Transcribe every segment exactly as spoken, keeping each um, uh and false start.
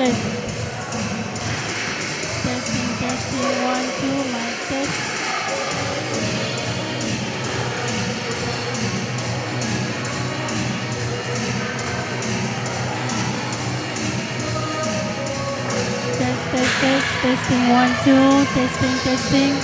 Testing, testing, one, two, mic test. Test, test, test, testing, one, two, testing, testing.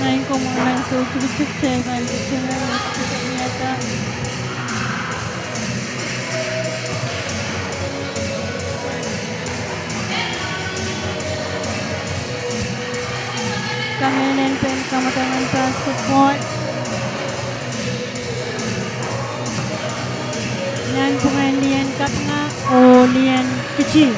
Maing komwi mensou tikitik, kitail pahn ketiket, ketiket. Kamehlel en pein kamwadang en basketball. Nanpwungen Lien Kapinga oh Lien Kiti.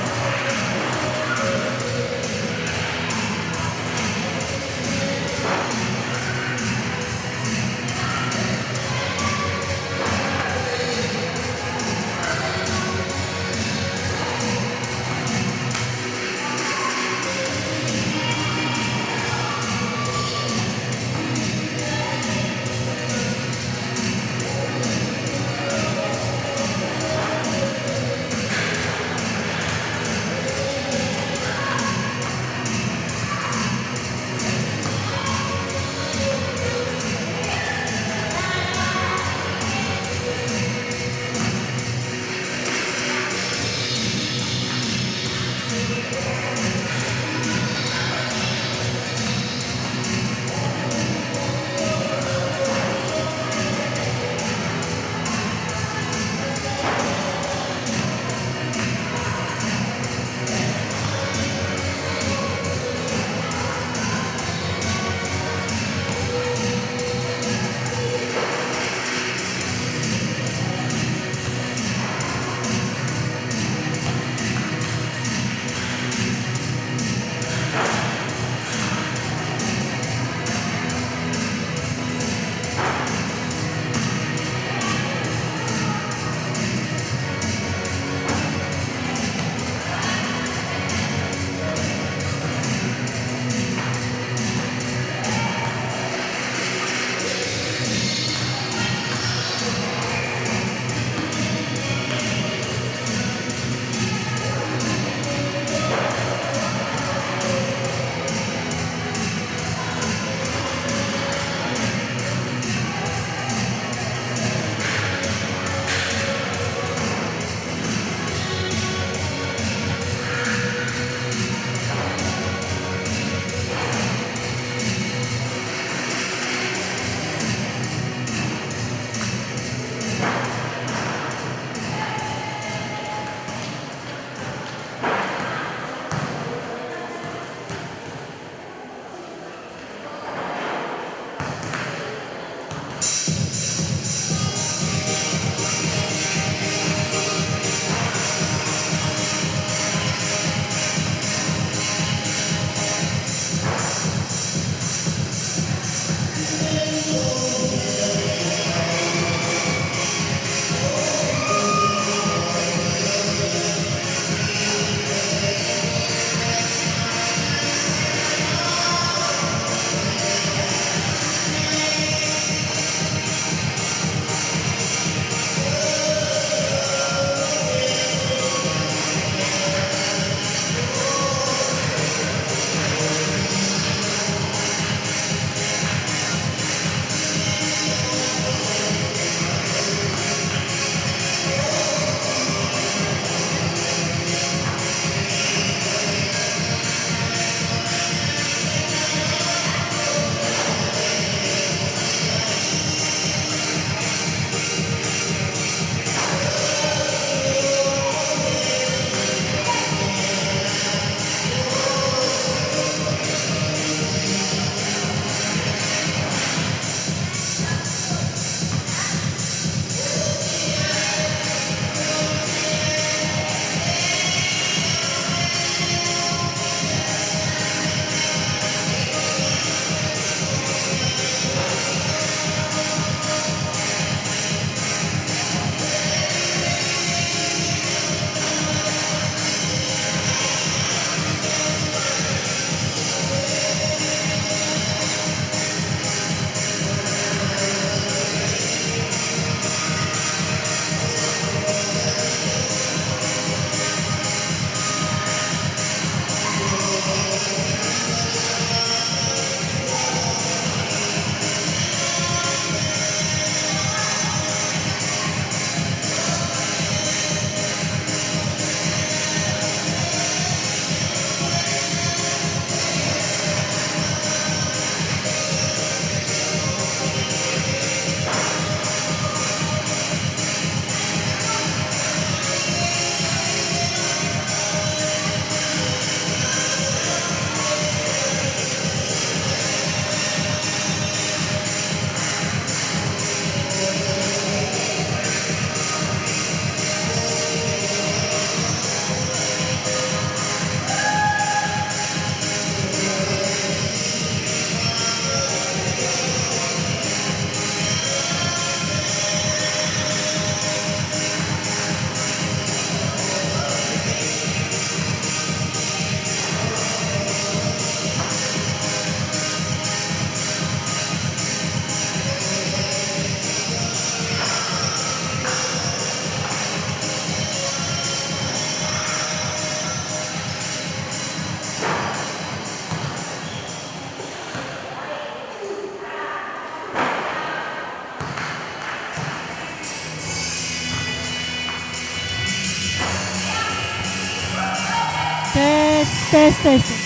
Test, test, test.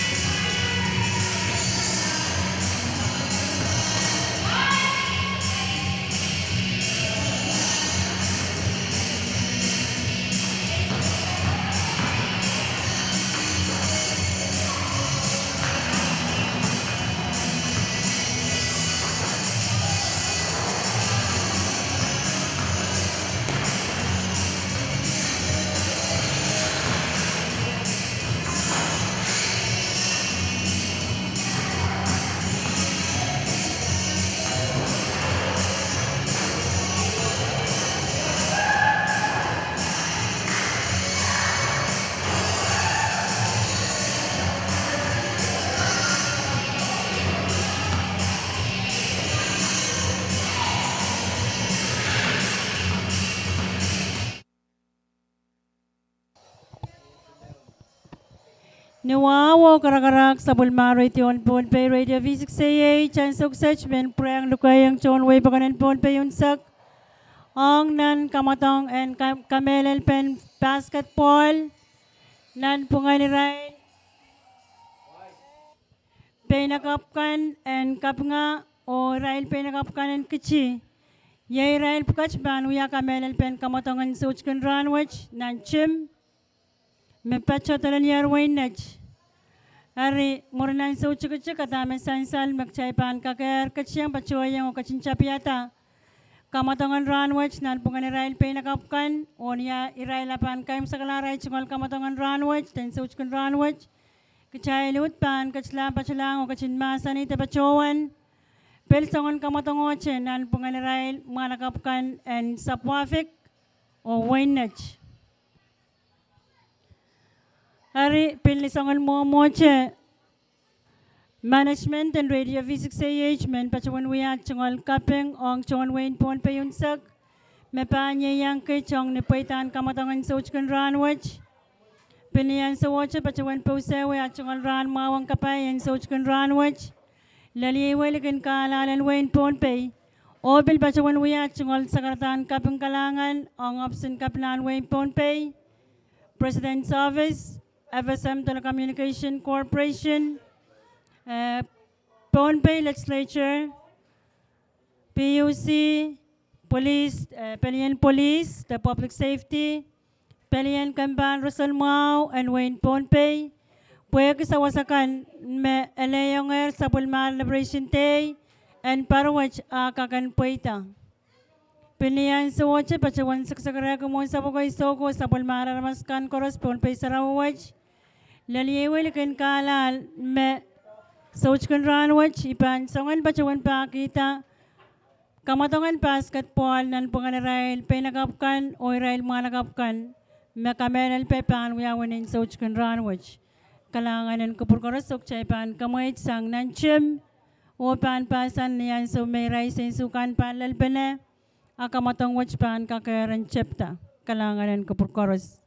Ni wahu oh karakarahk sapwellimarail en Pohnpei Radio V six A H, ansou kiset I men pwurehng lukeiong tohn wehi pokon en Pohnpei unsek ong nan kamwadong en ka-, kamehlelpen basketball, nan pwungen irail peinakapw kan en kapinga oh irail peinakapw kan en kiti. Iei irail pwukat pahn wia kamehlelpen kamwadong en soutik en rahnwet nan tim me patoh Dolenierr, Wainet. Eri mwurin ansou tikitik, a dahme sansal me kitail pahn kakehr ketieng patohieng oh ketin tapihada kamwadong en rahnwet nanpwungen irail peinakapw kan, oh ni irail ahpw pahn kaimwisekala arail tungoal kamwadong en rahnwet, den soutik en rahnwet, kitail uhd pahn ketila patohlahng oh ketin mahsanih de patohwan pil soangen kamwadongohte nanpwungen irail mwahnakapw kan en Sapwahfik oh Wainet. Eri pil ni soangen mwomwohte, management en Radio V six A H men patohwan wia tungoal kaping ong tohn wehin Pohnpei unsek me pahn ieiang kit ong ni pweidahn kamwadong en soutik en rahnwet. Pil ni ansowohte patohwan pousehwei ah tungoal rahn mwahu ong kapai en soutik en rahnwet, lel ieiwei likin kahlahl en wehin Pohnpei. Oh pil patohwan wia tungoal sakaradahn kaping kalahngan ong ohpis en kepinahn wehin Pohnpei, President's Office, F S M Telecommunication Corporation, eh, Pohnpei Legislature, P U C, Police, eh, pelien police de public safety, pelien kempahn roson mwahu en wehin Pohnpei, pwehki sawas akan me elehiengehr sapwellimarail Liberation Day en pahr wet a kak en pweida. Pil ni ansowohte patohwan sekisekerehki mwohn sapwokoi, soukohp, sapwellimarail aramas kan koaros Pohnpei sarawi wet, lel ieiwei likin kahlahl me soutik en rahnwet I pahn soangen patohwan pahkihda kamwadong en basketball nanpwungen irail peinakapw kan oh irail mwahnakapw kan me kamehlelpe pahn wiawi ni soutik en rahnwet. Kalahngan en kupwur koaros, oh kitail pahn kamweid sang nan tim oh pahn pahsan ni ansou me irail seisu kan pahn lelpene, a kamwadong wet pahn kakehr en tepda. Kalahngan en kupwur koaros.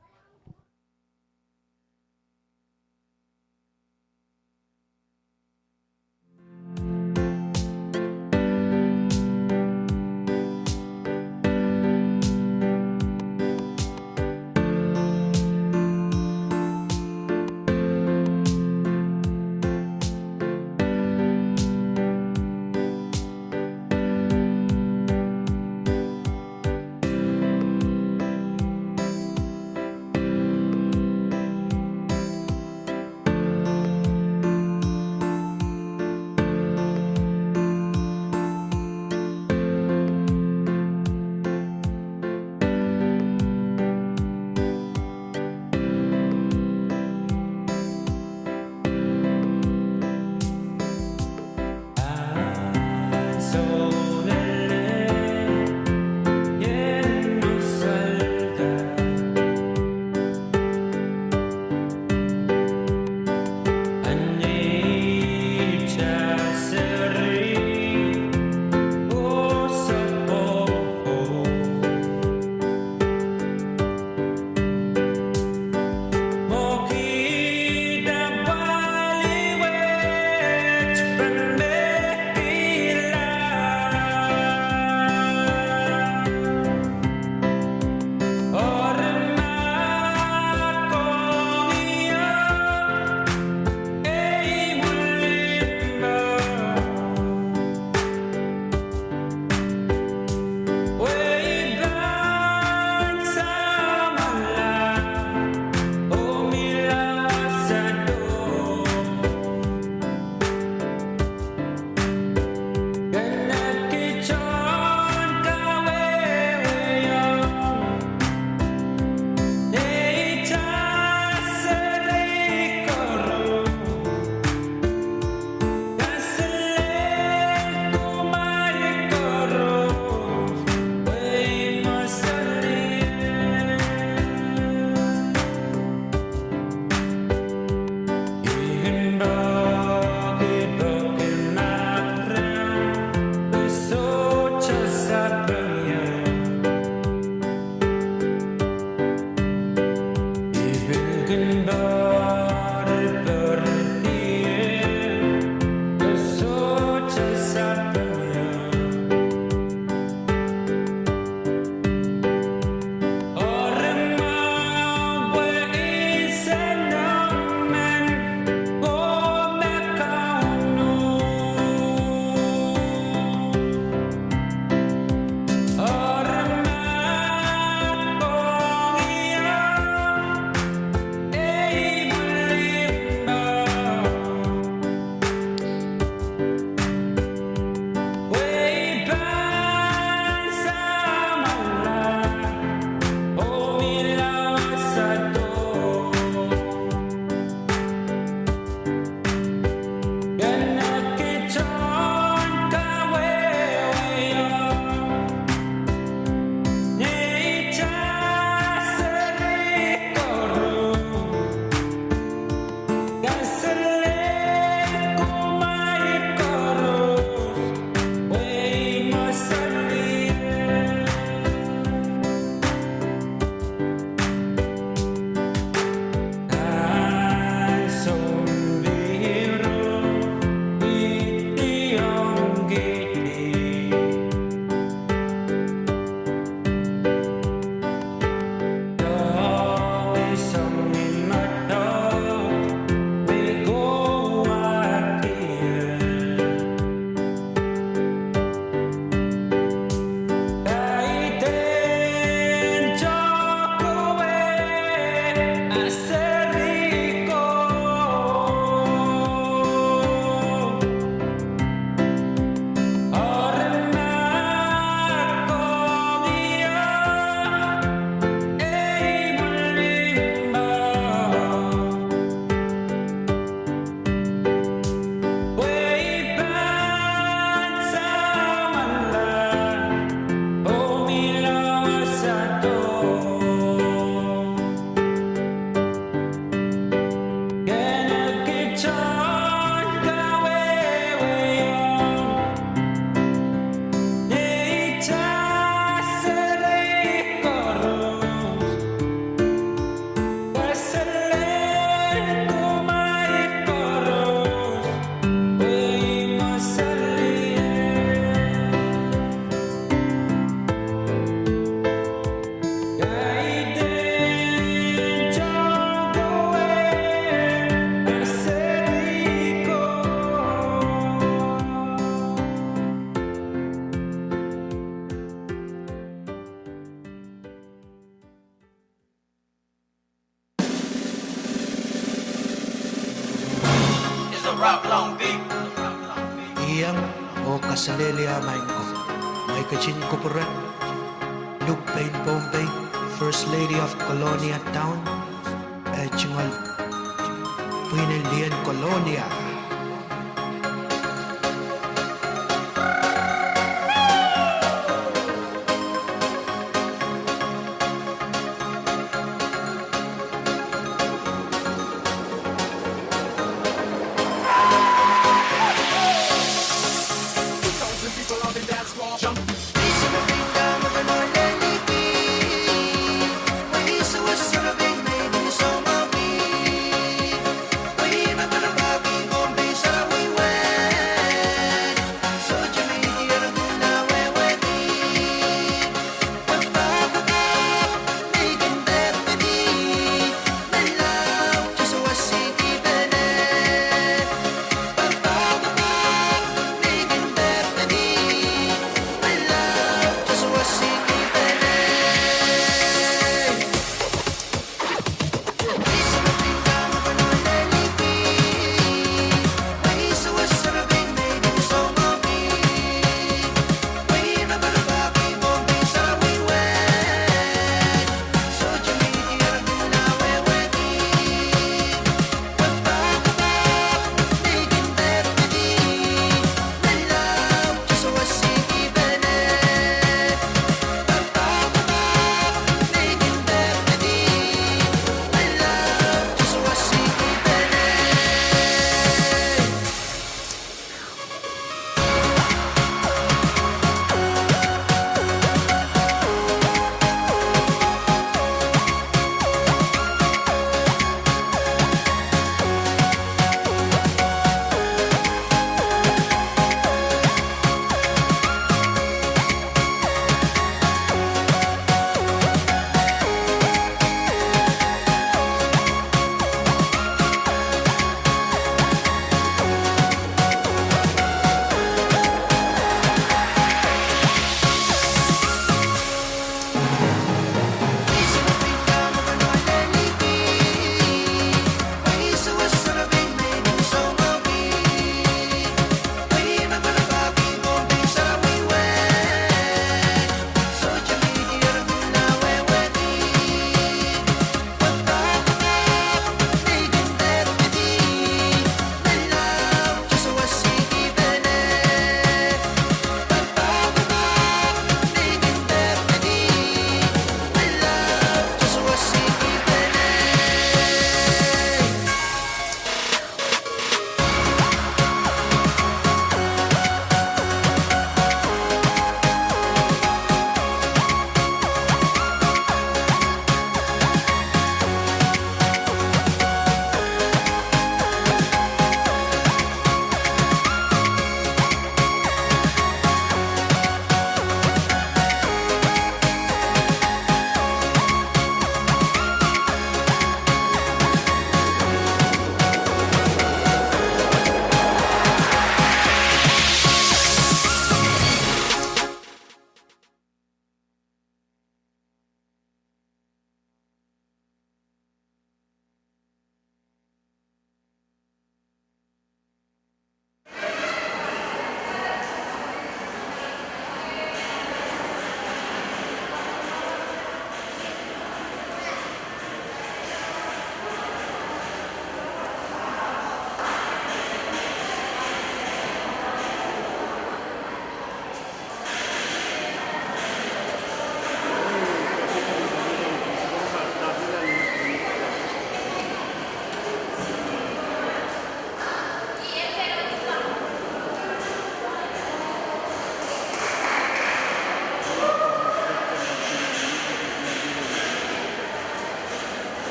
Iang oh kaselehlie maing ko. Mwein ketin kupwure Luke Payne Pohnpei, First Lady of Kolonia Town, eh, tungoal pwihn en lien Kolonia.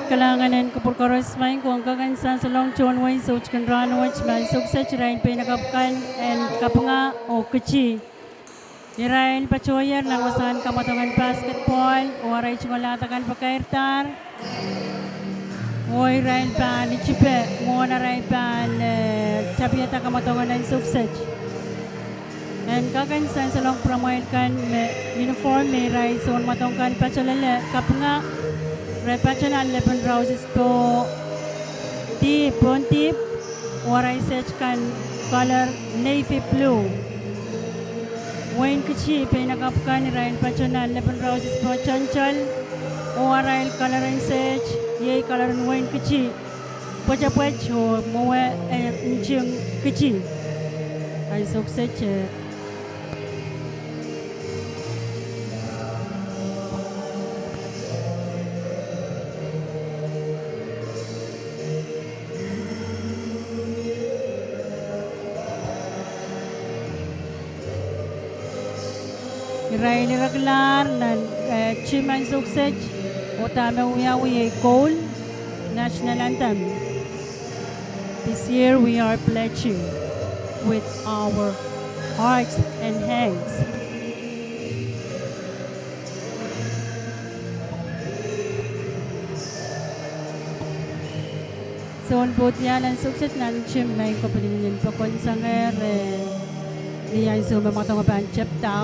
Kalahngan en kupwur koaros. Maing ko, kak en sansalohng tohn wehi soutik en rahn wet, me ansou kiset irail peinakapw kan en kapinga oh kiti. Irail patohier nan wasahn kamwadong en basketball, oh arail tungoal ahd akan pakairdahr. Oh irail pahn itipe mwohn arail pahn, eh, tapihada kamwadong en ansou kiset. En kak en sansalohng pwuramwail kan me uniform me irail sounmwadong kan patohlele kapinga, re patohwan lepin rausis pohn dihp, pohn dihp, oh arail set kan colour navy blue. Wehin kiti peinakapw kan irail patohwan lepin rausis pohn toantoal, oh arail colour en set iei colour en wehin kiti, pwetepwet oh mwowe, eh, nting kiti. Ansou kiset. Irail irekilahr nan, eh, tim ansou kiset, oh dahme wiawi iei koul. National anthem. This year we are pledging with our hearts and hands. Sounpwong diar en sukset nan nting me I kopwidi ni pokon sang rehn ni ansou me mwadong pahn tepda.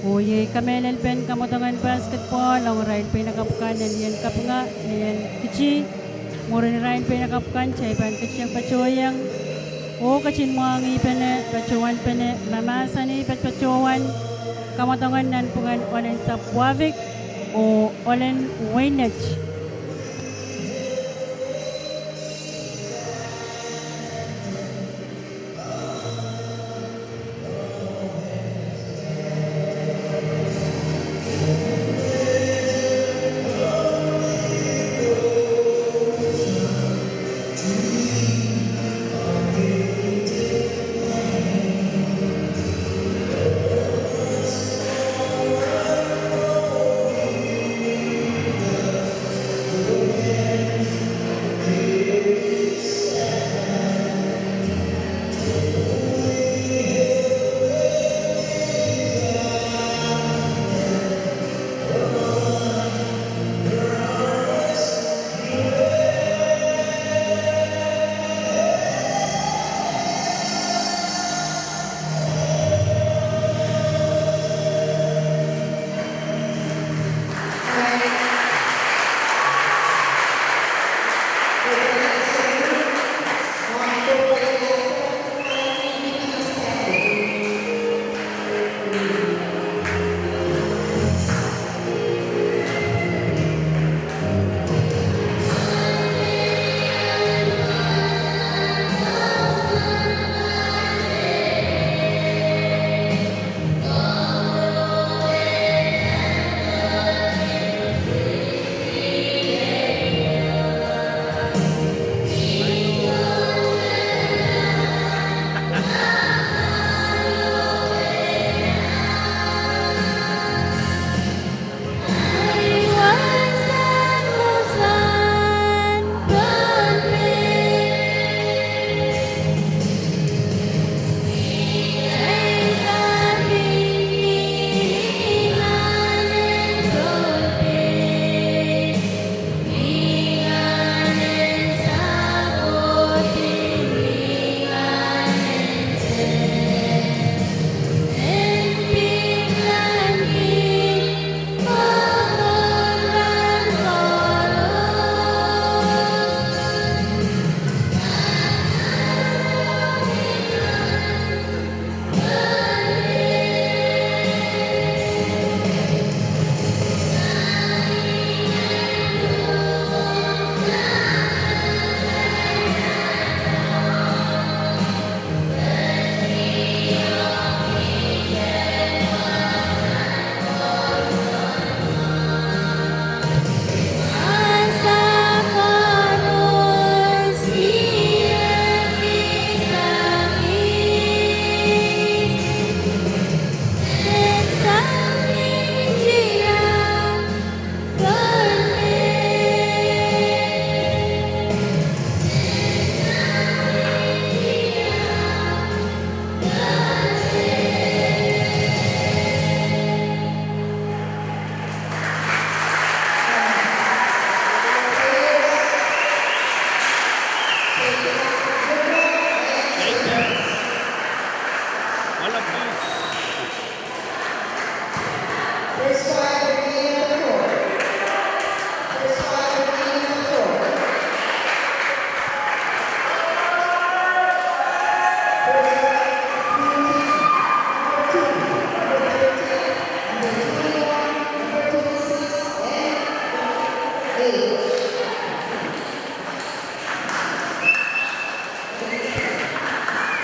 Oh iei kamehlelpen kamwadong en basketball ong irail peinakapw kan en Lien Kapinga, Lien Kiti. Mwurin irail peinakapw kan, kitail pahn ketin patohieng oh ketin mwahngih pene, patohwan pene, mahmahsanih patohwan kamwadong en nanpwungen Olen Sapwuahfik oh Olen Weinet.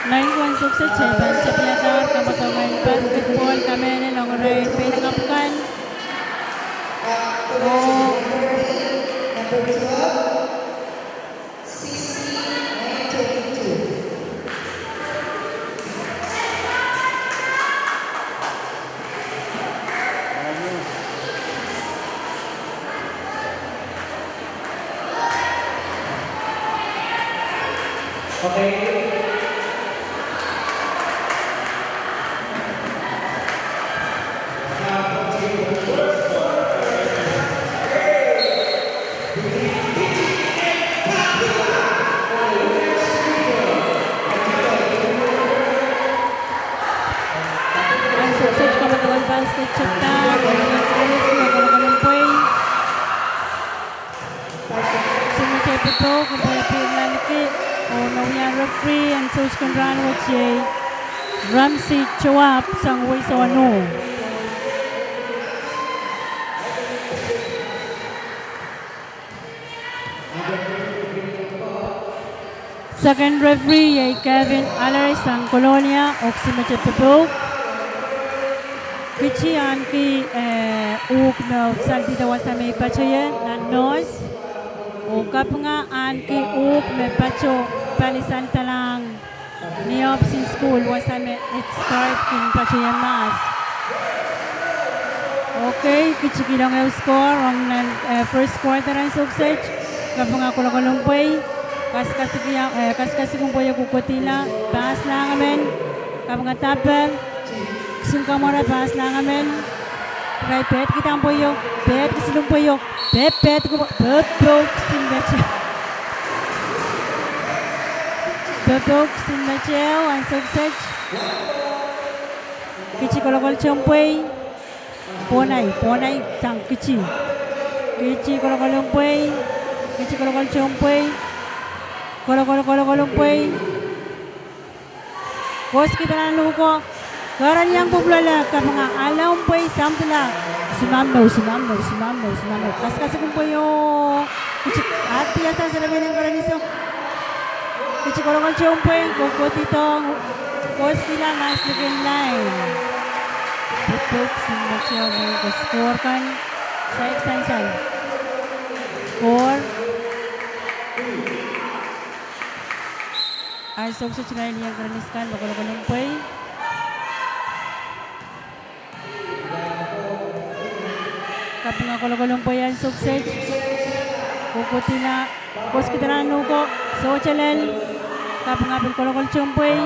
Maing ko en sukset, kitail pahn tepida kamwadong en basketball, kamehlel ong irail peinakapw kan. Oh. Ansou kiset kapakap en basket tepda, Kolokolong Pwei. Sime tepdo, Kolokolong Pwei, pil naniki, oh, nowian referee en soutik en rahn wet iei Ramsey Joab sang Wei Sohn. Second referee iei Kevin Allers sang Kolonia, oh sime tepdo. Kiht ahneki, eh, uhk me salpida wasa me I patohie nan North. Oh kapinga ahneki uhk me pato pali sansalahng ni ohpis en sukuhl wasa me Head Start kin patohie mahs. Okay, kiht kilang ehu score ong nan, eh, first quarter ansou kiset. Kapinga Kolokolong Pwei, kasikasik, eh, kasikasik en pweieu kohkohdihla, pahslahng emen, kapinga daper, kisin kamwara pahslahng emen, irail pehd kihda en pweieu, pehd kisin en pweieu, pehd, pehd ko, pehd, pehd kisin met. Pehd kisin met ehu ansou kiset. Kiht Kolokolong Pwei. Pwonai, pwonai sang kiht. Kiht Kolokolong Pwei. Kiht Kolokolong Pwei. Kolokol, Kolokolong Pwei. Koskihda nan uhk ko. Keren iang pwupwulala, kapinga Along Pwei samwdila. Simamno, simamno, simamno, simamno. Kasikasik en pweieu. Kiht ahdi sang sarawi en Koronis o. Kiht Kolokolong Pwei kohkohdidohng, koskihla mahs likin lain. Pwupwuk, kisin met ehu, mwein ko score kan saik sansal. Score. Ansou kiset irail iang Koronis kan, Kolokolong Pwei. Kapinga Kolokolong Pwei ansou kiset. Kohkohdihla, koskihda nan uhk ko, sohte lel. Kapinga pil Kolokolong Pwei.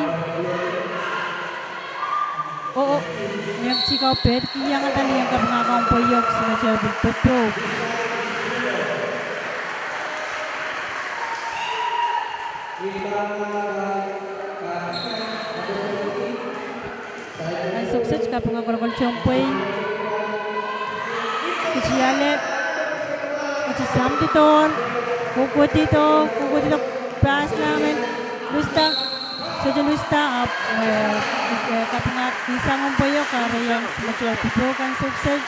Oh, oh. Ni ahmw tihkau pehd kihong ata ni ahmw kapinga kan pweieu, kisin met ehu pil pwupwuk. Ansou kiset kapinga Kolokolong Pwei. Kiht ale, kiht samwdidohr, kohkohdido, kohkohdido, pahslahng emen, lusda, sohte lusda, ahpw, eh, eh, kapinga kihsang en pweieu, kahrehiong met ehu pwupwuk ansou kiset.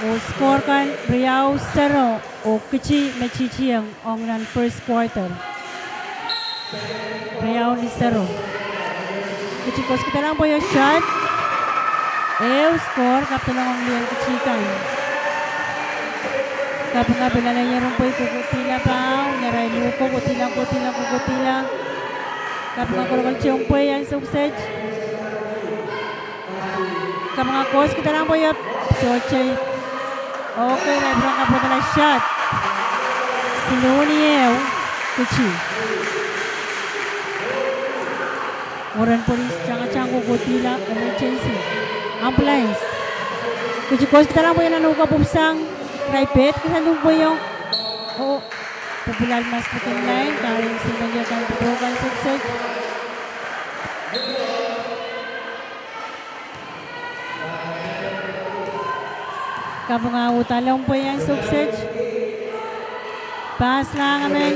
Oh score kan riau sero, oh kiht me titieng ong nan first quarter. Riau ni sero. Kiht koskihda nan pweieu shot. Ehu score kapedolong ong lien kiht kan. Kapinga pil ale iang pweieu kohkohdihla pahn, ni arail uhk ko kohkohdihla, kohkohdihla, kohkohdihla. Kapinga Kolokolong Pwei ansou kiset. Kapinga koskihda nan pweieu, sohte. Okay, irail pwurehng kapwaiada shot. Siluh ni ehu, kiht. Mwurin polis tangatang kohkohdihla emergency. Ambulance. Kiht koskihda nan pweieu nan uhk ko pwupwsang. Irail pehd kihsang en pweieu. Oh, pwupwulal mahs likin lain, kahrehiong sehse kan pwupwuk ansou kiset. Kapinga uhk Along Pwei ansou kiset. Pahslahng emen.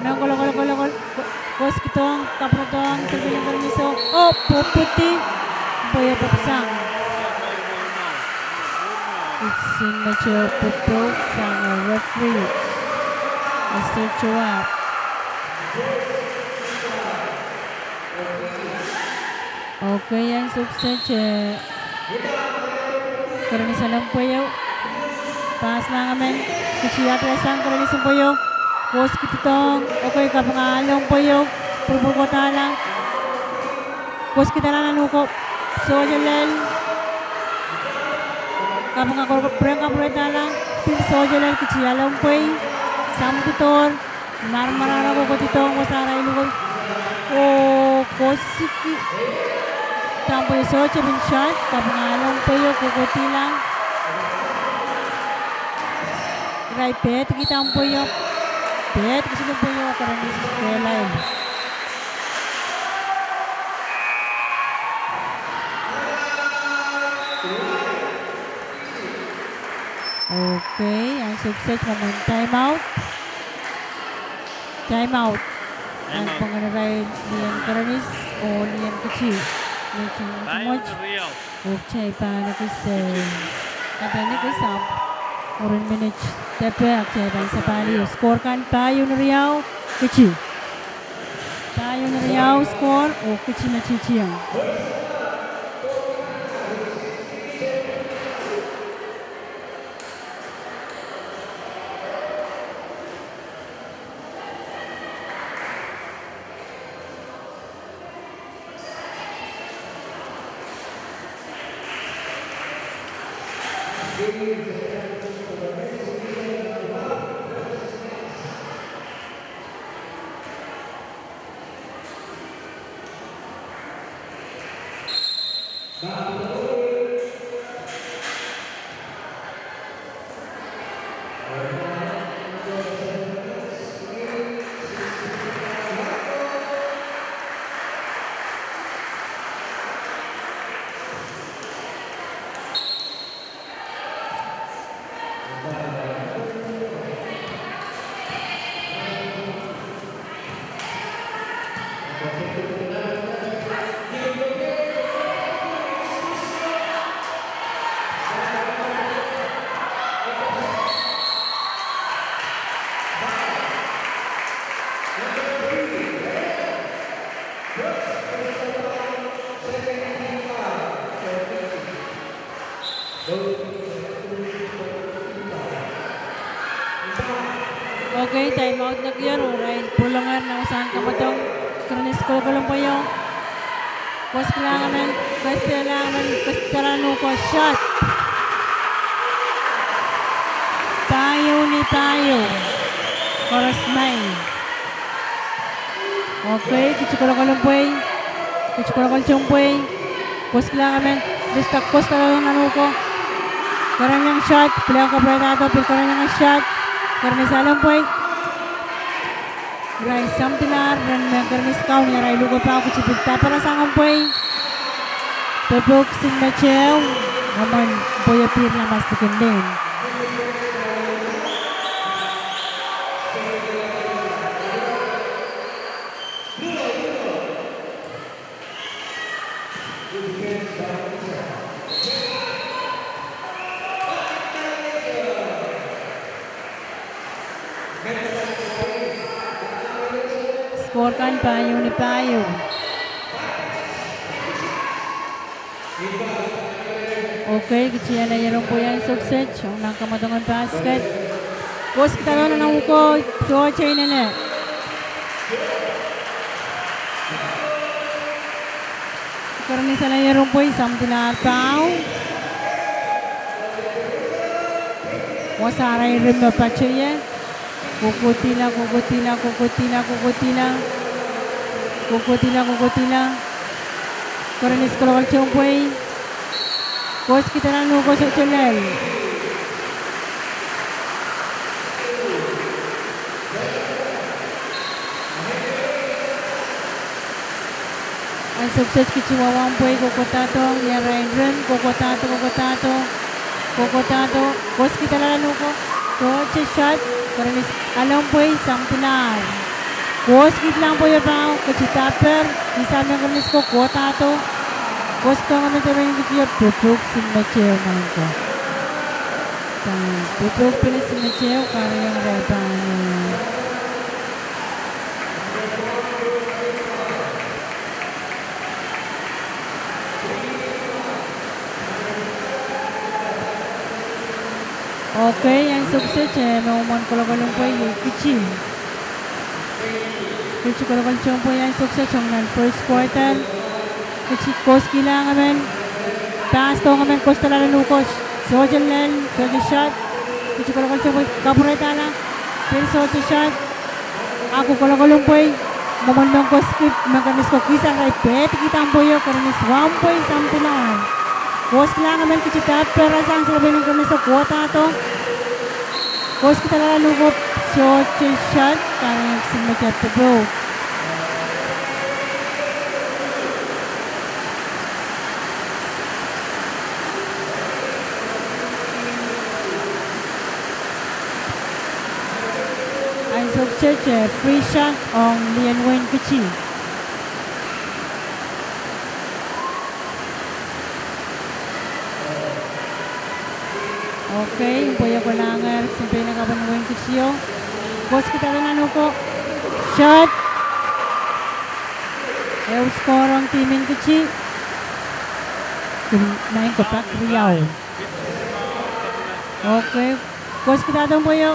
Mehn Kolokol, Kolokol, ko-, koskihdohng, kapwuredohng, seri en Koronis o, oh, pwupwudi, pweieu pwupwsang. Kisin met ehu pwupwuk sang referee, Mister Joab. Okay, ansou kiset, eh, Koronis Along Pweieu. Pahslahng emen, kiht iang sang Koronis en pweieu. Koskihdohng, okay, kapinga Along Pweieu. Pwurpwurkohdahla. Koskihda nan uhk ko, sohte lel. Kapinga Kolokol pwurehng kapwuredohla. Pil sohte lel, kiht Along Pwei. Samwdidohr. Marmar ara kohkohdi dohng wasa arail luhko. Oh, koasoiki. Dahn pwe sohte pil shot, kapinga Alem pwe kohkohdihla. Irail pehd ki dahn pwe, pehd ki Alem pwe, Karanis kehlail. Okay, ansou kiset mwomwen time out. Time out. Time out. Pwungen irail lien Karanis oh lien Kitti. Lien Kitti. Oh kitail pahn ekis, eh, kadehdehki ahpw mwurin minit depe ahpw kitail pahn sapahl. Score kan pahieu ni riau, Kitti. Pahieu ni riau score, oh Kitti me titieng. Okay, time out nekier, oh irail pwuralong nan wasahn kamwadong. Karanis kolokol en pweio. Koaskihlahngemen, koaskihlahngemen, koaskihlahngemen, koaskihlahngemen, shot. Pahieu ni pahieu. Koaros maing. Okay, Kitti kolokol en pwei. Kitti kolokol tohn pwei. Koaskihlahngemen, Rista koaskihlahngemen nan uhk. Kereniong shot, pil kapwuredohdo, pil kereniong shot. Karanis Alem pwei. Irail samwadilahr ren me Karanis kaun, irail uhk pahn Kitti pil daperasang en pwei. Pepuksin me teo, mwomwen pweio pihr nan pass likin lehn. Score kan pahieu ni pahieu. Okay, Kitti ale ieren pwei ansou kiset, ong nan kamwadong en basket. Koaskihda nan uhk, sohte inene. Karanis ale ieren pwei, samwadilahr pahu. Wasa arail rim me patohie. Kohkohdihla, kohkohdihla, kohkohdihla, kohkohdihla. Kohkohdihla, kohkohdihla. Karanis kolokol tohn pwei. Koaskihda nan uhk, sohte lel. Ansou kiset Kitti wawa en pwei, kohkohdahdo, ni arail rim, kohkohdahdo, kohkohdahdo, kohkohdahdo, koaskihda nan uhk, sohte shot, Karanis ale pwei, samwadilahr. Koaskihda nan pweio pahu, Kitti daper, ihsa me Karanis ko, kohkohdahdo, koaskihda nan pweio, Kitti, pepuksin me teo nan uhk. Pepukpene sin me teo, kahrehiong irail pahn Okay, ansou kiset, eh, me mwomwen kolokol en pwei, Kitti. Kitti kolokol tohn pwei ansou kiset ong nan first quarter. Kitti koaskihla ngehmen. Pass dohng ngehmen, koaskihda nan uhk, sohte lel, sohte shot. Kitti kolokol tohn pwei, kapwurehdahla. Pil sohte shot. Ako kolokolong pwei, mwomwen me koski, me Kerinis ko kihsang irail pehd kihda pweio, Kerinis wahu pwei samtilahr. Koskilahr emen kihda pere sang selepen Kerinis ko kohdahdo. Koskidala nan uhk ko, sohte shot, kahrehda kisin me tepte pwuhk. Ansou kiset, eh, free shot ong Lienwein Kiti. Okay, pweio kolahng kisin pein akapw en Wein Kitio. Koskidala nan uhk ko. Shot. Ehu score ong timen Kiti. Maing ko pak riau. Okay. Koskidahdo pweio.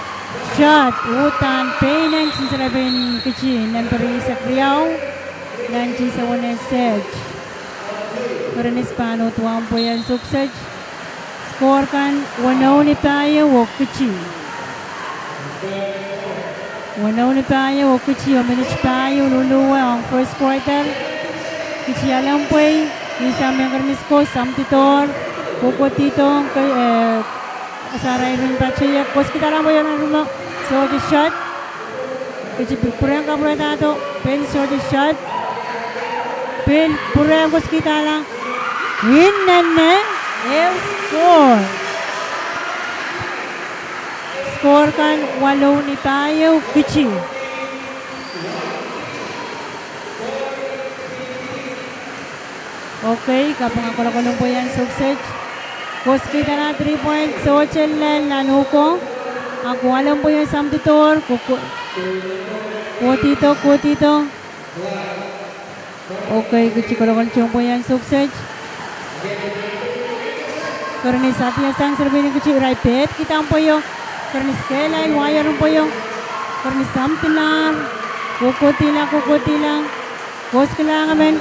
Shot. Uhdahn pein en kisin selepen Kiti, nempe riehsek riau, nan tisewen eset. Kerinis pahn uhd wahu pwei ansou kiset. Score kan weneu ni pahieu oh Kiti. Weneu ni pahieu oh Kiti oh minit pahieu luhluwe ong first quarter. Kiti alehng pwei, ihsa mehn Kerinis ko samdidohr, kohkohdido, eh, sarawi rin patohie, koskidala pweio nan rumo, sohte shot. Kiti pil pwurehng kapwurehdahdo, pein sohte shot. Pil pwurehng koskidala. Inenen, ehu score. Score kan walu ni pahieu Kiti. Okay, kapinga kolokolong pwei ansou kiset. Koskidala three point, sohte lel nan uhk ko. Ako alehng pweio samdidohr, kohko-, kohdido, kohdido. Okay, Kiti kolokolong pwei ansou kiset. Kerinis adiasang selepen Kiti, irail pehd kihda pweio. Kerinis kehlail waier en pweio. Kerinis samdilahr. Kohkohdila, kohkohdila. Koskilahr emen.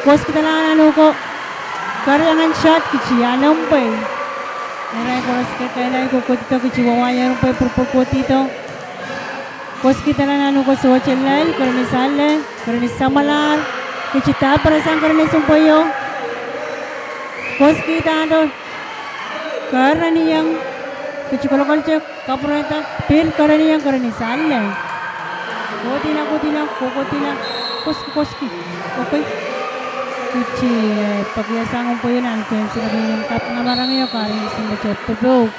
Koskidala nan uhk ko. Keriangen shot, Kiti alehng pwei. Irail koaros kehlail kohkohdido, Kiti waier en pwei pwurpwur kohdido. Koskidala nan uhk ko sohte lel, Kerinis ale, Kerinis samwalahr, Kiti dahpere sang Kerinis en pweio. Koskidahdo, kerenieng, Kiti kolokolte, kapwurehda, pil kerenieng, Kerinis ale. Kohdilang, kohdilang, kohkohdilang, koski, koski. Okay. Kiti, eh, peki sang en pweio nan fence, kapinga marangio, kahrehda kisin me tepte pwuhk.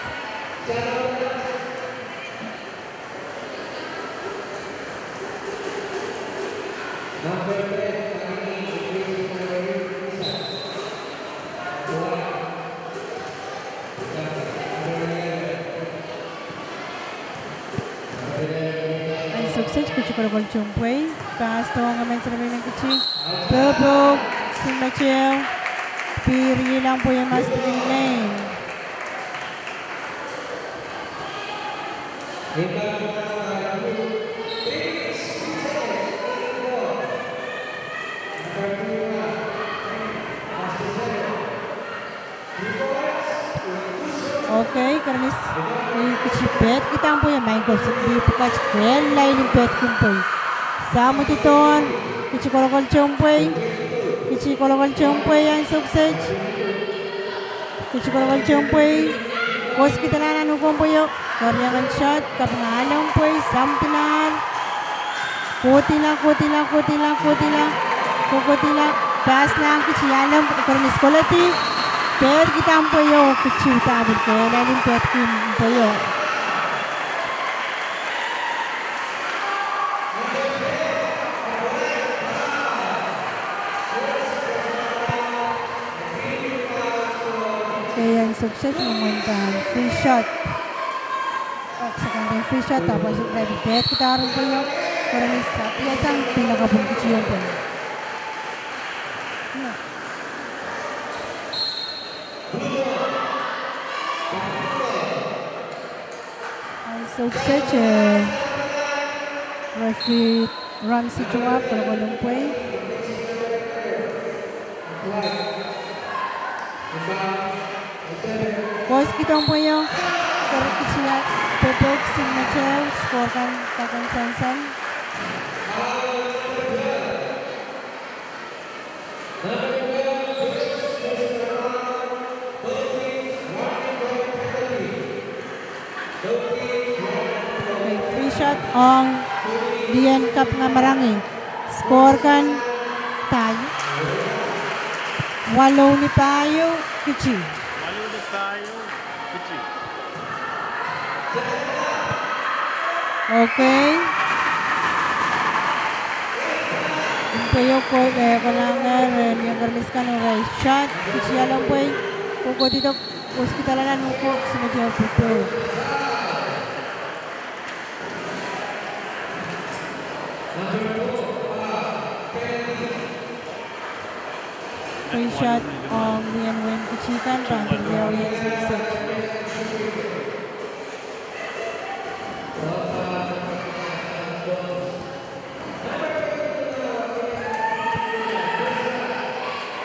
Ansou kiset, Kiti kolokolong pwei, pass dohng emen selepen Kiti. Pwuhpwuhk, kisin me tehu, pil rihilang pweio mas tikin lein. Okay, Kerinis, eh, Kiti pehd kihda pweio, maing ko, sik di pwukat kehlail en pehd kin pwei. Samwadidohn, Kiti kolokolong pwei, Kiti kolokolong pwei ansou kiset. Kiti kolokolong pwei, koskidala nan uhk en pweio, keriangen shot, kapinga alehng pwei, samdilahr. Kohdila, kohdila, kohdila, kohdila, kohkohdila, pass lahng Kiti alehng, Kerinis koledi, pehd kihda pweio, Kiti uhdahn pil kehlail en pehd kin pweio. Kei ansou kiset, mwomwen pahn free shot. Oh, second free shot, ahpw ansou kiset pil pehd kihda pweio. Kerinis adiasang pil akapw en Kiti en pweio. Ansou kiset, eh, referee Ramsey Tungab kolokolong pwei. Koskidong pweio, Kerinis Kiti pwuhpwuhk kisin me tehu, score kan daken sansan. Free shot ong lien Kapinga Marangi. Score kan, tie. Walu ni pahieu, Kitti. Okay. Mpweio ko, eh, kalahngan, eh, lien Karanis kan oh irail shot, Kitti alehpwei, kokohdihdo, koskidala nan uhk oh, kisin mehte oh pwupwuo. Free shot ong lien wehin Kitti kan pahn pil wiawi en sukset.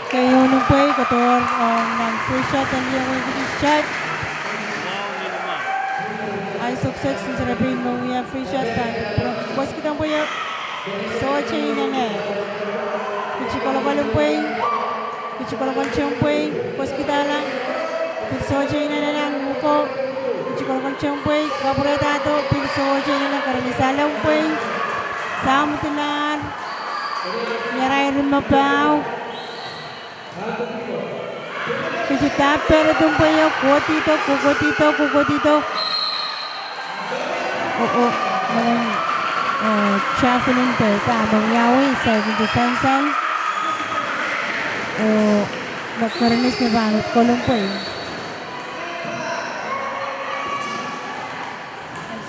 Keieun pwei kohdohr ong nan free shot en lien wehin Kitti, shot. Ahi sukset, kisin serepein me wia free shot pahn pwurehng koskid en pweio. Sohte inenen. Kitti kolokol en pweio. Kitti kolokol tohn pweio, koskidala. Pil sohte inenen nan uhk oh. Kitti kolokol tohn pweio, kapwurehdahdo, pil sohte inenen. Karanis alehpwei. Samwadilahr. Ni arail rim me pahieu. Kitti dahpw peredo pweio, kohdihdo, kokohdihdo, kokohdihdo. Oh, oh, menen, eh, javelin pweida me wiawi, saikinte sansal. Oh, me Karanis me pahn kolokol pweio.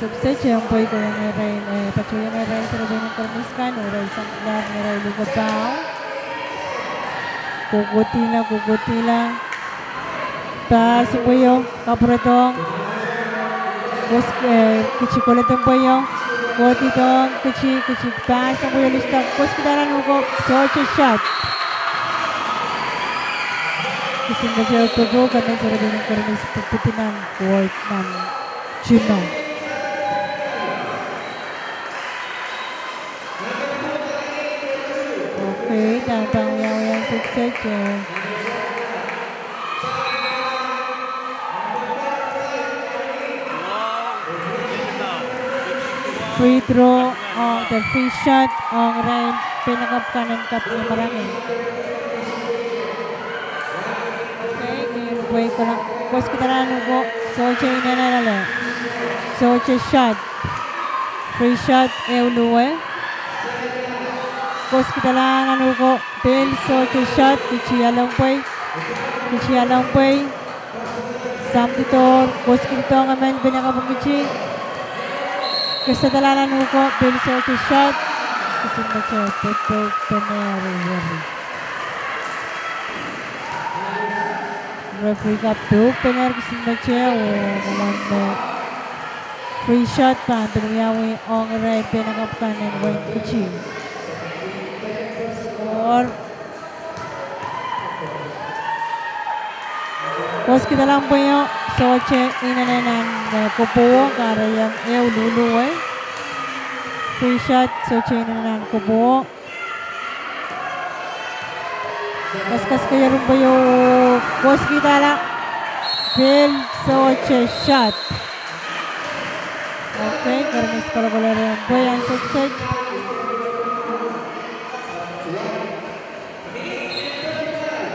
Sukset en pweida iang irail, eh, patohiong irail serepein Karanis kan, oh irail samwadilahr ni arail uhk oh pahieu. Kokohdihla, kokohdihla. Pass en pweio, kapwuredohng. Kos-, eh, Kitti kolokol en pweio. Kohdihdohng Kitti, Kitti pass en pweio, lista, koskidala nan uhk oh, sohte shot. Kisin mehte oh pwupwuo, ke men serepein Karanis pwupwudi nan koht nan tino. Okay, dahme pahn wiawi en sukset, eh. Free throw, oh, the free shot, ong irail peinakapw kan en Kapinga Marangi. Okay, keieun pwei kola, koskidala nan uhk oh, sohte inenen, ale. Sohte shot. Free shot, ehu luwe. Koskidala nan uhk oh, pil sohte shot, Kitti alehpwei. Kitti alehpwei. Samwadidohr, koskihdohng emen peinakapw en Kitti. Kesadala nan uhk oh, pil sohte shot. Kisin mehte, pwupwuo, pene, eri, eri. Referee kapw pwupwuo, pene, kisin mehte, oh, mwomwen me free shot pahn pil wiawi ong irail peinakapw kan en wehin Kitti. Or koskidala nan pweio, sohte inenen nan, eh, kopwowo, kahrehiong ehu luluwe. Free shot, sohte inenen nan kopwowo. Kaskasukuhr en pweio, koskidala, pil sohte shot. Okay, Karanis kolokol en pweio en sukset.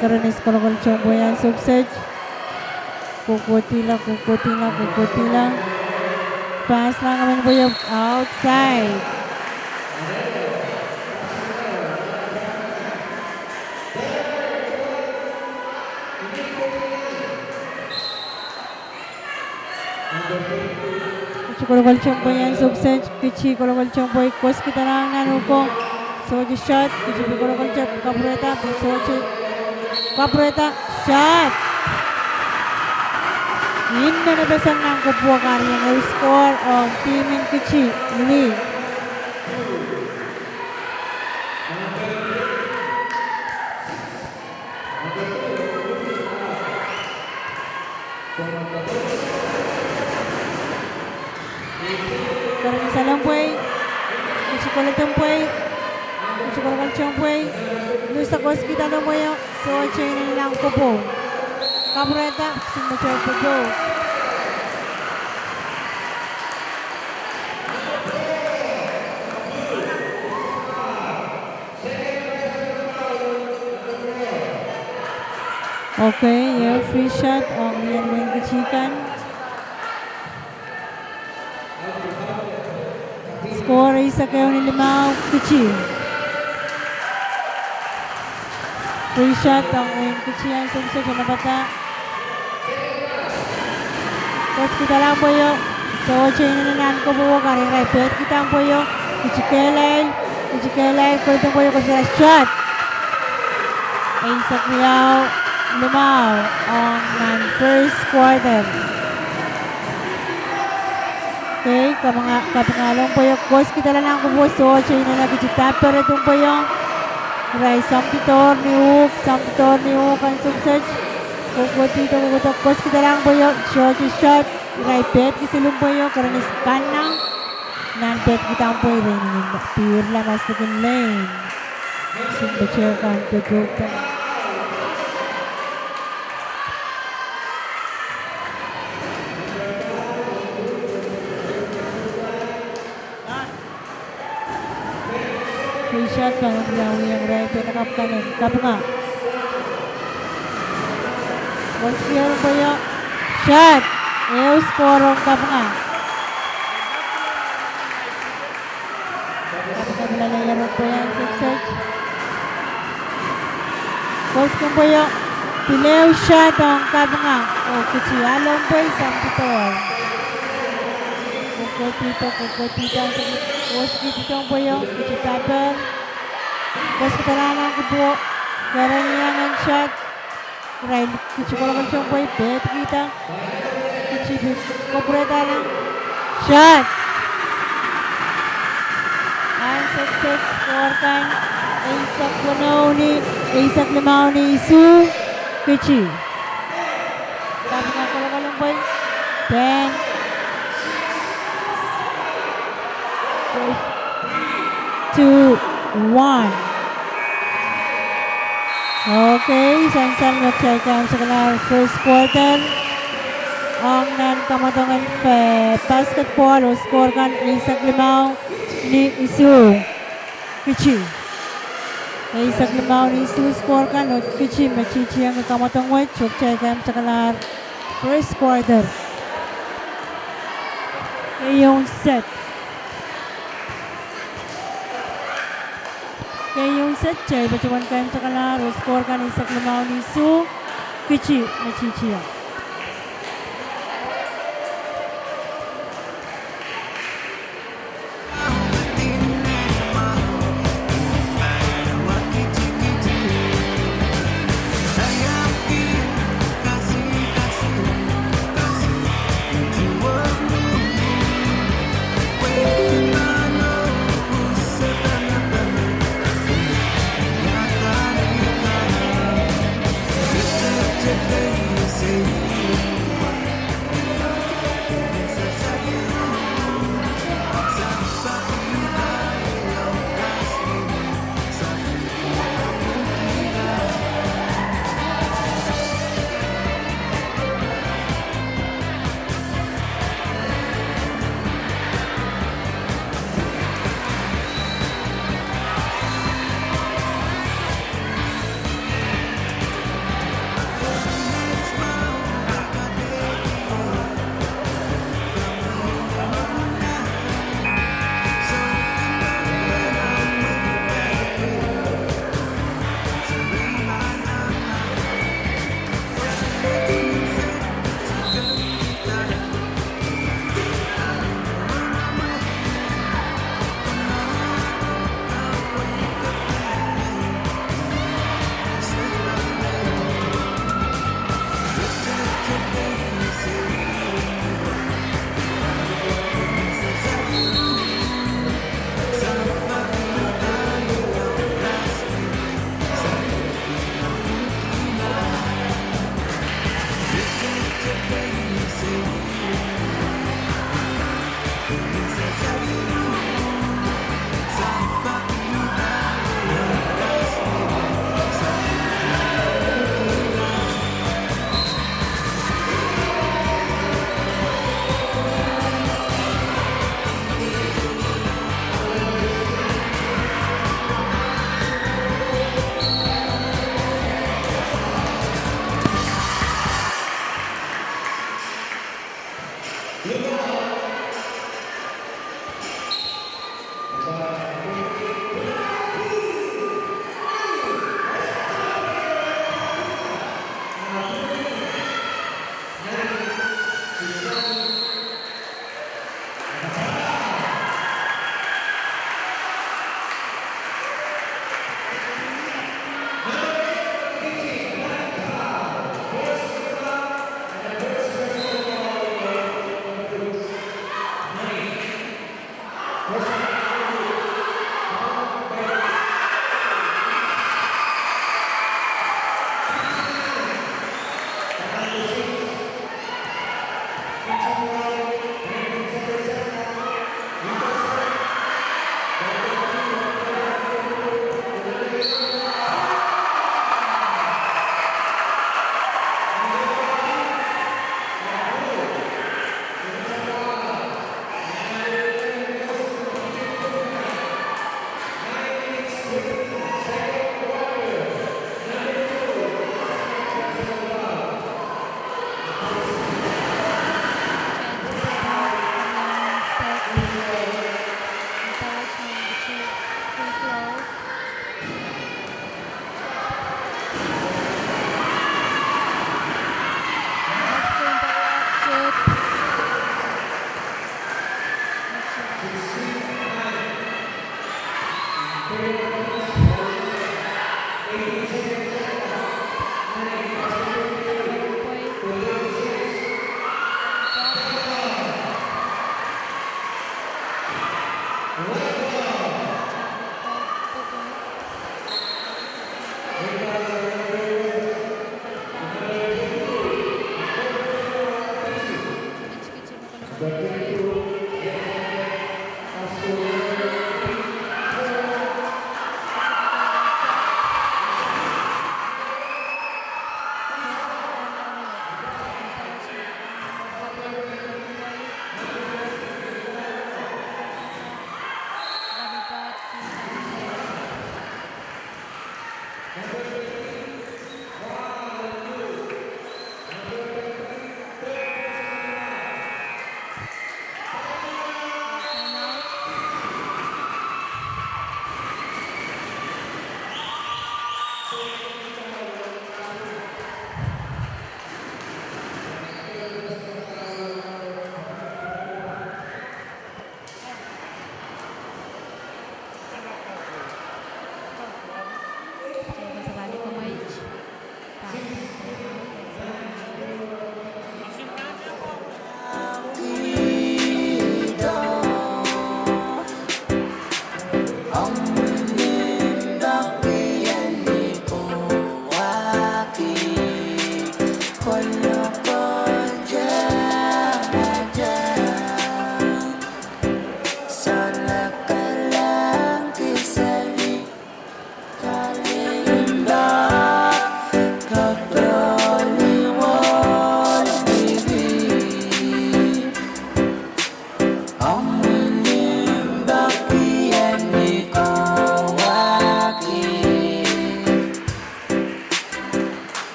Karanis kolokol tohn pweio en sukset. Kokohdihla, kokohdihla, kokohdihla. Pass lang emen pweio, outside. Kitti kolokol tohn pweio en sukset, Kitti kolokol tohn pweio, koskidala nan uhk oh. Sohte shot, Kitti pil kolokol tohn, kapwurehda, pil sohte, kapwurehda, shot. Inenen pil sang nan kopwowo, kahrehiong ehu score ong team en Kitti, lih. Karanis alehpwei, Kitti kolokol tohn pweio, Kitti kolokol tohn pweio. Usa koskihda limpoaio, sohte inenen nan kopwou. Kapwurehda, simbete pwuko. Okay, ehu free shot ong ni en wein Kitti kan. Score eisek ehu ni limau, Kitti. Free shot ong wein Kitti ansou kiset, e napada. Koskihda limpoaio, sohte inenen nan kopwou, kahrehiong irail pehd kihda limpoaio, Kitti kehlail, Kitti kehlail, koledi limpoaio, koskihda shot. Eisek riau limau ong nan first quarter. Okay, kapinga, kapinga limpoaio, koskihda nan kopwou, sohte inenen, Kitti dahper limpoaio. Irail sampidohr ni uhk, sampidohr ni uhk ansou kiset. Kokohdi, kokohdo, koskihda limpoaio, sohte shot. Irail pehd kihda limpoaio, kerenikan nan. Nan pehd kihda limpoaio, irail inenen pihrla maslikin lein. Simbete kan doadoahkda. Free shot kan, irail wia irail pehn kapkan en kapinga. Koskihda limpoaio, shot. Ehu score ong kapinga. Kapinga pil lalehier limpoaio ansou kiset. Koskihda limpoaio, pil ehu shot ong kapinga. Oh, Kitti ale limpoaio, sampidohr. Kokohdi, kokohdi, kokohdi limpoaio, Kitti dahper. Koskihda nan kopwou, kereniong en shot. Irail Kitti kolokol limpoaio, pehd kihda. Kitti pil kapwurehda nan. Shot. Ansou kiset, score kan eisek weneu ni, eisek limau ni isuh, Kitti. Kapinga kolokol limpoaio. Ten. Two, one. Okay, sansal me kitail kaimwisekala first quarter. Ong nan kamwadong en basketball, oh score kan eisek limau ni isuh, Kitti. Eisek limau ni isuh score kan, oh Kitti me titieng kamwadong wet, oh kitail kaimwisekala first quarter. Keieun set. Keieun set, kitail patohwan kaimwisekala, oh score kan eisek limau ni isuh, Kitti me titieng.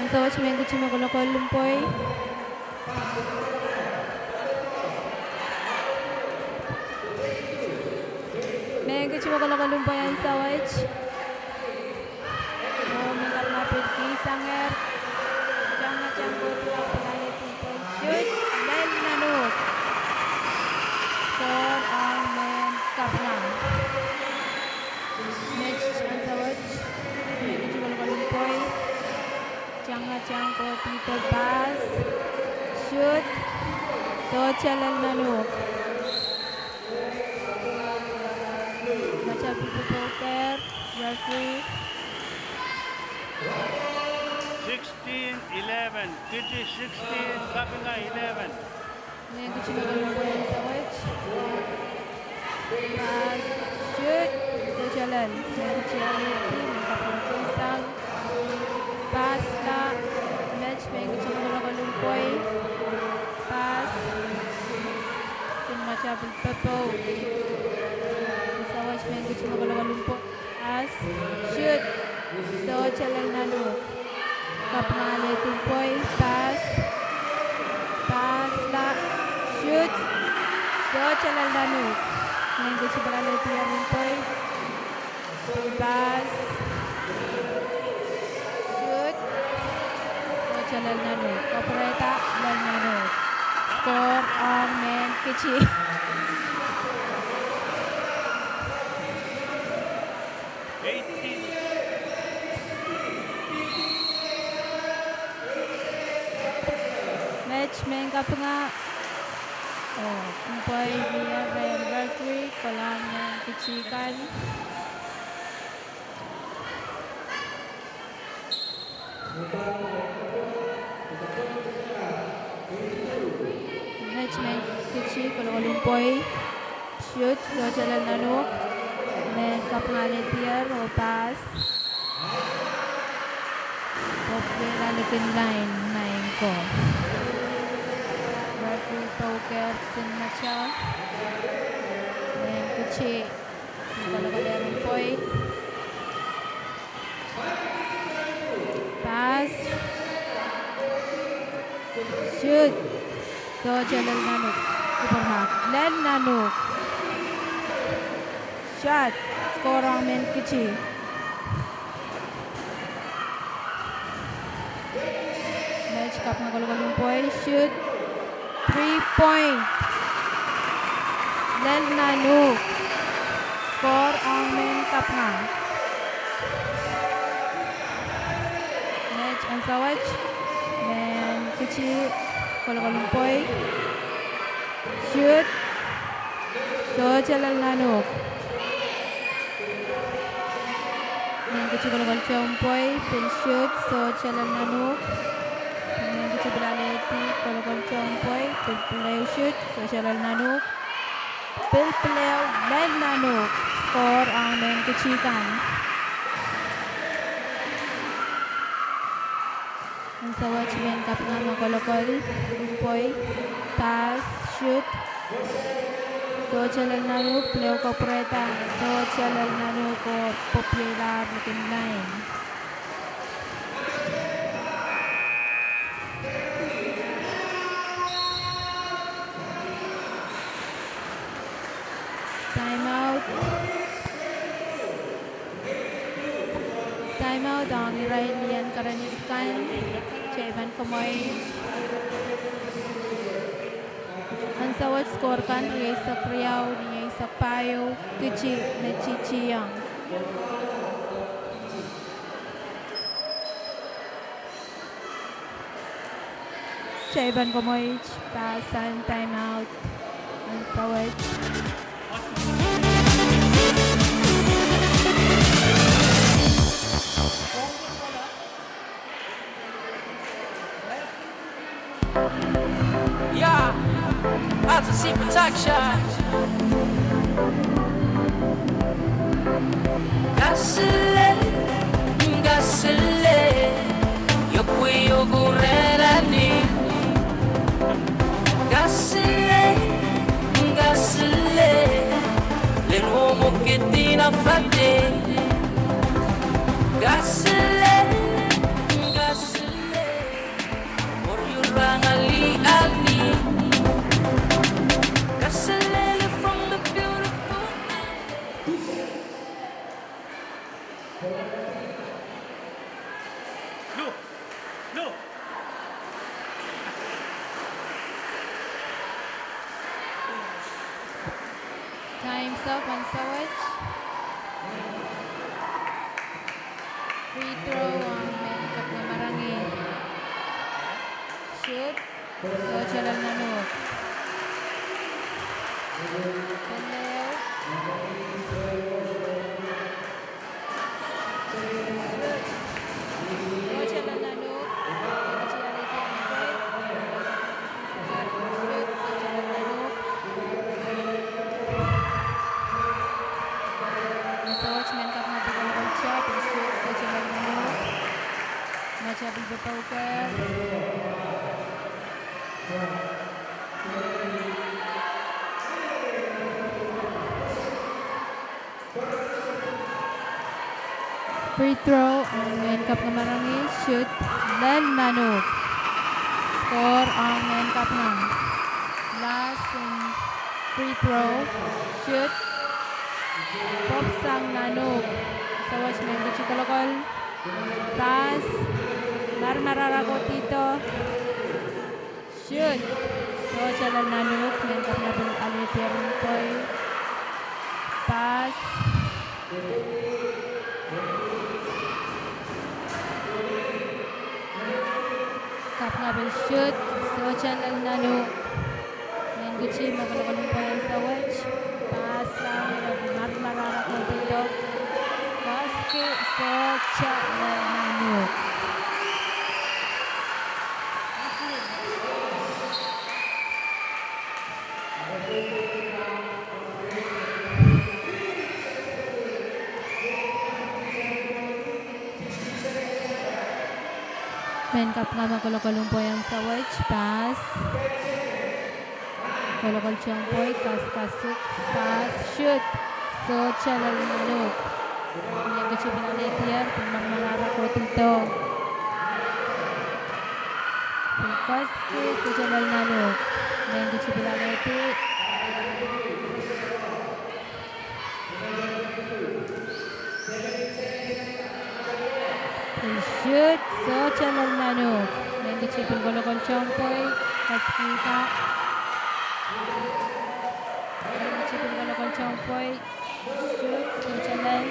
Ansou wet, mehn ketimet me kolokol en pwei. Mehn ketimet me kolokol en pwei ansou wet. Oh, me kapinga pil kihsangehr. Tangatangsang kohdi kapinga lel pwei. Shoot, lel nan uhk. Score ong mehn kapinga. Met ansou wet. Mehn ketimet me kolokol en pwei. Tangatangsang kohdi, pass. Shoot. Sohte lel nan uhk. Matapipopoker, referee. Sixteen eleven, Kiti sixteen, Kapinga eleven. Mehn ketimet me kolokol en pwei ansou wet. Pass, shoot, sohte lel. Mehn ketimet me kolokol en pwei, mehn kapinga kihsang. Pass la, met mehn ketimet me kolokol en pwei. Pass. Sen matapipopoker. Ansou wet, mehn ketimet me kolokol en pwei. Pass. Shoot. Sohte lel nan uhk. Kapinga lel pwei. Pass. Pass la. Shoot. Sohte lel nan uhk. Mehn ketimet me kolokol en pwei. Pass. Shoot. lel Nahnuk. Kapwurehda lel Nahnuk. Score ong mehn Kitti. Met mehn kapinga. Oh, umpire mie rehn referee, kolahng mehn Kitti kan. Met mehn Kitti kolokol umpoi. Shoot, sohte lel Nahnuk. Mehn kapinga alehdier oh pass. Pwopwukehla likin lain, maing ko. Referee pouker sinmatail. Mehn Kitti kolokol umpoi. Pass. Shoot. Sohte lel Nahnuk. Upper mark. Lel Nahnuk. Shot. Score ong mehn Kitti. Met kapinga kolokol umpoi. Shoot. Three point. Lel Nahnuk. Score ong mehn kapinga. Met ansou wet. Mehn Kitti kolokol umpoi. Shoot. Sohte lel Nahnuk. Mehn Kitti kolokolte umpoi, pil shoot, sohte lel Nahnuk. Mehn Kitti pil alehdi, kolokolte umpoi, pil pil ehu shoot, sohte lel Nahnuk. Pil pil ehu lel Nahnuk. Score ong mehn Kitti kan. Ansou wet mehn kapinga me kolokol umpoi, pass, shoot. Sohte lel Nahnuk, pil ehu kapwurehda, sohte lel Nahnuk oh pwopwukehla likin lain. Time out. Time out ong irail lien karanis kan, kitail pahn komour. Ansou wet score kan rieisek riau, rieisek pahieu, Kitti me titiong. Kitail pahn komour, pahsan time out. Ansou wet. Yeah, Arthur C Production. Kasile, kasile, yohpwe yohku rerani. Kasile, kasile, len womwo kidina fate. Kasile, kasile, or you rang ali ali. Kasile from the beautiful. Time's up, ansou wet. Free throw ong mehn kapinga Marangi. Shoot. Sohte lel Nahnuk. Pil ehu. Sohte lel Nahnuk. Sohte lel Nahnuk. Ansou wet mehn kapinga pil kolokol tap, pil shoot, sohte lel Nahnuk. Mehn tap pil popohke. Free throw ong mehn kapinga Marangi, shoot, lel Nahnuk. Score ong mehn kapinga. Last in free throw, shoot, pwopw sang Nahnuk. Ansou wet mehn Kitti kolokol. Pass. Marmar kohdi doh. Shoot. Sohte lel nan uhk, mehn kapinga pil alehdi ehr en pwei. Pass. Kapinga pil shoot. Sohte lel nan uhk. Mehn kici me kolokol en pwei ansou wet. Pass down, marmar kohdi doh. Koski, sohte lel nan uhk. Mehn kapinga me kolokol en pwei ansou wet, pass. Kolokol tohn pwei, kaskasik, pass, shoot. Sohte lel nan uhk. Mehn kici pil alehdi ehr, pil marmar kohdi doh. Pil koski, sohte lel nan uhk. Mehn kici pil alehdi. Pil shoot, sohte lel nan uhk. Mehn kici pil kolokol tohn pwei, koski ka. Mehn kici pil kolokol tohn pwei, shoot, sohte lel.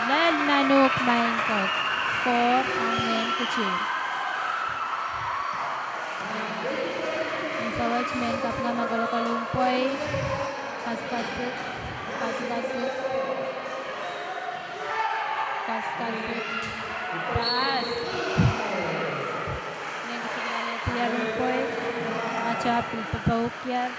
Lel nan uhk, maing ko. Score ong mehn kici. Ansou wet mehn kapinga me kolokol en pwei. Kaskasik, kaskasik, kaskasik. Pass. Mehn kici pil alehdi ehr en pwei. Ata pil popohki ehr.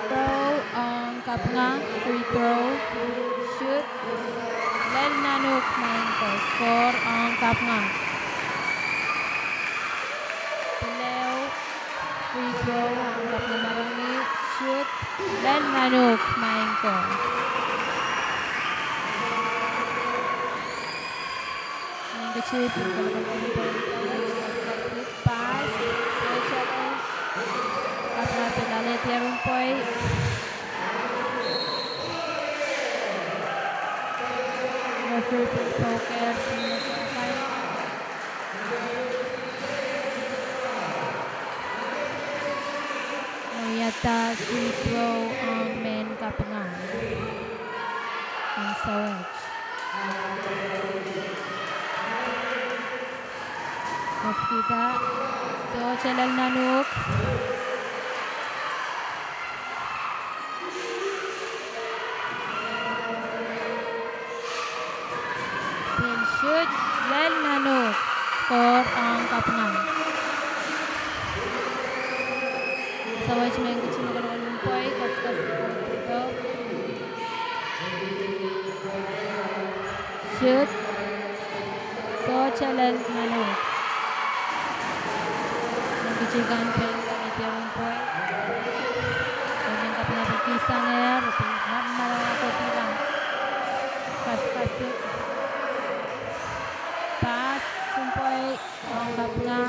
Throw ong kapinga, free throw. Shoot. Lel nan uhk, maing ko. Score ong kapinga. Pil ehu, free throw ong kapinga Marangi. Shoot. Lel nan uhk, maing ko. Mehn kici pil kolokol en pwei ansou wet, kaskasik, pass, sohte lel. Kapinga pil alehdi ehr en pwei. Referee pil popohki ehr, sine sohte kan. Wiahda free throw ong mehn kapinga. Ansou wet. Koski ka, sohte lel nan uhk. Pil shoot, lel nan uhk. Score ong kapinga. Ansou wet mehn kici me kolokol en pwei, kaskasik, kohdi doh. Shoot. Sohte lel nan uhk. Mehn kici kan pil alehdi ehr en pwei. Mehn kapinga pil kihsang ehr, pil marmar kohdi doh. Kaskasik. Pass en pwei ong kapinga.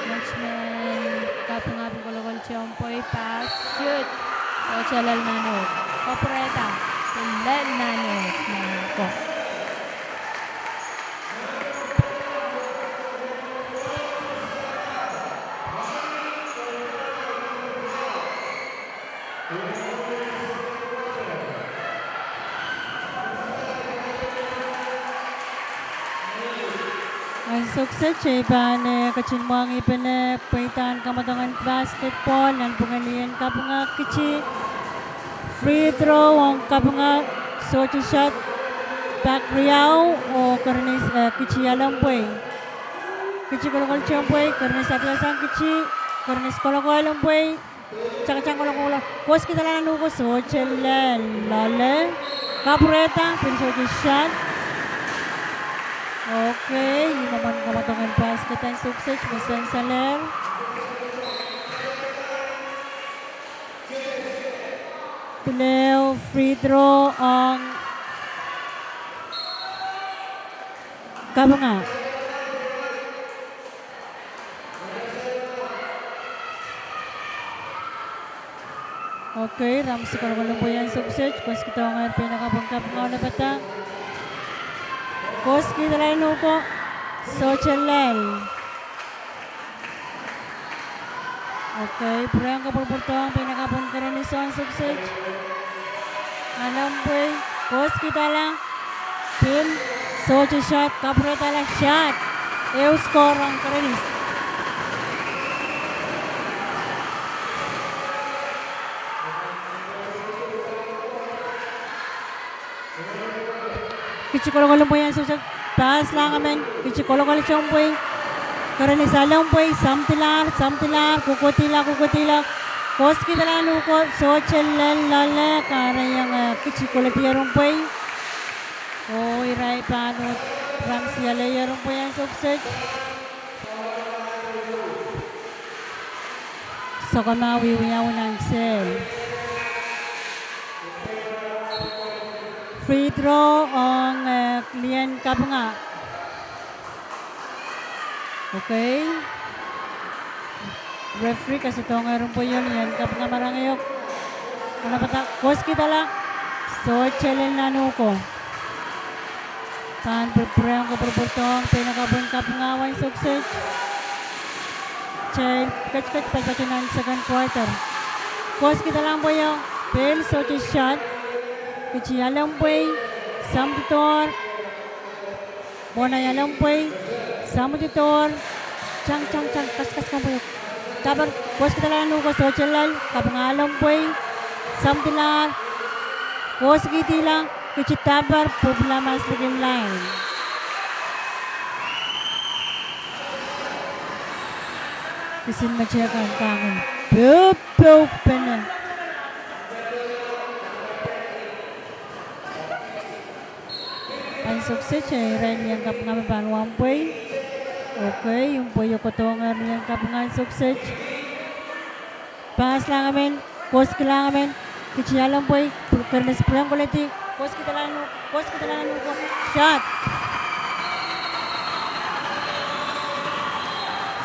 Met mehn kapinga pil kolokol tohn pwei, pass, shoot. Sohte lel nan uhk. Kapwurehda, pil lel nan uhk, maing ko. Ansou kiset I pahn, eh, ketin mwahngih pene pweidahn kamwadong en basketball nanpwungen ien kapinga kici. Free throw ong kapinga, sohte shot, pak riau oh kereni, eh, kici ial en pwei. Kici kolokol tohn pwei, kereni satiasang kici, kereni kolokol en pwei. Tangtang kolokol, koskihda nan uhk, sohte lel, loale. Kapwurehda, pil sohte shot. Okay, ih mwomwen kamwadong en basket ansou kiset me sansalehr. Pil ehu free throw ong kapinga. Okei, ramsi kolokol en pwei en Sokset, koaskidohngehr pein akapw en kapinga oh lepada. Koaskidala nan uhk oh, sohte lel. Okei, pwurehng kapwurpwurdohng pein akapw en Kerenis en Sokset. Alehn pwei, koaskidala, pil, sohte shot, kapwurehdala shot. Ehu score ong Kerenis. Kiht kolokol en pwei en Sokset, pahslahng emen, kiht kolokol tohn pwei. Kerenis alehn pwei, samwadilahr, samwadilahr, kohkohdihla, kohkohdihla. Koaskidala nan uhk oh, sohte lel loale, kahrehiong, eh, kiht koledi ehr en pwei. Oh irail pahn uhd ramsi alehdi ehr en pwei en Sokset. Sokamwa wiewiawi nan sel. Free throw ong, eh, lien kapinga. Okei. Referee kasdohng ehr en pwei oh lien kapinga me rang ehu. Oh lepada koaskidala, sohte lel nan uhk oh. Pahn pwurpwurehng kapwurpwurdohng pein akapw en kapinga en Sokset. Kitail ketiket patopato nan second quarter. Koaskidala nan pwei oh, pil sohte shot. Kiht alehn pwei, samwadidohr. Mwohn ahi alehn pwei, samwadidohr. Tang, tang, tang, kaskasukuhn pwei oh. Daper, koaskidala nan uhk oh, sohte lel, kapinga alehn pwei, samwadilahr. Koaskidihla, kiht daper, pwupwula maslikin lain. Kisin mete kan kangen popoukpene. En Sokset, irail lien kapinga me pahn wahn pwei. Okei, en pwei oh kohdohngehr lien kapinga en Sokset. Pahslahng emen, koaskilahng emen, kiht alehn pwei, Kerenis pwurehng koledi, koaskidala nan uhk, koaskidala nan uhk, shot.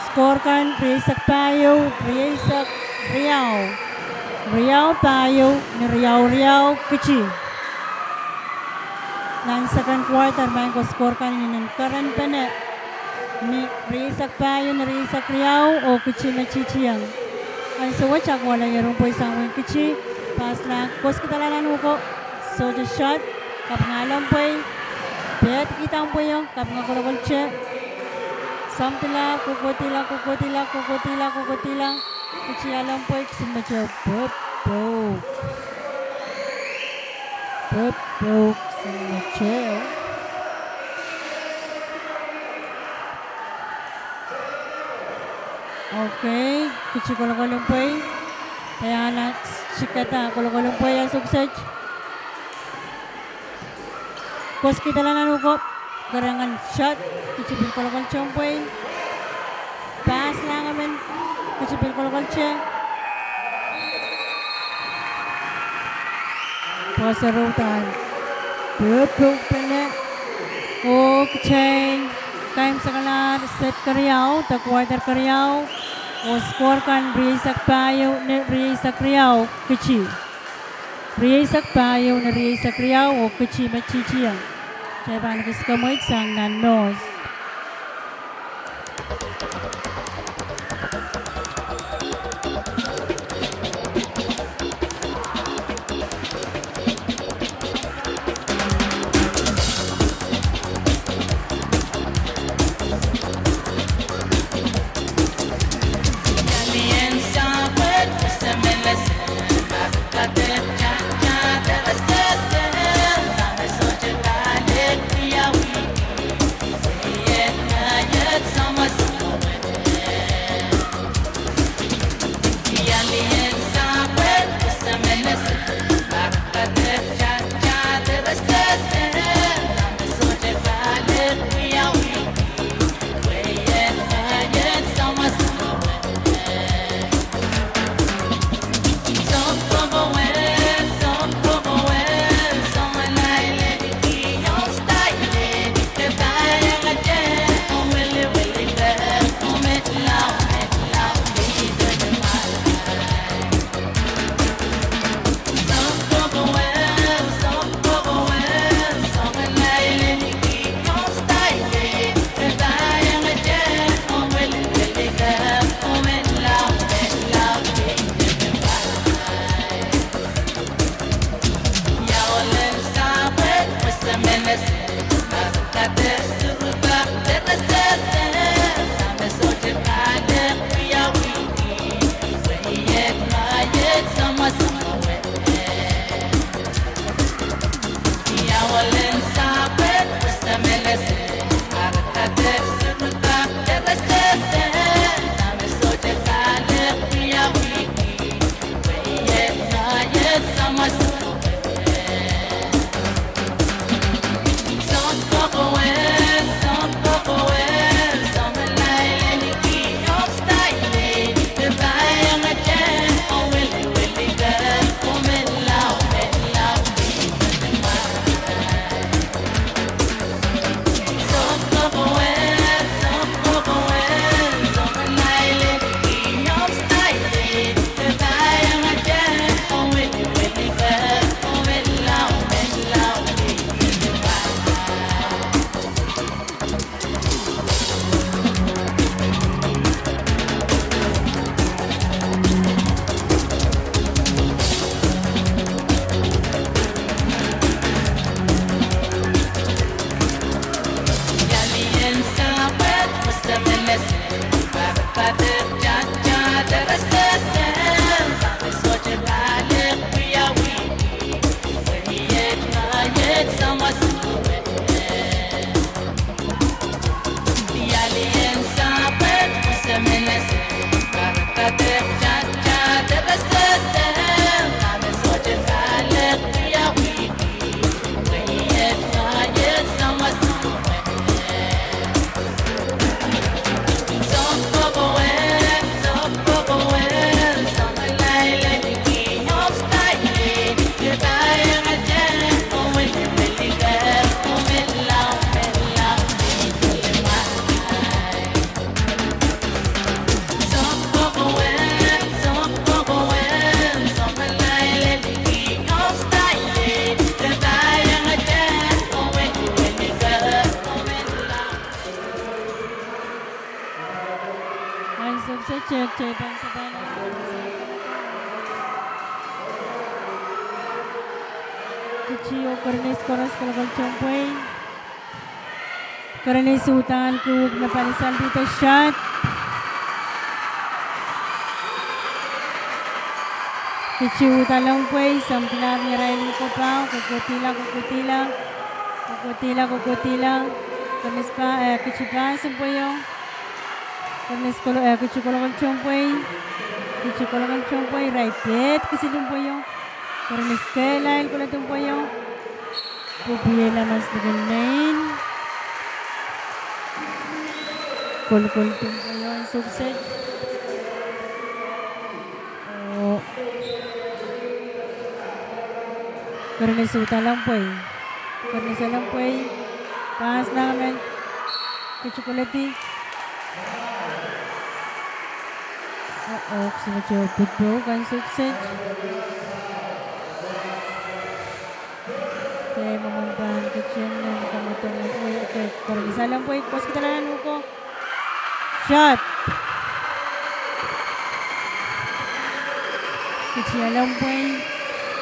Score kan rieisek pahieu, rieisek riau. Riau pahieu, ni riau riau, kiht. Nan second quarter, maing ko score kan inenen kerenpene. Ni rieisek pahieu, ni rieisek riau, oh kiht me titieng. Ansou wet kohla ehr en pwei sang wehin kiht, pahslahng, koaskidala nan uhk oh, sohte shot, kapinga alehn pwei, pehd kihda nan pwei oh, kapinga kolokolte, samwadilahr, kohkohdihla, kohkohdihla, kohkohdihla, kohkohdihla, kiht alehn pwei, kisin mete, popouk. Popouk, kisin mete. Okei, kiht kolokol en pwei. Iangahki kihda kolokol en pwei en Sokset. Koaskidala nan uhk oh, kerengen shot, kiht pil kolokol tohn pwei. Pahslahng emen, kiht pil kolokolte. Pwoson uhdahn popoukpene. Oh kitail kaimwisekalahr set keriau, de quarter keriau. Oh score kan rieisek pahieu ni rieisek riau, kiht. Rieisek pahieu ni rieisek riau, oh kiht me titieng. Kitail pahn kis kamwei sang nan nohs. Kici oh Kirinis koaros kolokoltehng pwei. Kirinis uhdahn kihwuk me palisandihda shot. Kici uhdahn lepwei, samwadilahr ni arail uhk oh pahn kokohdihla, kokohdihla, kokohdihla, kokohdihla. Kirinis pa, eh, kici pass en pweio. Kirinis kolo, eh, kici kolokoltehng pwei. Kici kolokoltehng pwei, irail pid kisin pweio. Kirinis kehlail kolkoltehng pweio. Pwupwihla mas likin nein. Kolkoltehng pweio en Soukosehd. Oh. Kirinis uhdahn lepwei. Kirinis lepwei. Pass nangamen. Kici koledi. Oh, oh, kisin mete pwupwuhk en Soukosehd. Kei, mwomwen pahn kisin nan kamwadong, eh, kei, Kirinis lepwei, koskidala nan uhk oh. Shot. Kici lepwei,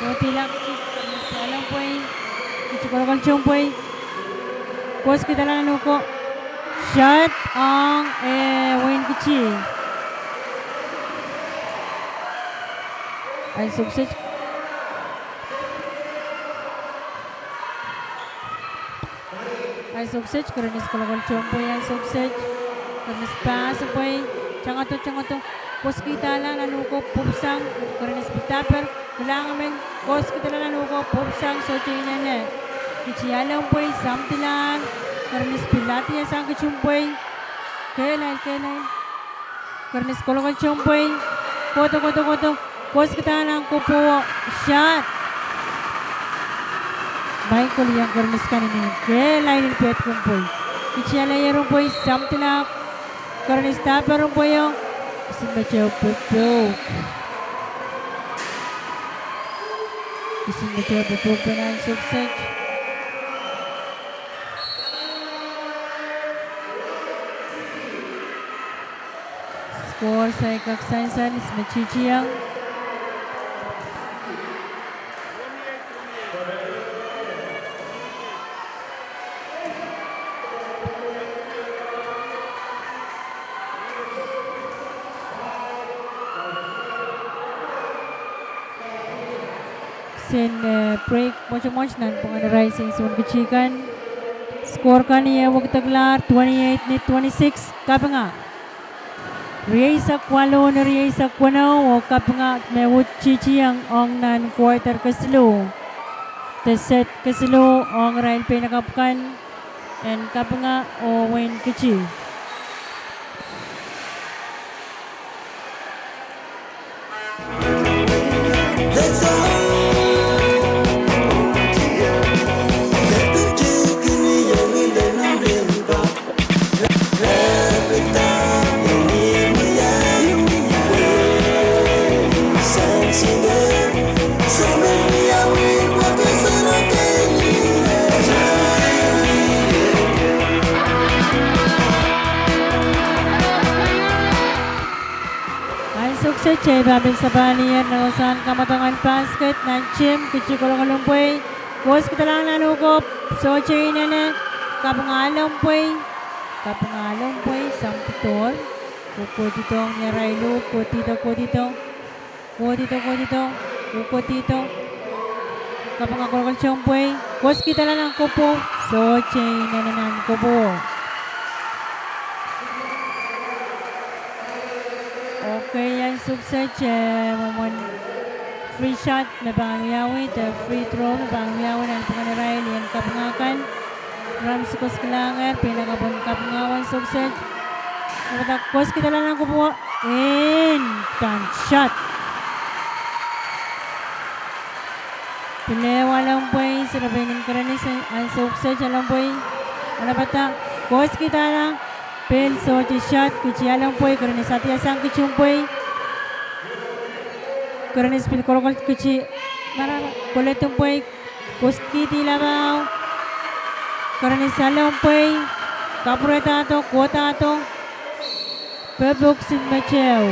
kohdihla kici, Kirinis lepwei, kici kolokoltehng pwei. Koskidala nan uhk oh. Shot, ong, eh, wehin Kici. Ahn Soukosehd. Ahn Soukosehd, Kirinis kolokoltehng pwei, ahn Soukosehd. Kirinis pass en pwei, tangodo, tangodo. Koskidala nan uhk oh pwupwusang, Kirinis pil daper, kilang emen, koskidala nan uhk oh pwupwusang, sohte inene. Kici lepwei, samwadilahr, Kirinis pil adiasang kisin pwei. Kehlail, kehlail. Kirinis kolokoltehng pwei. Kohdo, kohdo, kohdo. Koskidala nan kopwuo. Shot. Maing koliang Kirinis kan ni kehlail en pid kin pwei. Kici lepwei, samwadilahr. Kirinis daper en pweio. Kisin mete pwupwuhk. Kisin mete pwupwuhk en ahn Soukosehd. Score saikak sansal, ih me titiong. Sen, eh, break mwotomwot nan pwungen Rising Sun Kici kan. Score kan iei wekidekla twenty-eight ni twenty-six, kapinga. Rieisek waluh ni rieisek weneu oh kapinga me uhd titiong ong nan quarter kesiluh. De set kesiluh ong irail peinakapw kan en kapinga oh wehin Kici. Ahn Soukosehd, eh, pahn pil sapahl ier nan wasahn kamwadong en basket nan tim, Kici kolokoltehng pwei, koskidala nan uhk oh, sohte inene, kapinga lepwei, kapinga lepwei, samwadidohr, kokohdihdo ni arail uhk, kohdihdo, kohdihdo. Kohdihdo, kohdihdo, kohdihdo. Kapinga kolokoltehng pwei, koskidala nan kopwou, sohte inene nan kopwou. Okay, ahn Soukosehd, eh, mwomwen free shot me pahn wiawi, de free throw me pahn wiawi nan pwungen irail en kapinga kan. Rams koskilangehr peinakapw en kapinga ahn Soukosehd. Ahpw koskidala nan kopwou, en pahn shot. Pil ehu lepwei, sere pein en Kirinis, ahn Soukosehd lepwei. Ahpw koskidala, pil sohte shot, Kici lepwei, Kirinis adiasang kisin pwei. Kirinis pil kolokol Kici, mara, koledi pwei, koskidihla pahn. Kirinis lepwei, kapwurehdahdo, kohdahdo. Pepuksin meteu.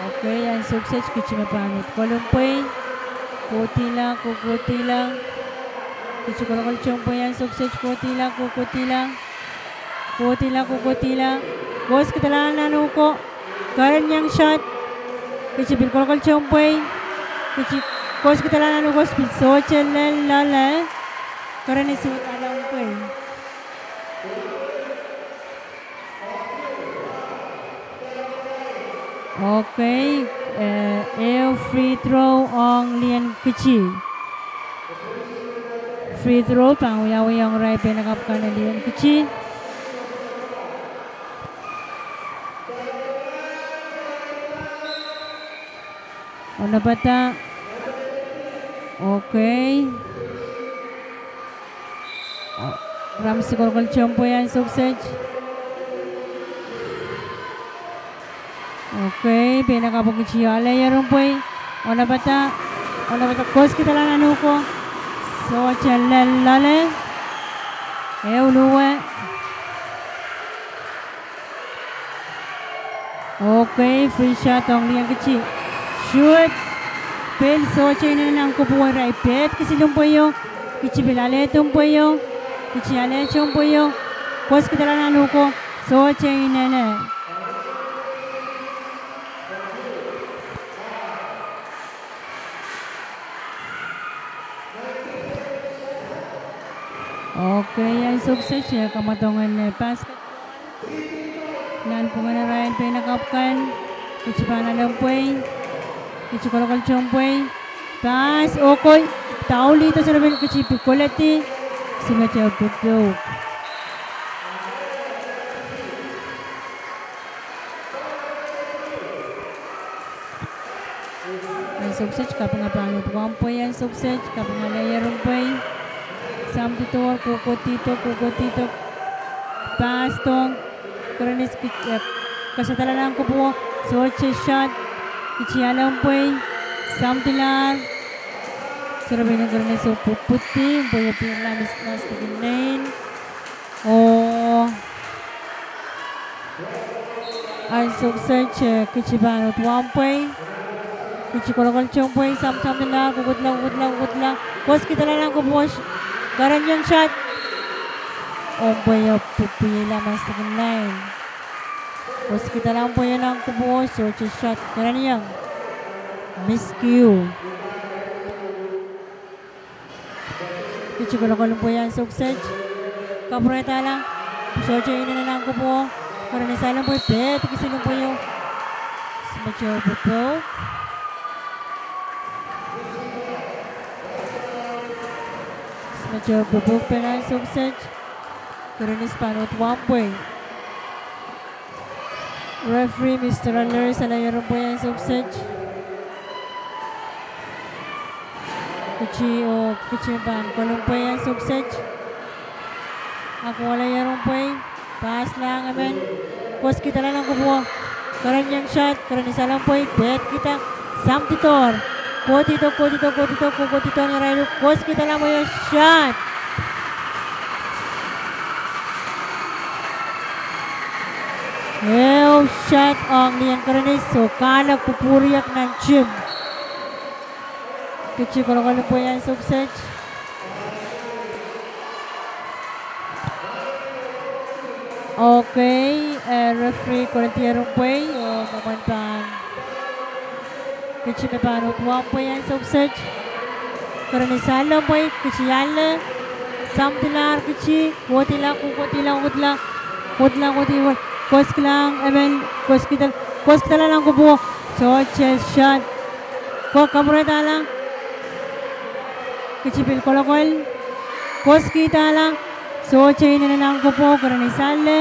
Okei, ansou kiset kitail me pahn uhd kolahng pwei. Kohdihla, kokohdihla. Kitail kolokol tohn pwei ansou kiset, kohdihla, kokohdihla. Kohdihla, kokohdihla. Koskidala nan uhk o. Kereniong shot. Kitail pil kolokol tohn pwei. Kitail koskidala nan uhk o, pil sohte lel loale. Kereni sohte lel pwei. Okei, eh, ehu free throw ong Lien Kiti. Free throw pahn wiawi ong irail peinakapw kan en Lien Kiti. Onopada. Okei. Ramsi kolokol tohn pwei ansou kiset. Okei, peinakapw kitail alehier en pwei. Onopada, onopada koskidala nan uhk o. Sohte lel loale. Ehu luwe. Okei, free shot ong Lien Kiti. Shoot. Pil sohte inenen nan kupwuo, irail pid kisin pweio. Kitail pil alehdi pweio. Kitail alehdi pweio. Koskidala nan uhk o. Sohte inenen. Okei, ansou kiset, eh, kamwadong en, eh, basketball nan pwungen irail peinakapw kan. Kitail pahn ale pwei. Kitail kolokol tohn pwei. Pas, okei. Daulihdo, serepen kitail pil koledi. Kitail me tepepeu. Ansou kiset, kapinga pahn uhd wahn pwei ansou kiset, kapinga alehier en pwei. Samdidohr, kokohdihdo, kokohdihdo. Pas dohng, Kerenis ki-, eh, kasadala nan kupwuo, sohte shot, kitail ale pwei, samdilahr. Serepen Kerenis oh pwupwudi, pwei oh pil lamis nas tikin nein. Oh. Ansou kiset, eh, kitail pahn uhd wahn pwei. Kitail kolokol tohn pwei, samsamdilahr, kokohdihla, kokohdihla, kokohdihla. Koskidala nan kupwuo, kereniong shot. Oh pwei oh pwupwudi lamis tikin nein. Koskidala pwei nan kupwuo, sohte shot, kereniong. Miscue. Kitail kolokol pwei ansou kiset. Kapwurehdahla. Sohte inenen nan kupwuo. Kerenis ale pwei, pid kisin pweio. Simetehr pwupwuk. Simetehr pwupwuk pil ansou kiset. Kerenis pahn uhd wahn pwei. Referee Mister Aleris alehier en pwei ansou kiset. Kitail, oh, kitail pahn kolokol pwei ansou kiset. Ako alehier en pwei, pas lahng emen. Koskidala nan kupwuo. Kereniong shot, Kerenis ale pwei, pid kihda. Samdidohr. Kohdihdo, kohdihdo, kohdihdo, kokohdihdo, irail koskidala pwei oh shot. Ehu shot ong Lien Kerenis oh kahlek pwupwuriek nan tim. Kitail kolokol pwei ansou kiset. Okei, eh, referee koledier en pwei, oh, mwomwen pahn. Kitail me pahn uhd wahn pwehi ansou kiset. Kerenis ale pwei, kitail ale. Samdilahr kitail, kohdihla, kohdihla, kohdihla, kohdihla, kohdihla, koskilahng emen, koskidal, koskidala nan kupwuo, sohte shot. Ko kapwurehdahla. Kitail pil kolokol. Koskidala. Sohte inenen nan kupwuo, Kerenis ale.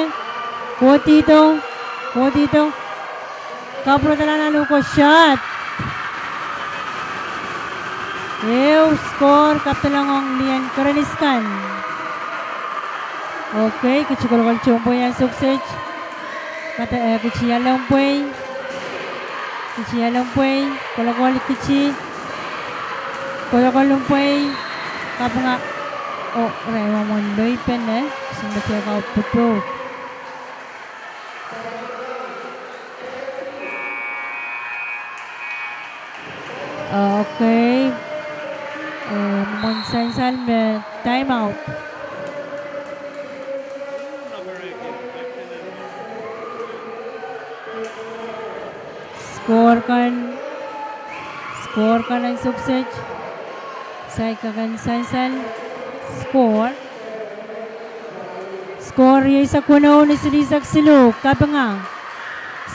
Kohdihdo, kohdihdo. Kapwurehdahla nan uhk o, shot. Ehu score kapedolong ong Lien Kerenis kan. Okei, kitail kolokol tohn pwei ansou kiset. Kata, eh, kitail ale pwei. Kitail ale pwei. Kolokol kitail. Kolokol pwei. Kapinga. Oh, irail mwomwen loipene, kisin me tiahk au pwupwuk. Okay. Eh, mwomwen sansal me time out. Score kan, score kan en sukset. Saik akan sansal. Score. Score rieisek weneu ni silihsek siluh, kapinga.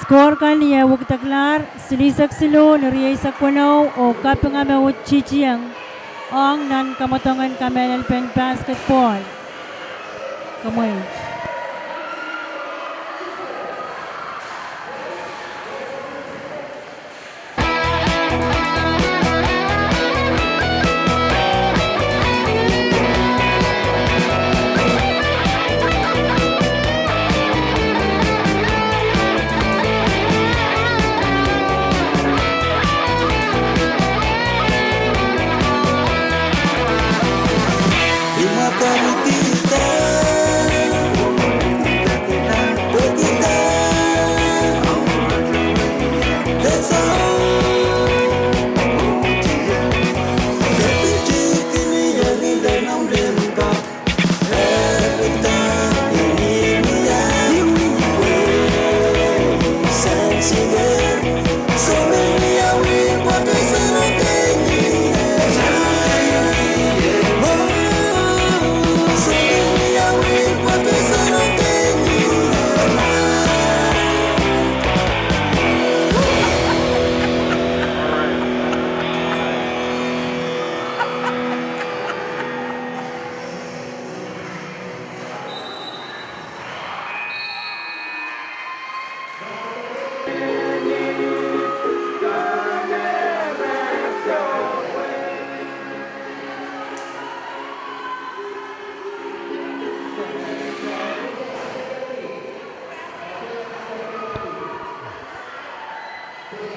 Score kan iei wekidekla silihsek siluh ni rieisek weneu oh kapinga me wet titieng ong nan kamwadong en kamehlelpen basketball. Kamweit.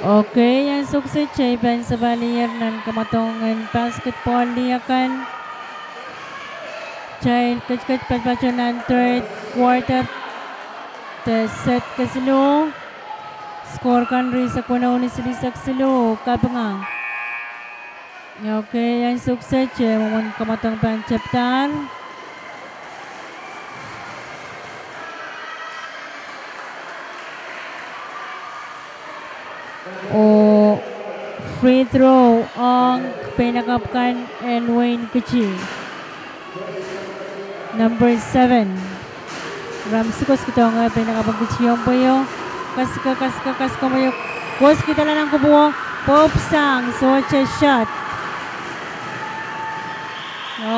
Okay, en sukset ei pahn sapahl ier nan kamwadong en basketball lih akan. Kitail ketiket patopato nan third quarter de set kesiluh. Score kan rieisek weneu ni silihsek siluh, kapinga. Okay, en sukset, eh, mwomwen kamwadong pahn tepdahr. Oh free throw ong peinakapw kan en Wayne Kichi. Number seven. Ramsi koasoakoasoakoahngehr peinakapw en Kichi ong pweio. Koasoakoasoakoahngehr, koasoakoasoakoahngehr. Koasoakidala nan kopwuo. Pwupwsang, sohte shot.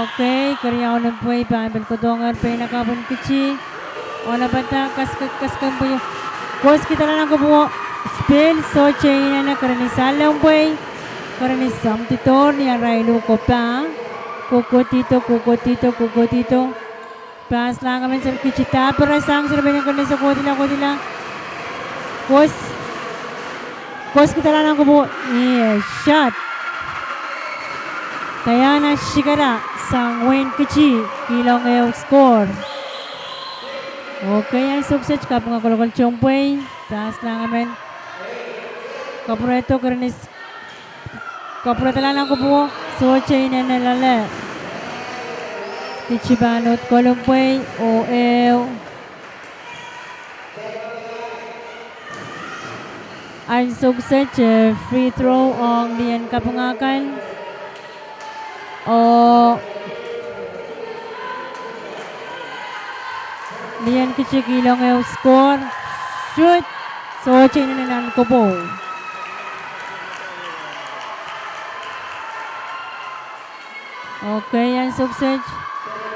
Okay, keriau nan pwei pahn pil kohdohngehr peinakapw en Kichi. Onopada, koasoakoasoakoahngehr, koasoakoasoakoahngehr pweio. Koasoakidala nan kopwuo. Pil sohte inenen, kerenis ale pwei. Kerenis samdidohr ni arail uhk oh pah. Kohkohdihdo, kohkohdihdo, kohkohdihdo. Pahslahng emen, Kichi dahpere sang serepein kerenis, kohkohdihla, kohkohdihla. Koas, koasoakidala nan kopwuo, ie, shot. Diana Shikara sang Wayne Kichi, kihlong ehu score. Okay, en sukset, kapinga kolokol tohn pwei, pahslahng emen. Kapwurehdo kerenis Kapwuradala nan kopwuo, sohte inenen loale. Kichi pahn uhd kolumw pwei oh ehu. Ansou kiset, eh, free throw ong lien kapinga kan. Oh lien Kichi kihlong ehu score. Shoot. Sohte inenen nan kopwou. Okay, ansou kiset.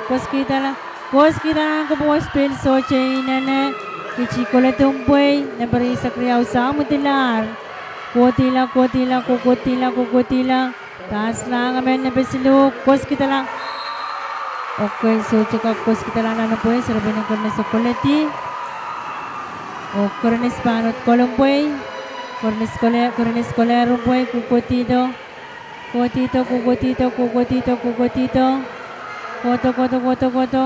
Koasoakidala, koasoakidala nan kopwou, pil sohte inenen. Kichi kolumw pwei, nempe ire sakriau samwadilahr. Kohkohdihla, kohkohdihla, kohkohdihla, kohkohdihla. Pahslahng emen, nempe siluh, koasoakidala. Okay, sohte kak koasoakidala nan pwei, serepein kerenis koledi. Oh kerenis pahn uhd kolumw pwei. Kerenis kole, kerenis kolehr pwei, kohkohdihdo. Kohkohdihdo, kohkohdihdo, kohkohdihdo, kohkohdihdo. Kohdo, kohdo, kohdo, kohdo.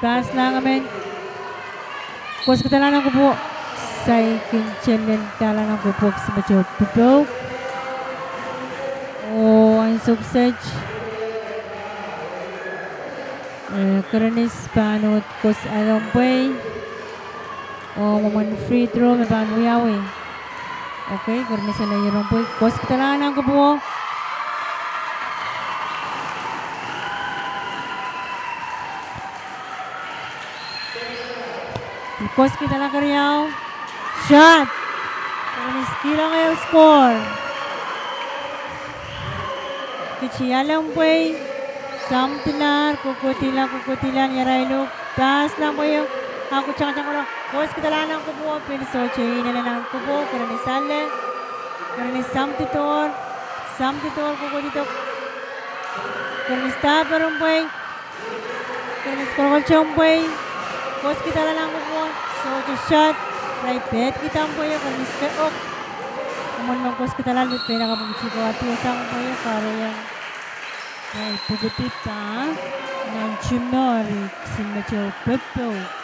Pass lang emen. Koskidala nan kupwuo. Saikinte lel dahla nan kupwuo, kisin mete popouk. Oh ansou kiset. Eh, Kerenis pahn uhd kos alehpwei. Oh mwomwen free throw me pahn wiawi. Okay, Kerenis ale ierempwei, koskidala nan kupwuo. Koskidala keriau. Shot. Kerenis kilang ehu score. Kiti alehpwei, samdilahr, kohkohdihla, kohkohdihla ni arail uhk, pass nan pweio, akutangtang kolo, koskidala nan kupwuo, pil sohte inenen nan kupwuo, Kerenis ale, Kerenis samdidohr, samdidohr, kohkohdido, Kerenis dahperen pweio, Kerenis kolokoltehn pweio, koskidala nan kupwuo, sohte shot, irail pehd kihda pweio, Kerenis ke ok. Mwomwen men koskidala, lipena kapwung tiko adi sang pweio, kahrehiong irail pwupwudi pahn nan timour, kisin mete popouk.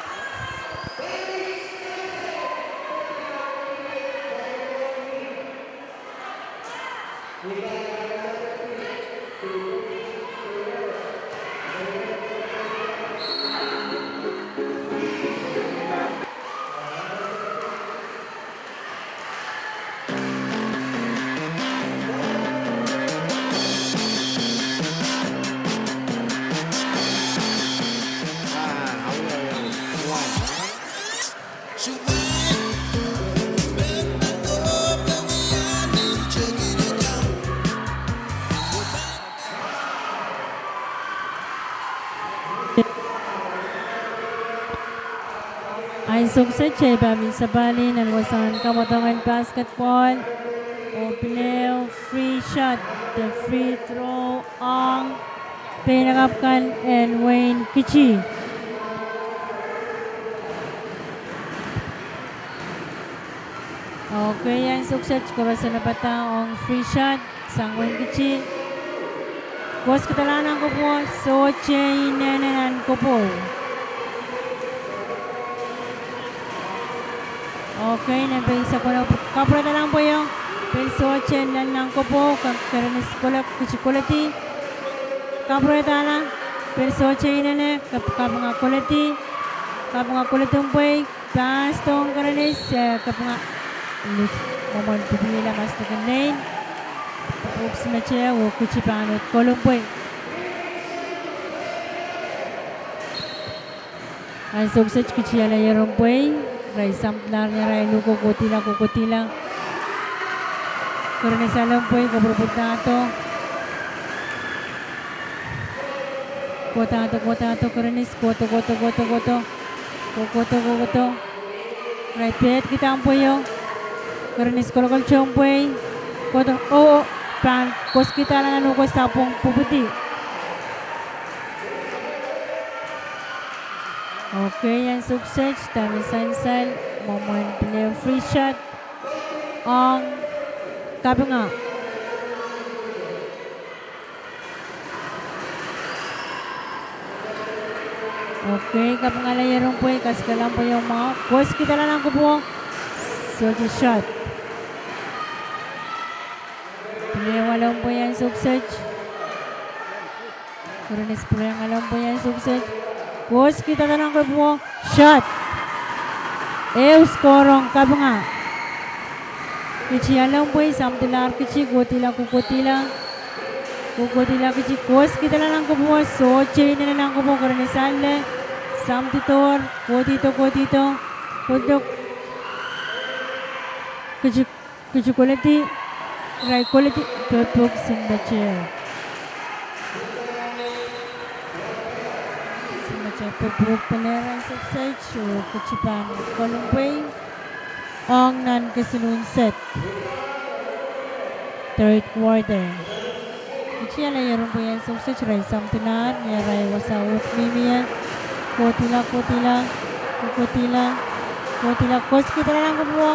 Ansou kiset kitail pahn pil sapahl nan wasahn kamwadong en basketball. Oh pil ehu free shot, de free throw ong peinakapw kan en wehin Kiti. Okay, ansou kiset koaros en padahk ong free shot sang wehin Kiti. Koskidala nan kupwuo, sohte inenen nan kupwuo. Okay, nan pein sapwellime kapwurehdahla pweio, pil sohte inenen nan kupwuo, Kerenis kolok, Kiti koledi. Kapwurehdahla, pil sohte inenen, kap-, kapinga koledi, kapinga koledi pweio, pass ong Kerenis, eh, kapinga, mwomwen pwupwila masliki nein, pwupwuk simete, oh Kiti pahn uhd koledi pweio. Ansou kiset Kiti ale ierempwei, irail samdilahr ni arail uhk, kohkohdihla, kohkohdihla. Kerenis alehpwei, kopwurupwurdahdo. Kohdahdo, kohdahdo, Kerenis, kohdo, kohdo, kohdo, kohdo. Kohkohdo, kohkohdo. Irail pehd kihda pweio. Kerenis kolokoltehn pweio. Kohdo, oh, pahn koskidala nan uhk, sapwung pwupwudi. Okay, ansou kiset, dahme sansal, mwomwen pil ehu free shot ong kapinga. Okay, kapinga ale ierempwei, kasikala pweio mwahu, koskidala nan kupwuo, sohte shot. Pil ehu alehpwei ansou kiset. Kerenis pwurehng alehpwei ansou kiset. Koskidala nan kupwuo, shot. Ehu score ong kapinga. Kiti alehpwei, samdilahr Kiti, kohkohdihla, kohkohdihla. Kohkohdihla Kiti, koskidala nan kupwuo, sohte inenen nan kupwuo, Kerenis ale, samdidohr, kohdido, kohdido, kohdido. Kiti Kiti koledi, irail koledi, pwupwuk simete. Simete pwupwuk pene ansou kiset, oh Kiti pahn koledi pweio ong nan kisin unsek. Third quarter. Kiti ale ierempwei ansou kiset, irail samdilahr ni arail wasa uhk mihmi ie. Kohkohdihla, kohkohdihla, kohkohdihla, kohkohdihla, koskidala nan kupwuo.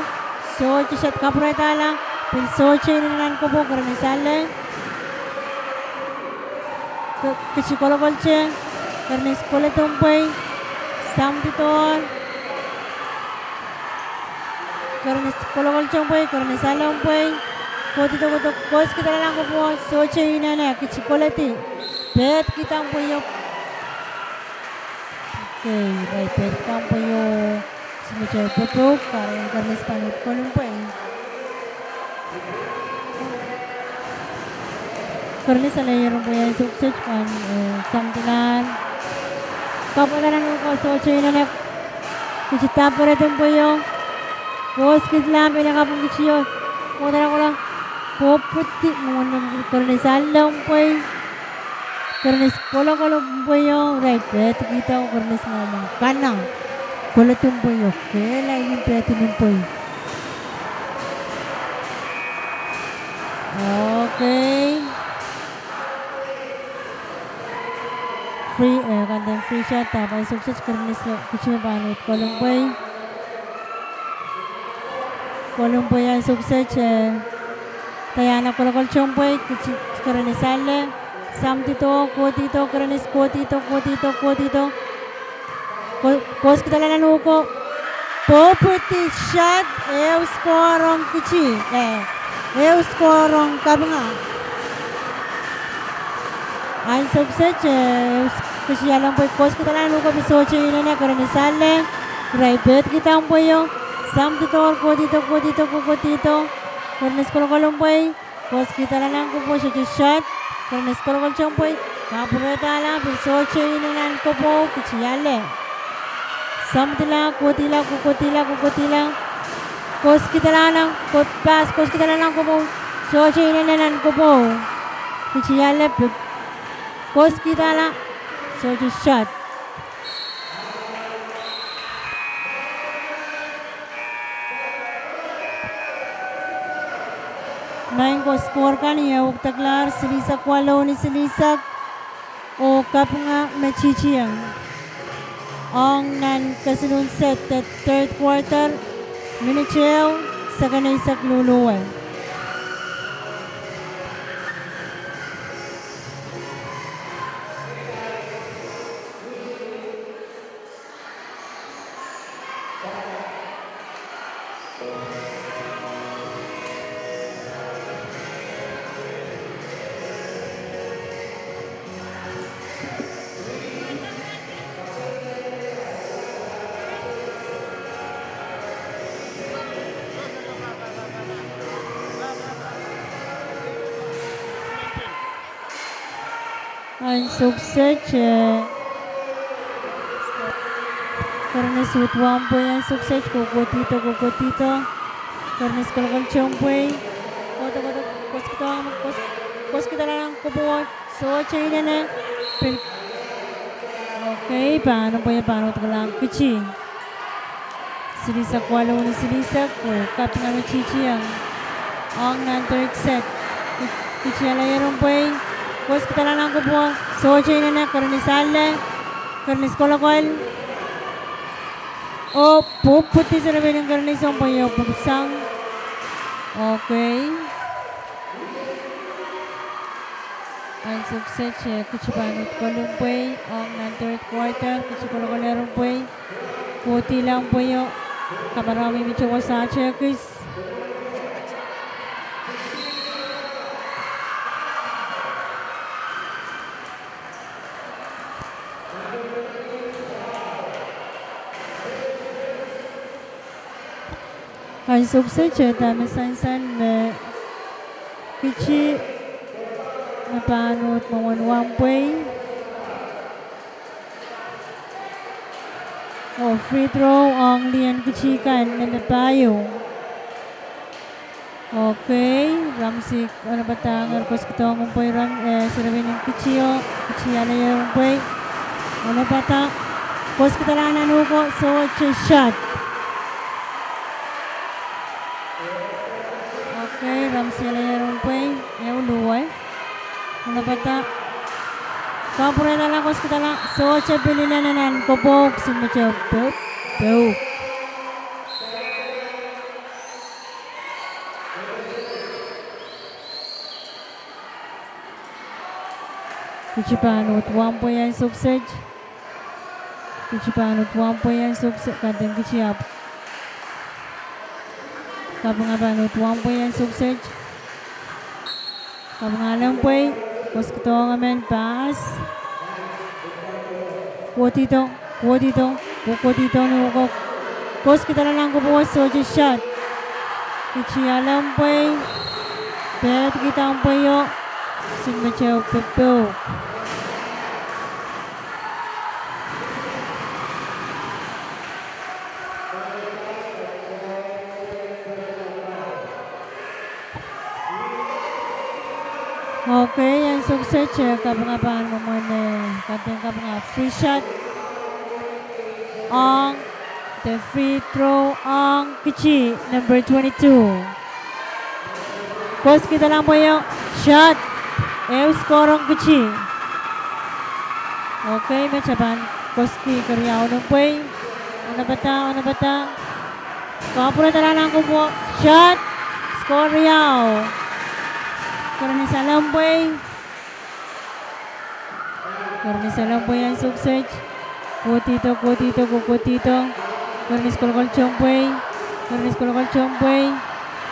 Sohte shot, kapwurehdahla, pil sohte inenen nan kupwuo, Kerenis ale. Ke-, kici kolokolte, Kerinis koledi mpwei, samdidohr, Kerinis kolokolte mpwei, Kerinis ale mpwei, kohdido, kohdido, koskidala nan kopwou, sohte inene, kici koledi, pehd kihda mpweio. Okei, irail pehd kihda mpweio. Sihmwete pwupwuk, kahrehiong Kerinis pahn uhd kol mpwei. Kerinis ale ier mpwei, ahnsou kiset pahn, eh, samdilahr. Kapwurehda nan uhk oh sohte inene, kici dahpw keredi mpweio. Koskidala pein kapwung kitio. Kohdido, kohdido. Pwopwidi mwomwen Kerinis ale mpwei. Kerinis kolokol mpweio, irail pehd kihda, Kerinis mwomwen kanang. Koledi mpweio, kehlail en pehd ni mpwei. Okei. Free, eh, kanden free shot, dahpw ahnsou kiset Kerinis, eh, kici me pahn uhd kol mpwei. Kol mpwei ahnsou kiset, eh, Diana kolokolte mpwei, kici Kerinis ale. Samdido, kohdido, Kerinis kohdido, kohdido, kohdido. Ko-, koskidala nan uhk oh. Pwopwidi shot, ehu score ong kici, eh, ehu score ong kapinga. Ahnsou kiset, eh, ehu s-, kici ale mpwei, koskidala nan uhk oh pil sohte inene, Kerinis ale, irail pehd kihda mpweio, samdidohr, kohdido, kohdido, kohdido, Kerinis kolokol mpwei, koskidala nan kopwou, sohte shot, Kerinis kolokolte mpwei, kapwurehdahla, pil sohte inenen kopwou, kici ale. Samdila, kohdila, ko-, kohdila, ko-, kohdila. Koskidala nan, ko-, pass, koskidala nan kopwou, sohte inenen kopwou. Kici ale, pil koskidala, sohte shot. Maing ko score kan ieu, ehu deklahr silihsek waluh ni silihsek, oh kapinga me titieng. Ong nan kesiluhn set, the third quarter, minit ehu, seken eisek luluwe. Ahnsou kiset, eh, Kerinis uhd wahn mpwei, ahnsou kiset, ko-, kohdido, ko-, kohdido. Kerinis kolokolte mpwei. Kohdo, kohdo, koskidala, kos-, koskidala nan kopwou, sohte inene, pil. Okei, pahn mpwei pahn uhd kolahng kici. Silihsek waluh ni silihsek, oh kapinga me titieng. Ong nan third set. Ki-, kici ale ier mpwei. Koskidala nan kopwou, sohte inene, Kerinis ale, Kerinis kolokol. Oh pwupwidi serepein Kerinis oh mpweio pwupwusang. Okei. Ahnsou kiset, eh, kici pahn uhd kol mpwei, ong nan third quarter, kici kolokolehr mpwei. Kohdihla mpweio, kamaraun mihmihte wasa tehkis. Ahnsou kiset, eh, dahme sansal me kici me pahn uhd mwomwen wahn mpwei. Oh free throw ong lien kici kan, nempe pahieu. Okei, Ramsey, oh, napadahngehr koskidohng mpwei ram, eh, serepein kitio, kici ale ier mpwei. Oh, napada, koskidala nan uhk oh, sohte shot. Okei, Ramsey ale ier mpwei, ehu luwe. Oh, napada, kapwurehdahla, koskidala, sohte pil inene nan kopwou, sihmwete pe-, pwupwuk. Kici pahn uhd wahnpohi ansou kiset. Kici pahn uhd wahnpohi ansou kiset, kaidehn kici ahpw kapinga pahn uhd wahnpohi ansou kiset. Kapinga lempwei, koskidohng emen, pass. Kohdido, kohdido, kohdido ni uhk, koskidala nan kupwuo, sohte shot. Kici lempwei, pehd kihda mpweio, sin me teu pepeuk. Okay, ansou kiset, eh, kapinga pahn mwomwen, eh, kaidehn kapinga free shot. Ong, de free throw, ong kici, number twenty-two. Koskidala mpweio, shot, ehu score ong kici. Okay, me tepahn koski keriau lempwei. Onopada, onopada. Kapwuredala nan kupwuo, shot, score riau. Kernis lempwei. Kernis lempwei ansou kiset. Kohdido, kohdido, kohdido. Kernis kolokol tompwei. Kernis kolokol tompwei.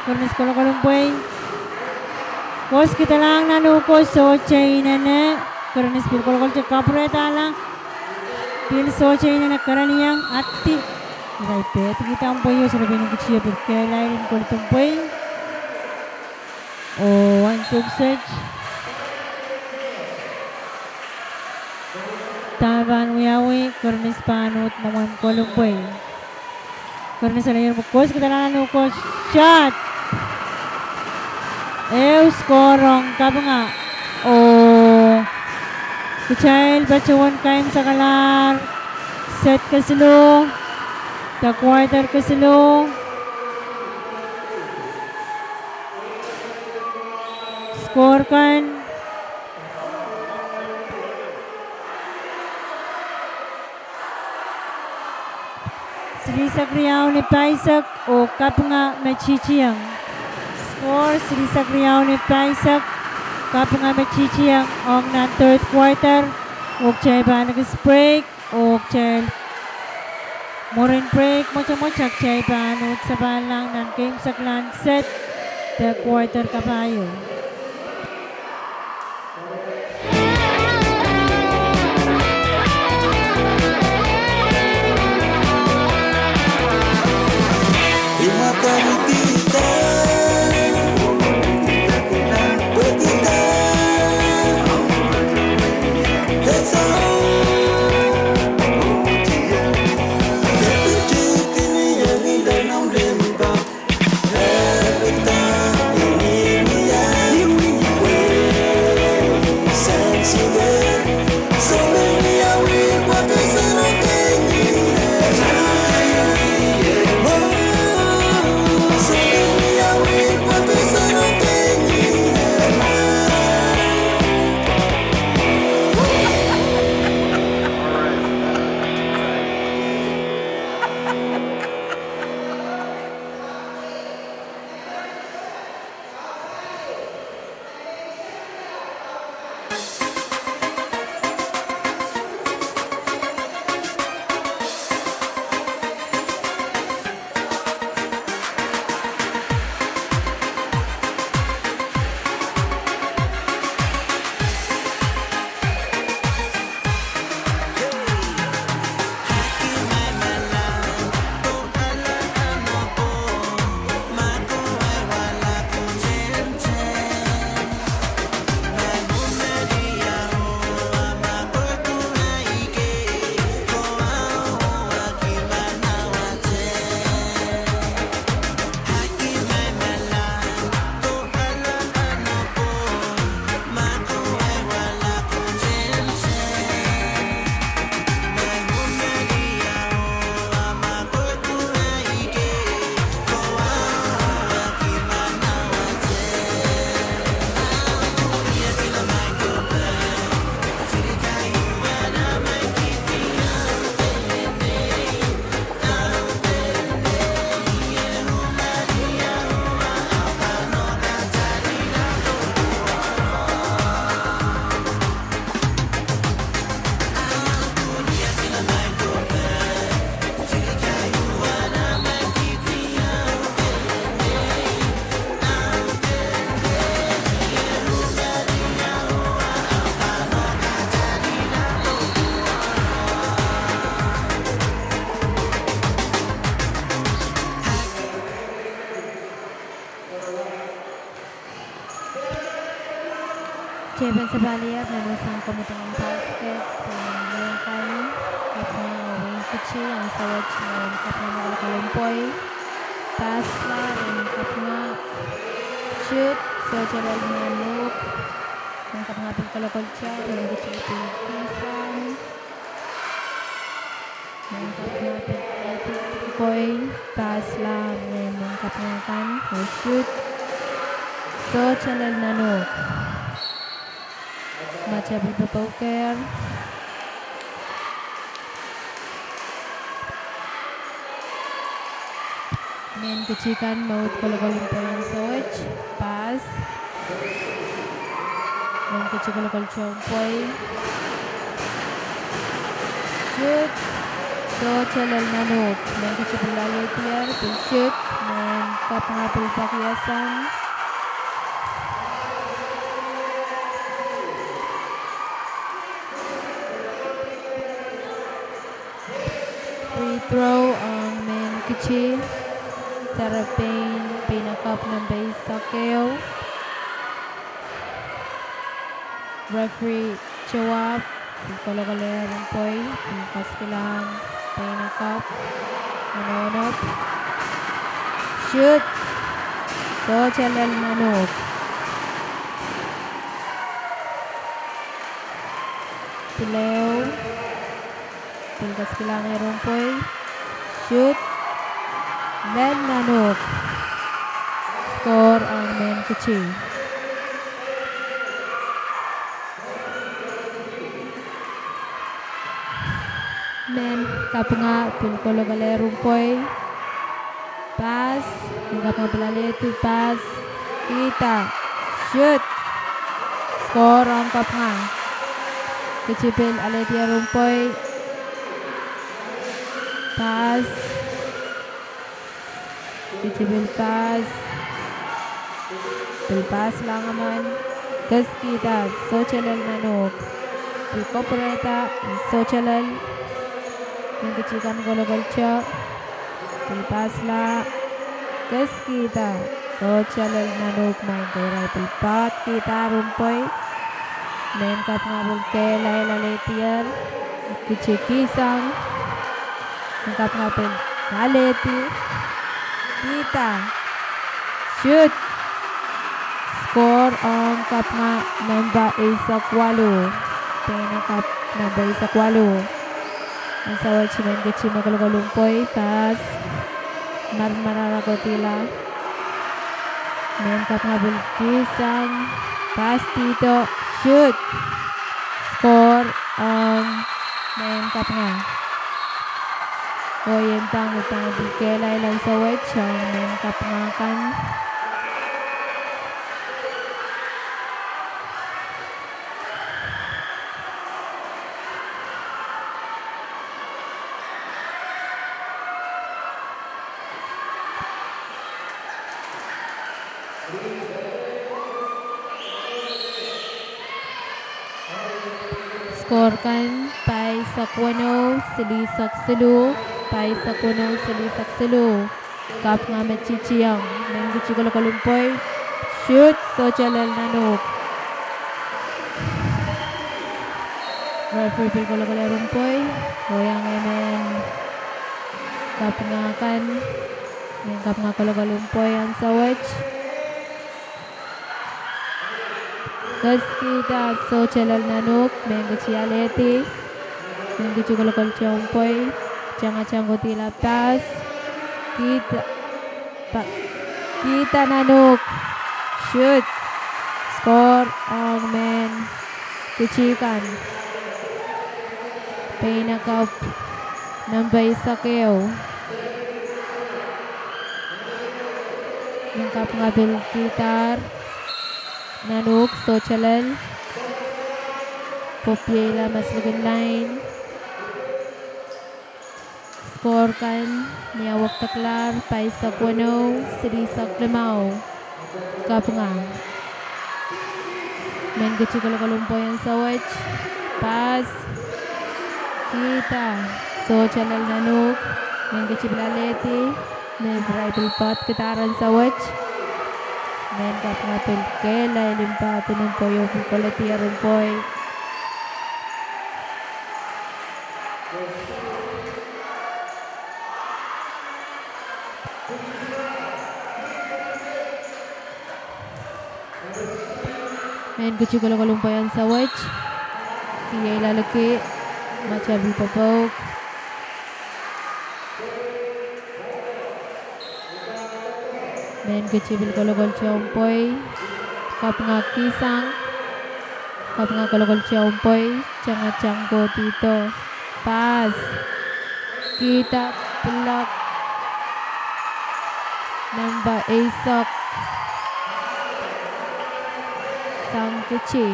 Kernis kolokol mpwei. Koskidalahng nan uhk, sohte inene. Kernis pil kolokol te kapwuredala. Pil sohte inene, kerenieng, ahdi. Irail pehd kihda mpweio, sohte pein kici pil kehlail en koledi mpwei. Oh ansou kiset. Dahme pahn wiawi, Kernis pahn uhd mwomwen koledi mpwei. Kernis ale ier me koskidala nan uhk, shot. Ehu score ong kapinga. Oh, kitail patohwen keimwseklahr set kesiluh, de quarter kesiluh. Score kan. Silihsek riau ni pahisek oh kapinga me titieng. Score, silihsek riau ni pahisek, kapinga me titieng ong nan third quarter. Oh kitail pahn ekis break, oh kitail mwurin break mwotomwot kitail pahn uhd sapahlahng nan keimwseklahn set de quarter kapahieu. Principal Yap, nan wasahn komwi en basket, en lehkan, kapinga Wayne Kichi, ansou wet, en kapinga me kolokol en pwei, pasla, en kapinga, shoot, sohte lel nan uhk, en kapinga pil kolokol teo, en Kichi pil kisang. Mehn kapinga pil alehdi pwei, pasla, mehn kapinga kan, oh shoot. Sohte lel nan uhk. Mata pil pepouker. Mehn Kichi kan me uhd kolokol en pwei ansou wet, pass. Mehn Kichi kolokol teo en pwei. Shoot. Sohte lel nan uhk. Mehn Kichi pil alehdier, pil shoot. Mehn kapinga pil pahkihasang. Free throw ong Mehn Kichi, serepein, pein akap nempei eisek ehu. Referee Joab, pil kolokol en pwei, pil kaskilang, pein akap, onohnop. Shoot. Sohte lel nan uhk. Pil ehu. Pil kaskilang en pwei. Shoot. Lel nan uhk. Score ong Mehn Kichi. Mehn kapinga pil kolokol en pwei. Pass, mehn kapinga pil alehdi, pass, kihda, shoot. Score ong kapinga. Kichi pil alehdi en pwei. Pass. Kichi pil pass. Pil pass lang emen. Keskihda, sohte lel nan uhk. Pil kapwurehda, sohte lel. Mehn Kichi kan kolokol teo. Pil pass la. Keskihda, sohte lel nan uhk, mehn kei irail pil pahtkihda en pwei. Mehn kapinga pil kehlail alehdier. Kichi kisang. Mehn kapinga pil alehdi. Kihda. Shoot. Score ong kapinga nempei eisek waluh. Pein akap nempei eisek waluh. Ansou wet Mehn Kichi me kolokol en pwei, pass. Marmar ara kodihla. Mehn kapinga pil kisang. Pass kihdo. Shoot. Score ong mehn kapinga. Oh ien dang, dang pil kehlail ansou wet ong mehn kapinga kan. Score kan, pahisek weneu, silihsek siluh, pahisek weneu, silihsek siluh. Kapinga me titiong, Mehn Kichi kolokol en pwei, shoot, sohte lel nan uhk. Referee pil kolokol en pwei, oh iang mehn kapinga kan, mehn kapinga kolokol en pwei ansou wet. Keskihda, sohte lel nan uhk, Mehn Kichi alehdi. Mehn Kichi kolokol teo en pwei, tangatang kodihla pass. Kihda, pa-, kihda nan uhk. Shoot. Score ong Mehn Kichi kan. Pein akap nempei eisek ehu. Mehn kapinga pil kihdahr nan uhk, sohte lel. Pwopweila maslikin lain. Score kan ni awekdekelahr, pahisek weneu, silihsek limau. Kapinga. Mehn Kichi kolokol en pwei ansou wet. Pass. Kihda. Sohte lel nan uhk. Mehn Kichi pil alehdi. Mehn irail pil pahtkihdahr ansou wet. Mehn kapinga pil kehlail limpoak en mpoi oh pil koledier mpoi. Mehn kitti kolokol mpoi ansou wet. Kihei loaliki, matail pil popouk. Mehn kitti pil kolokolte mpoi. Kapinga kihsang. Kapinga kolokolte mpoi. Tangatang kohdido. Pas. Kihda, pilok. Nempe eisek. Sang kitti.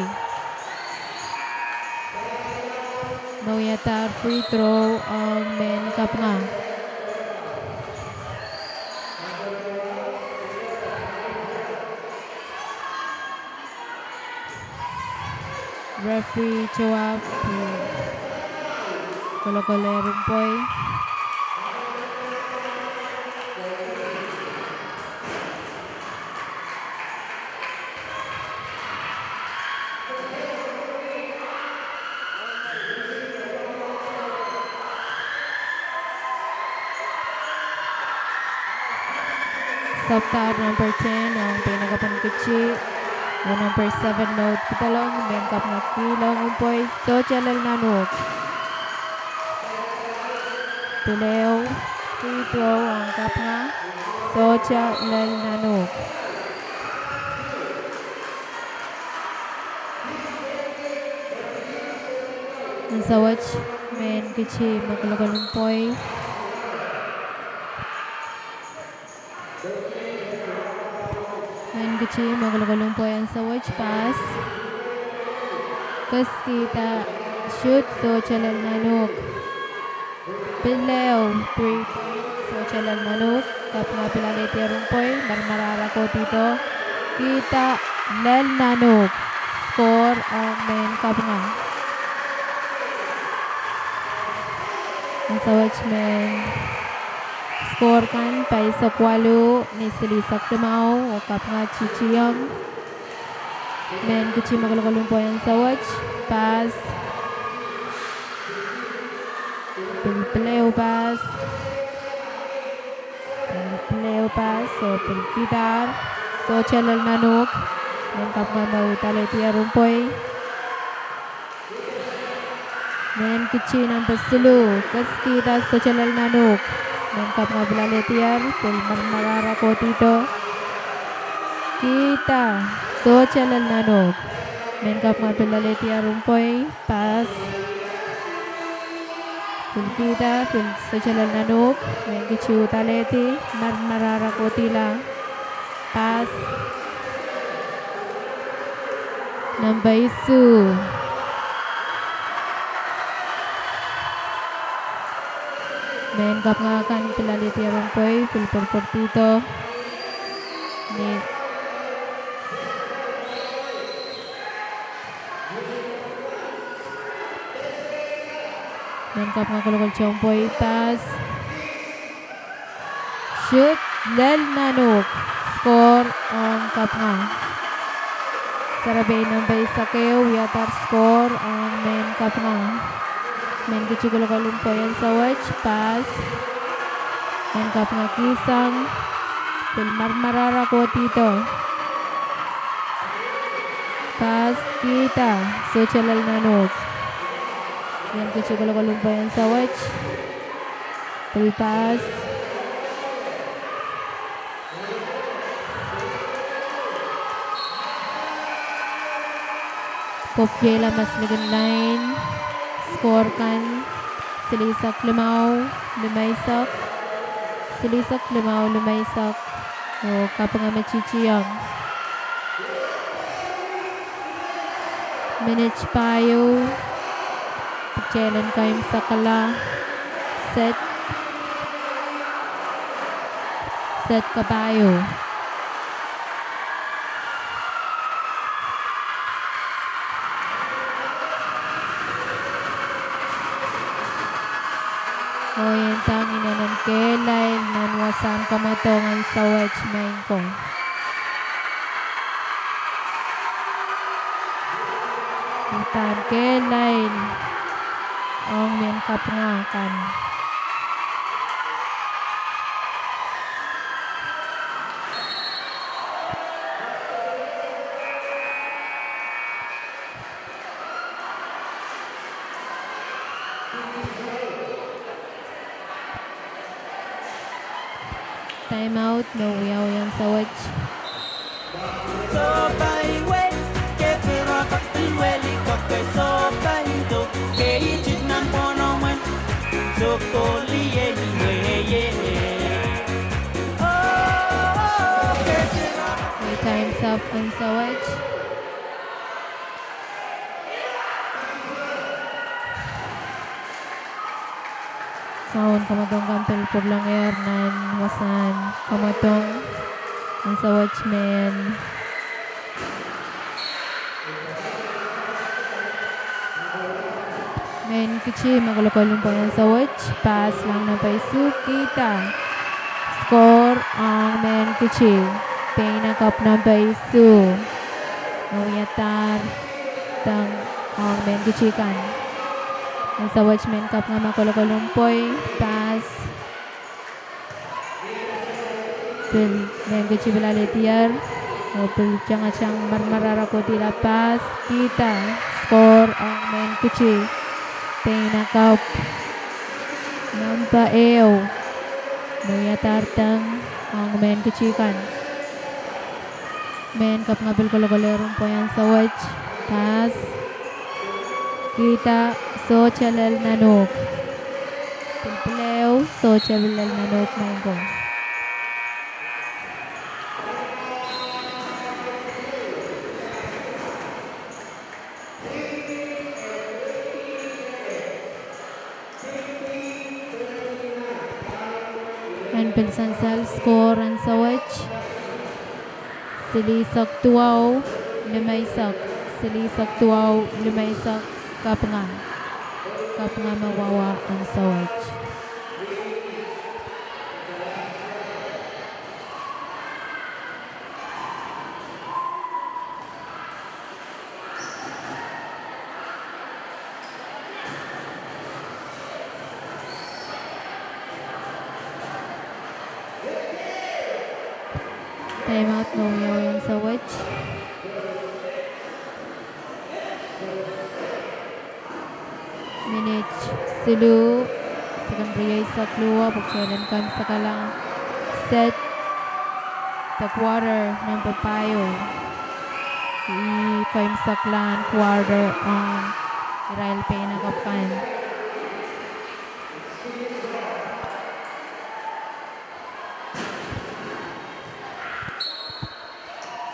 Me wiadahr free throw ong mehn kapinga. Referee towe, kolokolehr mpoi. Sopdahr number ten ong peinakapwon kitti, oh number seven Mount Pidelong, mehn kapinga kihlong mpoi, sohte lel nan uhk. Pil ehu, free throw ong kapinga, sohte lel nan uhk. Ansou wet, mehn kitti me kolokol mpoi. Mehn kitti me kolokol mpoi ansou wet, pas. Keskihda, shoot, sohte lel nan uhk. Pil ehu, three point, sohte lel nan uhk. Kapinga pil alehdi mpoi, marmar ara kohdido. Kihda, lel nan uhk. Score ong mehn kapinga. Ansou wet mehn score kan pahisek waluh ni silihsek limau, oh kapinga titiong. Mehn kitti me kolokol mpoi ansou wet, pas. Pil, pil ehu pas. Pil, pil ehu pas, oh pil kihdahr. Sohte lel nan uhk. Mehn kapinga me uhd alehdi mpoi. Mehn kitti number siluh, keskihda, sohte lel nan uhk. Mehn kapinga pil alehdi, pil marmar ara kohdido. Kihda, sohte lel nan uhk. Mehn kapinga pil alehdi mpoi, pas. Pil kihda, pil sohte lel nan uhk. Mehn kitti uhd alehdi, marmar ara kohdihla. Pas. Number isuh. Mehn kapinga kan pil alehdi mpoi, pil pwurpwurdido. Ni mehn kapinga kolokol mpoi, pas. Shoot, lel nan uhk. Score ong kapinga. Serepein number eisek ehu, wiadahr score ong mehn kapinga. Mehn kitti kolokol mpoi ansou wet, pas. Mehn kapinga kihsang. Pil marmar ara kohdido. Pas, kihda, sohte lel nan uhk. Mehn kitti kolokol mpoi ansou wet. Pil pas. Pwopwukihla me silukin lain. Score kan, silihsek limau, limeisek. Silihsek limau, limeisek. Oh kapinga me titiong. Minit pahieu. Kitail en kaimwisekala. Set. Set kapahieu. Oh ien dang inenen kehlail nan wasahn kamwadong ansou wet, maing ko. Pahn kehlail ong mehn kapinga kan. Time out me wiawi ansou wet. Time's up ansou wet. Soun kamwadong kan pil pwurlongehr nan wasahn kamwadong ansou wet. Mehn, Mehn Kitti me kolokol mpwoi ansou wet, pass lang nan pei isuh, kihda. Score ong Mehn Kitti. Pein akapw nan pei isuh. Wiadahr deng ong Mehn Kitti kan. Ansou wet mehn kapinga me kolokol mpwoi, pass. Pil Mehn Kitti pil alehdier, oh pil tangatang marmarar kohdi la pass, kihda. Score ong Mehn Kitti. Pein akapw. Namba ehu. Wiadahr deng ong Mehn Kitti kan. Mehn kapinga pil kolokolehr mpwoi ansou wet, pass. Kihda, sohte lel nan uhk. Pil pil ehu, sohte pil lel nan uhk maing ko. En pil sansal score ansou wet. Silihsek duwau, limeisek. Silihsek duwau, limeisek, kapinga. Kapinga me wahwa ansou wet. Time out me wiawi ansou wet. Minit siluh, sekon rieisek luo, pwe kitail en keimwseklahng set the quarter number pahieu. Ih keimwseklahn quarter ong irail pein akapw kan.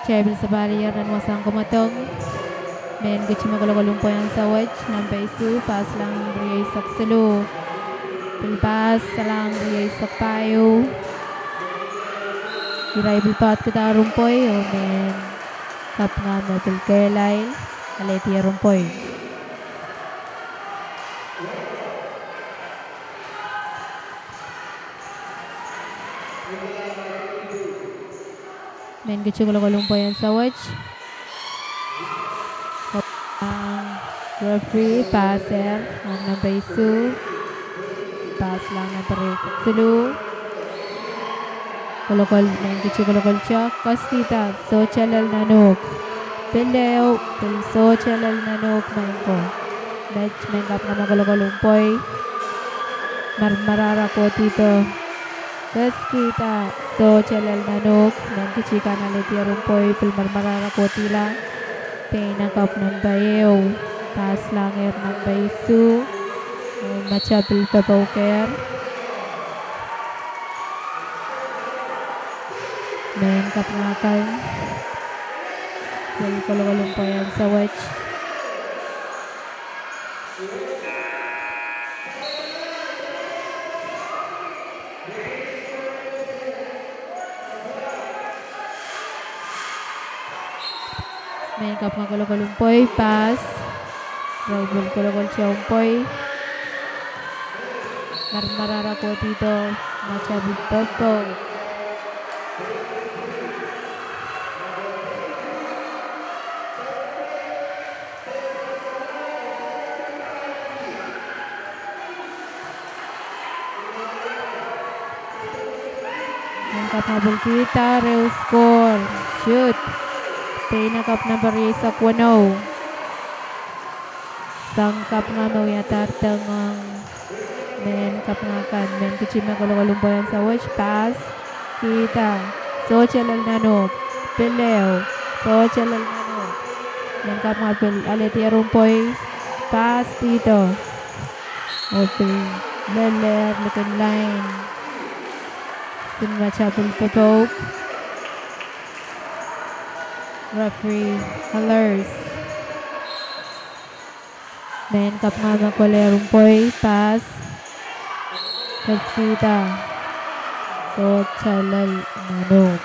Kitail pil sapahl ier nan wasahn kamwadong. Mehn Kitti me kolokol mpwoi ansou wet, namba isuh, pass lang rieisek siluh. Pil pass lang rieisek pahieu. Irail pil poadkihdahr mpwoi, oh mehn kapinga me pil kehlail, alehdier mpwoi. Mehn Kitti kolokol mpwoi ansou wet. Referee pass ehr ong namba isuh. Pass lang namba rieisek siluh. Kolokol, Mehn Kitti kolokol tiahk, koasoia, sohte lel nan uhk. Pil ehu, pil sohte lel nan uhk maing ko. Met mehn kapinga me kolokol mpwoi. Marmarar kohdi do. Koasoia, sohte lel nan uhk, Mehn Kitti kan alehdier mpwoi, pil marmarar kohdihla. Pein akapw namba ehu, pass langer namba isuh. Mata pil popohkehr. Mehn kapinga kan pil kolokol mpwoi ansou wet. Mehn kapinga kolokol mpwoi, pass. Irail pil kolokol tiahk mpwoi. Marmarar kohdi do, mata pil popoh. Kapinga pil kihda ehu score. Shoot. Peinakapw namba rieisek weneu. Sang kapinga me wiadahr dohng ong mehn kapinga kan. Mehn kici me kolokol ong pwoiong sawet, pass. Kihda. Sohte lel nan uhk. Pil ehu. Sohte lel nan uhk. Mehn kapinga pil alehdi ehr ong pwoi. Pass kihdo. Oh pil lelehr likin lain. Simatail pil popouk. Referee alerts. Mehn kapinga me kolokol ong pwoi, pass. Keskihda. Sohte lel nan uhk.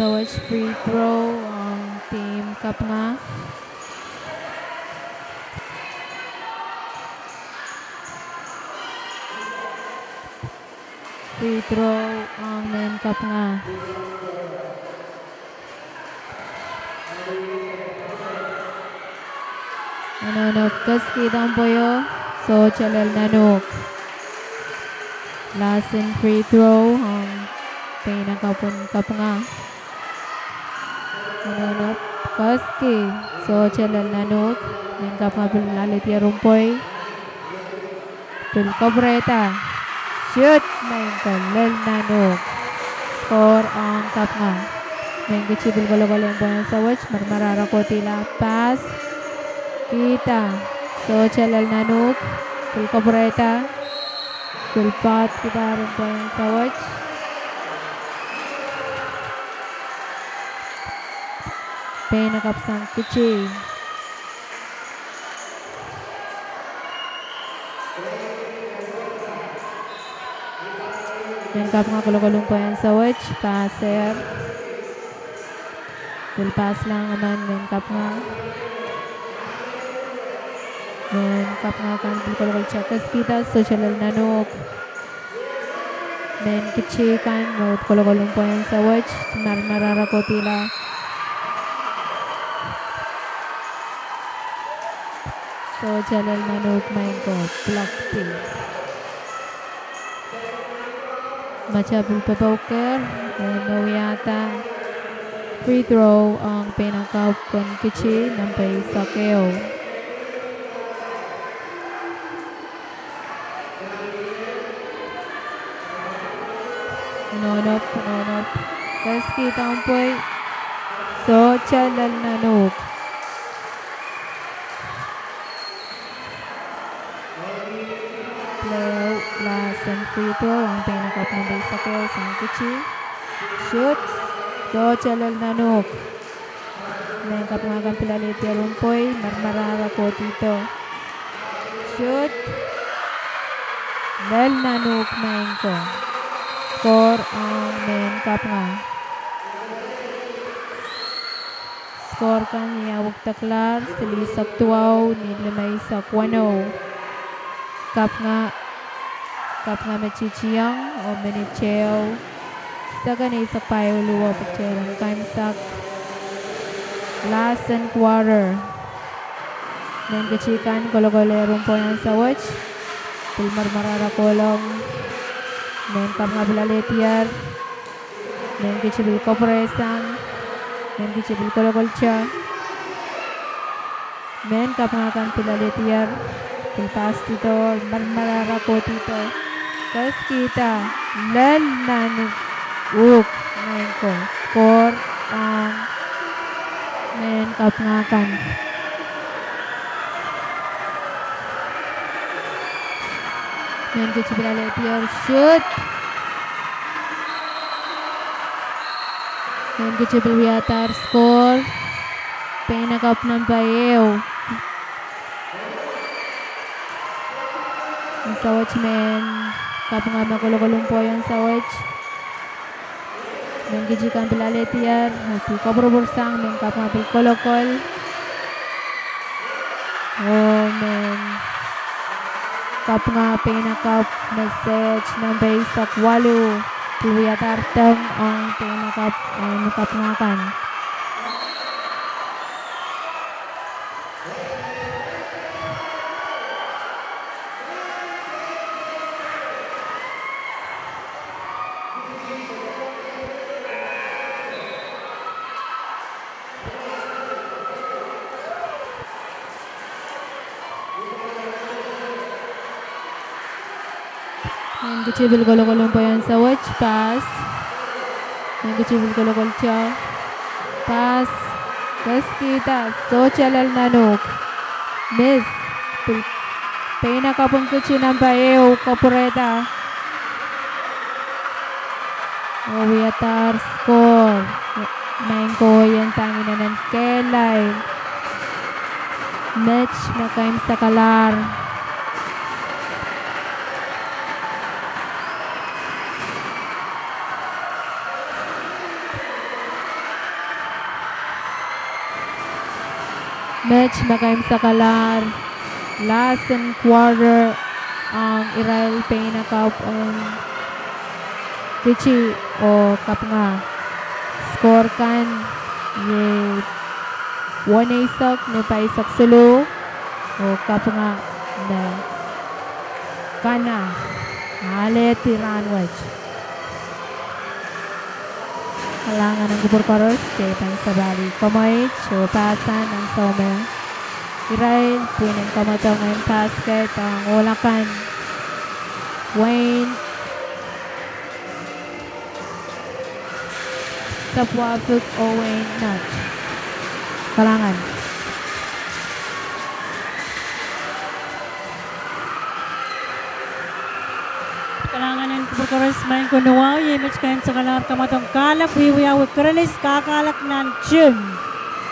Sawet free throw ong team kapinga. Free throw ong mehn kapinga. Nohnohp keskihda pwoio, sohte lel nan uhk. Last in free throw ong peinakapw en kapinga. Nohnohp keski, sohte lel nan uhk. Mehn kapinga pil alehdi ehr ong pwoi. Pil kapwurehda. Shoot, maing ko, lel nan uhk. Score ong kapinga. Mehn kici pil kolokol ong pwoiong sawet, marmar ara kohdi la, pass. Kihda. Sohte lel nan uhk. Pil kapwurehda. Pil pass kihda ong pwoiong sawet. Peinakapw sang kici. Mehn kapinga kolokol ong pwoiong sawet, pass ehr. Pil pass lang emen mehn kapinga. Mehn kapinga kan pil kolokol keskihda, sohte lel nan uhk. Mehn kici kan me kolokol ong pwoiong sawet, marmar ara kohdi la. Sohte lel nan uhk, maing ko, block di. Mehta pil popouk ehr, oh me wiahda free throw ong peinakapw en kici, nambwa eisek ehu. Nohnohp, nohnohp. Keskihda pwoi. Sohte lel nan uhk. Pil ehu last in free throw ong peinakapw nambwa eisek ehu sang kici. Shoot. Sohte lel nan uhk. Mehn kapinga kan pil alehdi ehr ong pwoi, marmar ara kohdi do. Shoot. Lel nan uhk, maing ko. Score ong mehn kapinga. Score kan ni awek daklar, silihsek duwau ni limeisek weneu. Kapinga, kapinga me titiong, oh minit ehu, seken eisek pahieu luo pwe kitail en kaimwisekla last in quarter. Mehn kici kan kolokol ehr ong pwoiong sawet. Pil marmar ara kohlong. Mehn kapinga pil alehdi ehr. Mehn kici pil kapwurehsang. Mehn kici pil kolokolda. Mehn kapinga kan pil alehdi ehr. Pil pass kihdo, marmar ara kohdi do. Keskihda, lel nan uhk, maing ko. Score ong mehn kapinga kan. Mehn kici pil alehdi ehr, shoot. Mehn kici pil wiadahr score. Peinakapw nambwa ehu. Sawet mehn kapinga me kolokol ong pwoiong sawet. Mehn kici kan pil alehdi ehr, oh pil kapwurpwursang, mehn kapinga pil kolokol. Oh mehn Kapinga peinakapw me set number eisek waluh, pil wiadahr deng ong peinakapw en kapinga kan. Mehn kitti pil kolokol en pwehn sawet, pass. Mehn kitti pil kolokol tio. Pass. Keskihda, sohte lel nan uhk. Miss. Pil peinakapw en kitti number ehu kapwurehda. Oh wiadahr score. Maing ko ien pahn inenen kehlail. Met me keimwsakalahr. Met me keimwsakalahr, last en quarter, ong irail peinakapw en kitti oh kapinga. Score kan iei weneisek ni pahisek siluh, oh kapinga me kana alehdi rahnwet. Kalahngan en kupwur koaros, kitail pahn sapahl kamweit oh pahsan nan soumeng. Irail pwihn en kamwadong en basket ong ohl akan, Wayne Sapwavik oh Wayne Nat. Kalahngan. Kalahngan en kupwur koaros, maing ko nowahu. Iei met keimwsakalahr kamwadong kahlap, wiewia wekrenis kakahlak nan tim.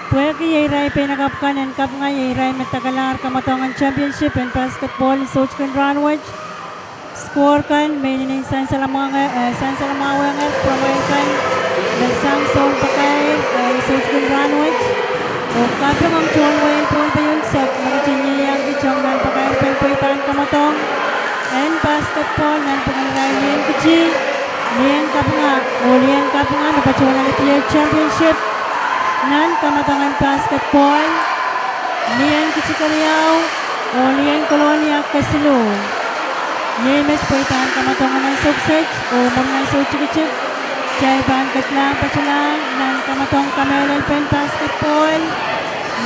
Pwehki iei irail peinakapw kan en kapinga, iei irail me dakalahr kamwadong en championship en basketball en soutik en rahnwet. Score kan me inenen sansalamwahu, eh, sansalamwahwehnger pwamwail kan me sang sounpakair, eh, soutik en rahnwet. Oh kaping ong tohn wehin Pohnpei unsek me ketin ieiang kiht ong nan pakairpen pweidahn kamwadong en basketball nanpwungen irail lien kitti, lien kapinga, oh lien kapinga me patohwan alehdi championship nan kamwadong en basketball, lien kitti keriau oh lien Kolonia kesiluh. Iei met pweidahn kamwadong en ansou kiset oh mwurin ansou tikitik. Kitail pahn ketlahng patohlahng nan kamwadong kamehlelpen basketball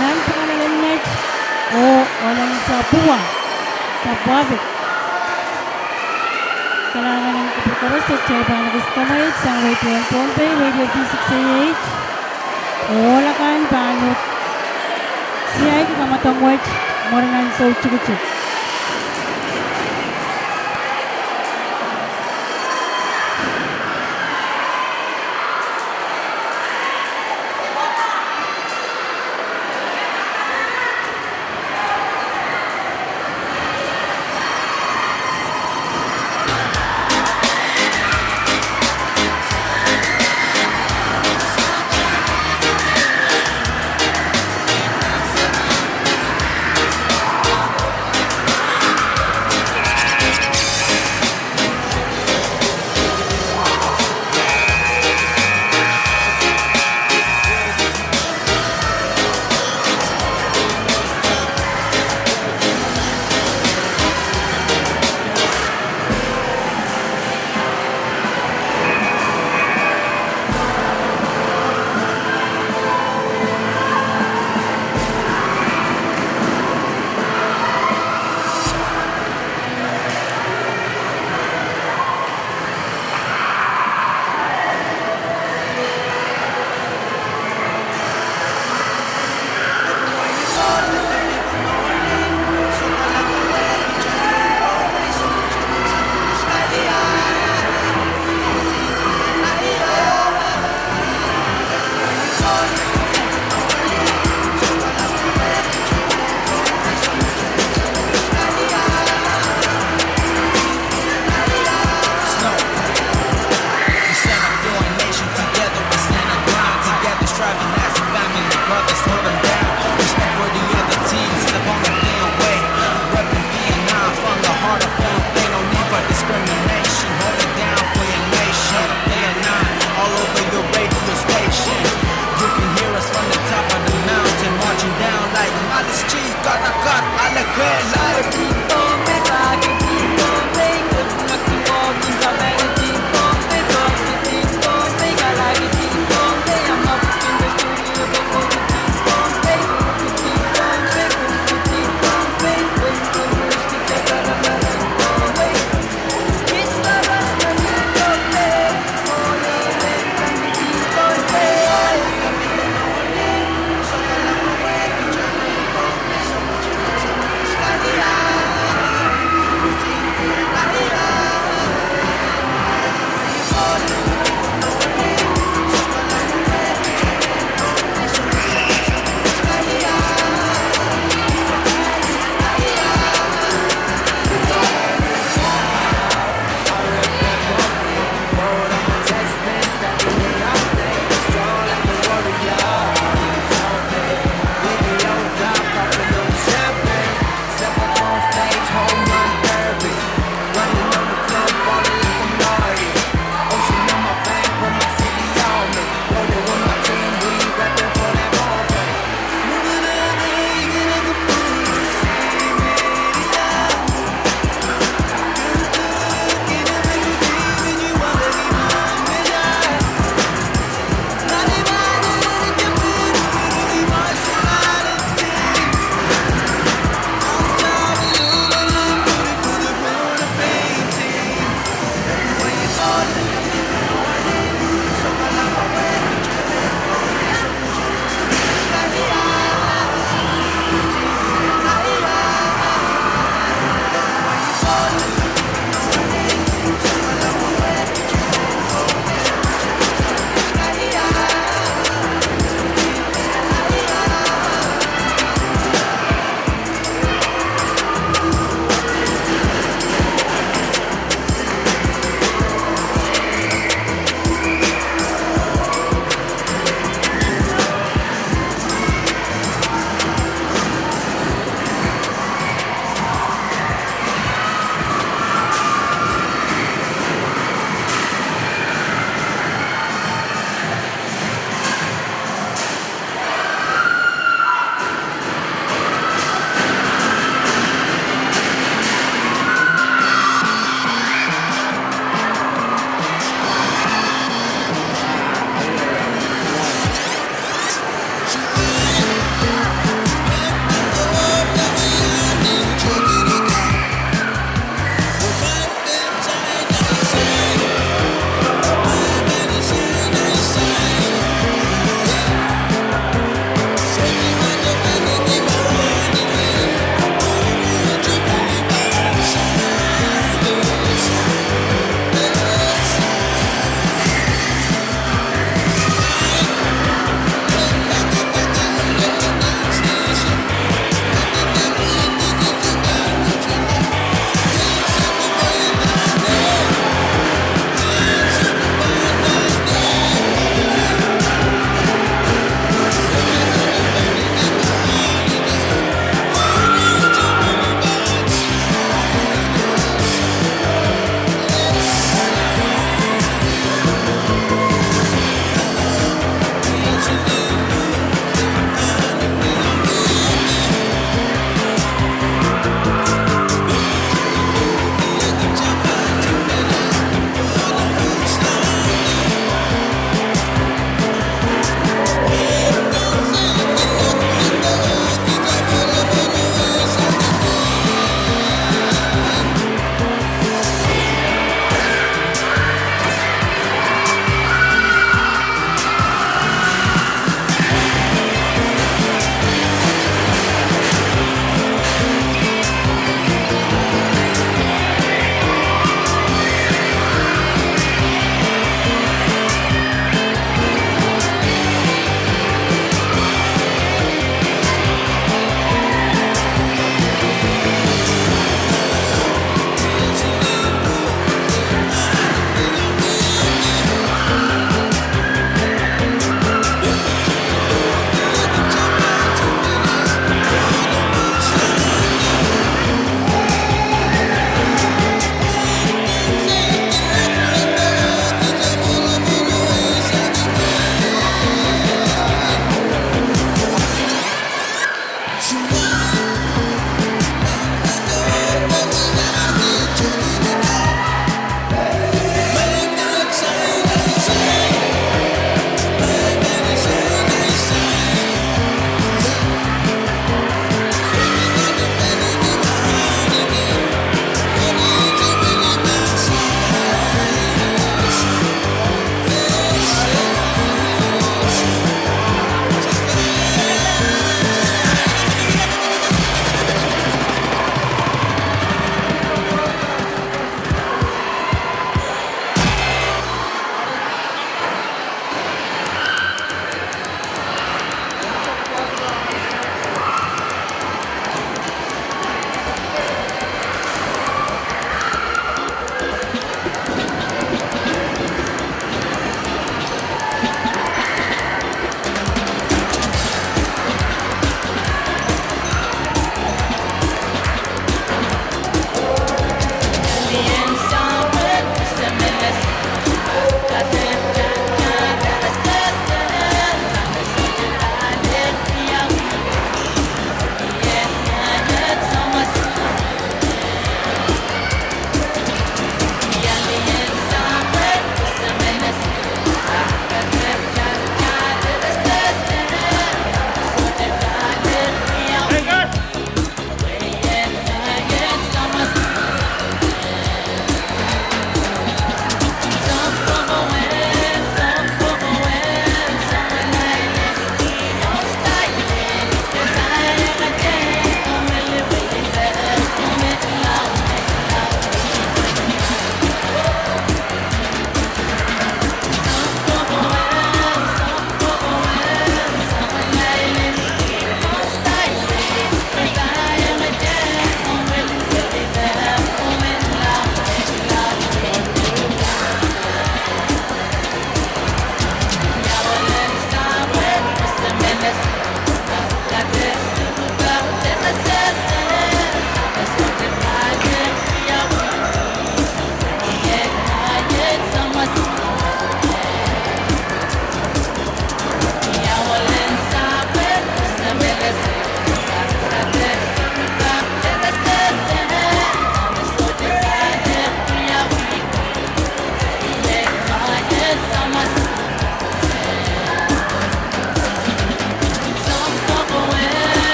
nanpwungen elen met oh elen Sapwa, Sapwavik. Kalahngan en kupwur koaros, kitail pahn ekis kamweit sang Radio en Pohnpei, Radio V six A H. Ohl akan pahn uhd siaiki kamwadong wet mwurin ansou tikitik.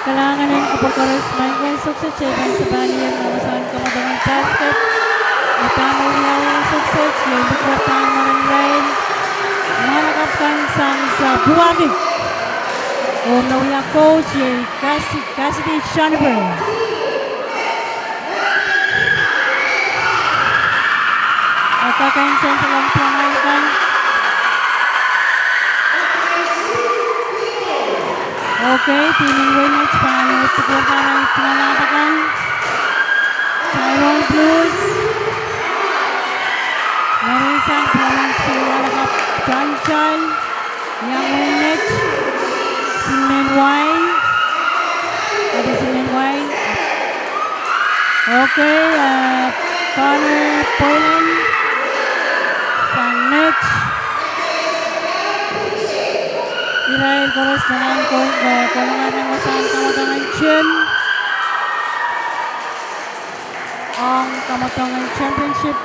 Kalahngan en kupwur koaros, maing ko, en sukset, kitail pahn sapahl ie nan wasahn kamwadong en basket. Ni dahme wiawi en sukset, iei likwerdahr mwaren irail, mwahnakapw kan sang Sabuadi. Oh me wia coach iei Cass-, Cassidy Schonberg. Ekei kan sansalohng pwuhken kan. Okay, team en Wayne H pahn uhd likwerdahr arail tungoal ahpw akan. Tyrone Blues. Marisa Blues, mwahnakapw John Chai. Iang Wayne H. Singmen Wai. Adi Singmen Wai. Okay, uh, Connor Poilen sang Nech. Irail koaros me nan ko-, ko-, kolongar nan wasahn kamwadong en gym ong kamwadong en championship,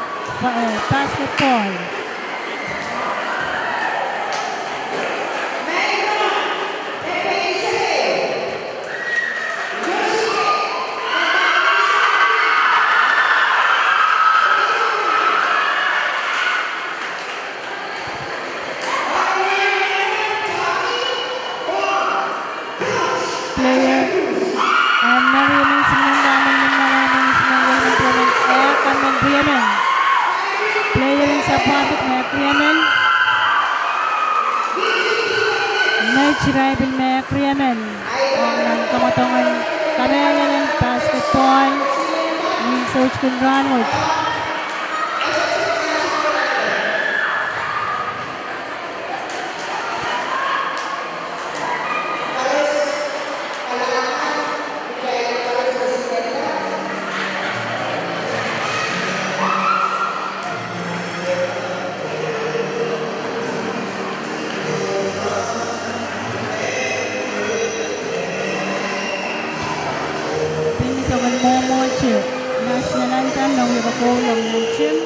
eh, basketball. Player, eh, me riemen, Singmen Damen, Singmen Damen, Singmen Damen, eh, Kamen riemen. Player en Sabuadi me riemen. Nech irail pil me riemen. Ong nan kamwadong en kamehlel en basketball ni soutik en rahnwet. Pil ni soangen mwomwohte national anthem me wie kokoulong nan gym.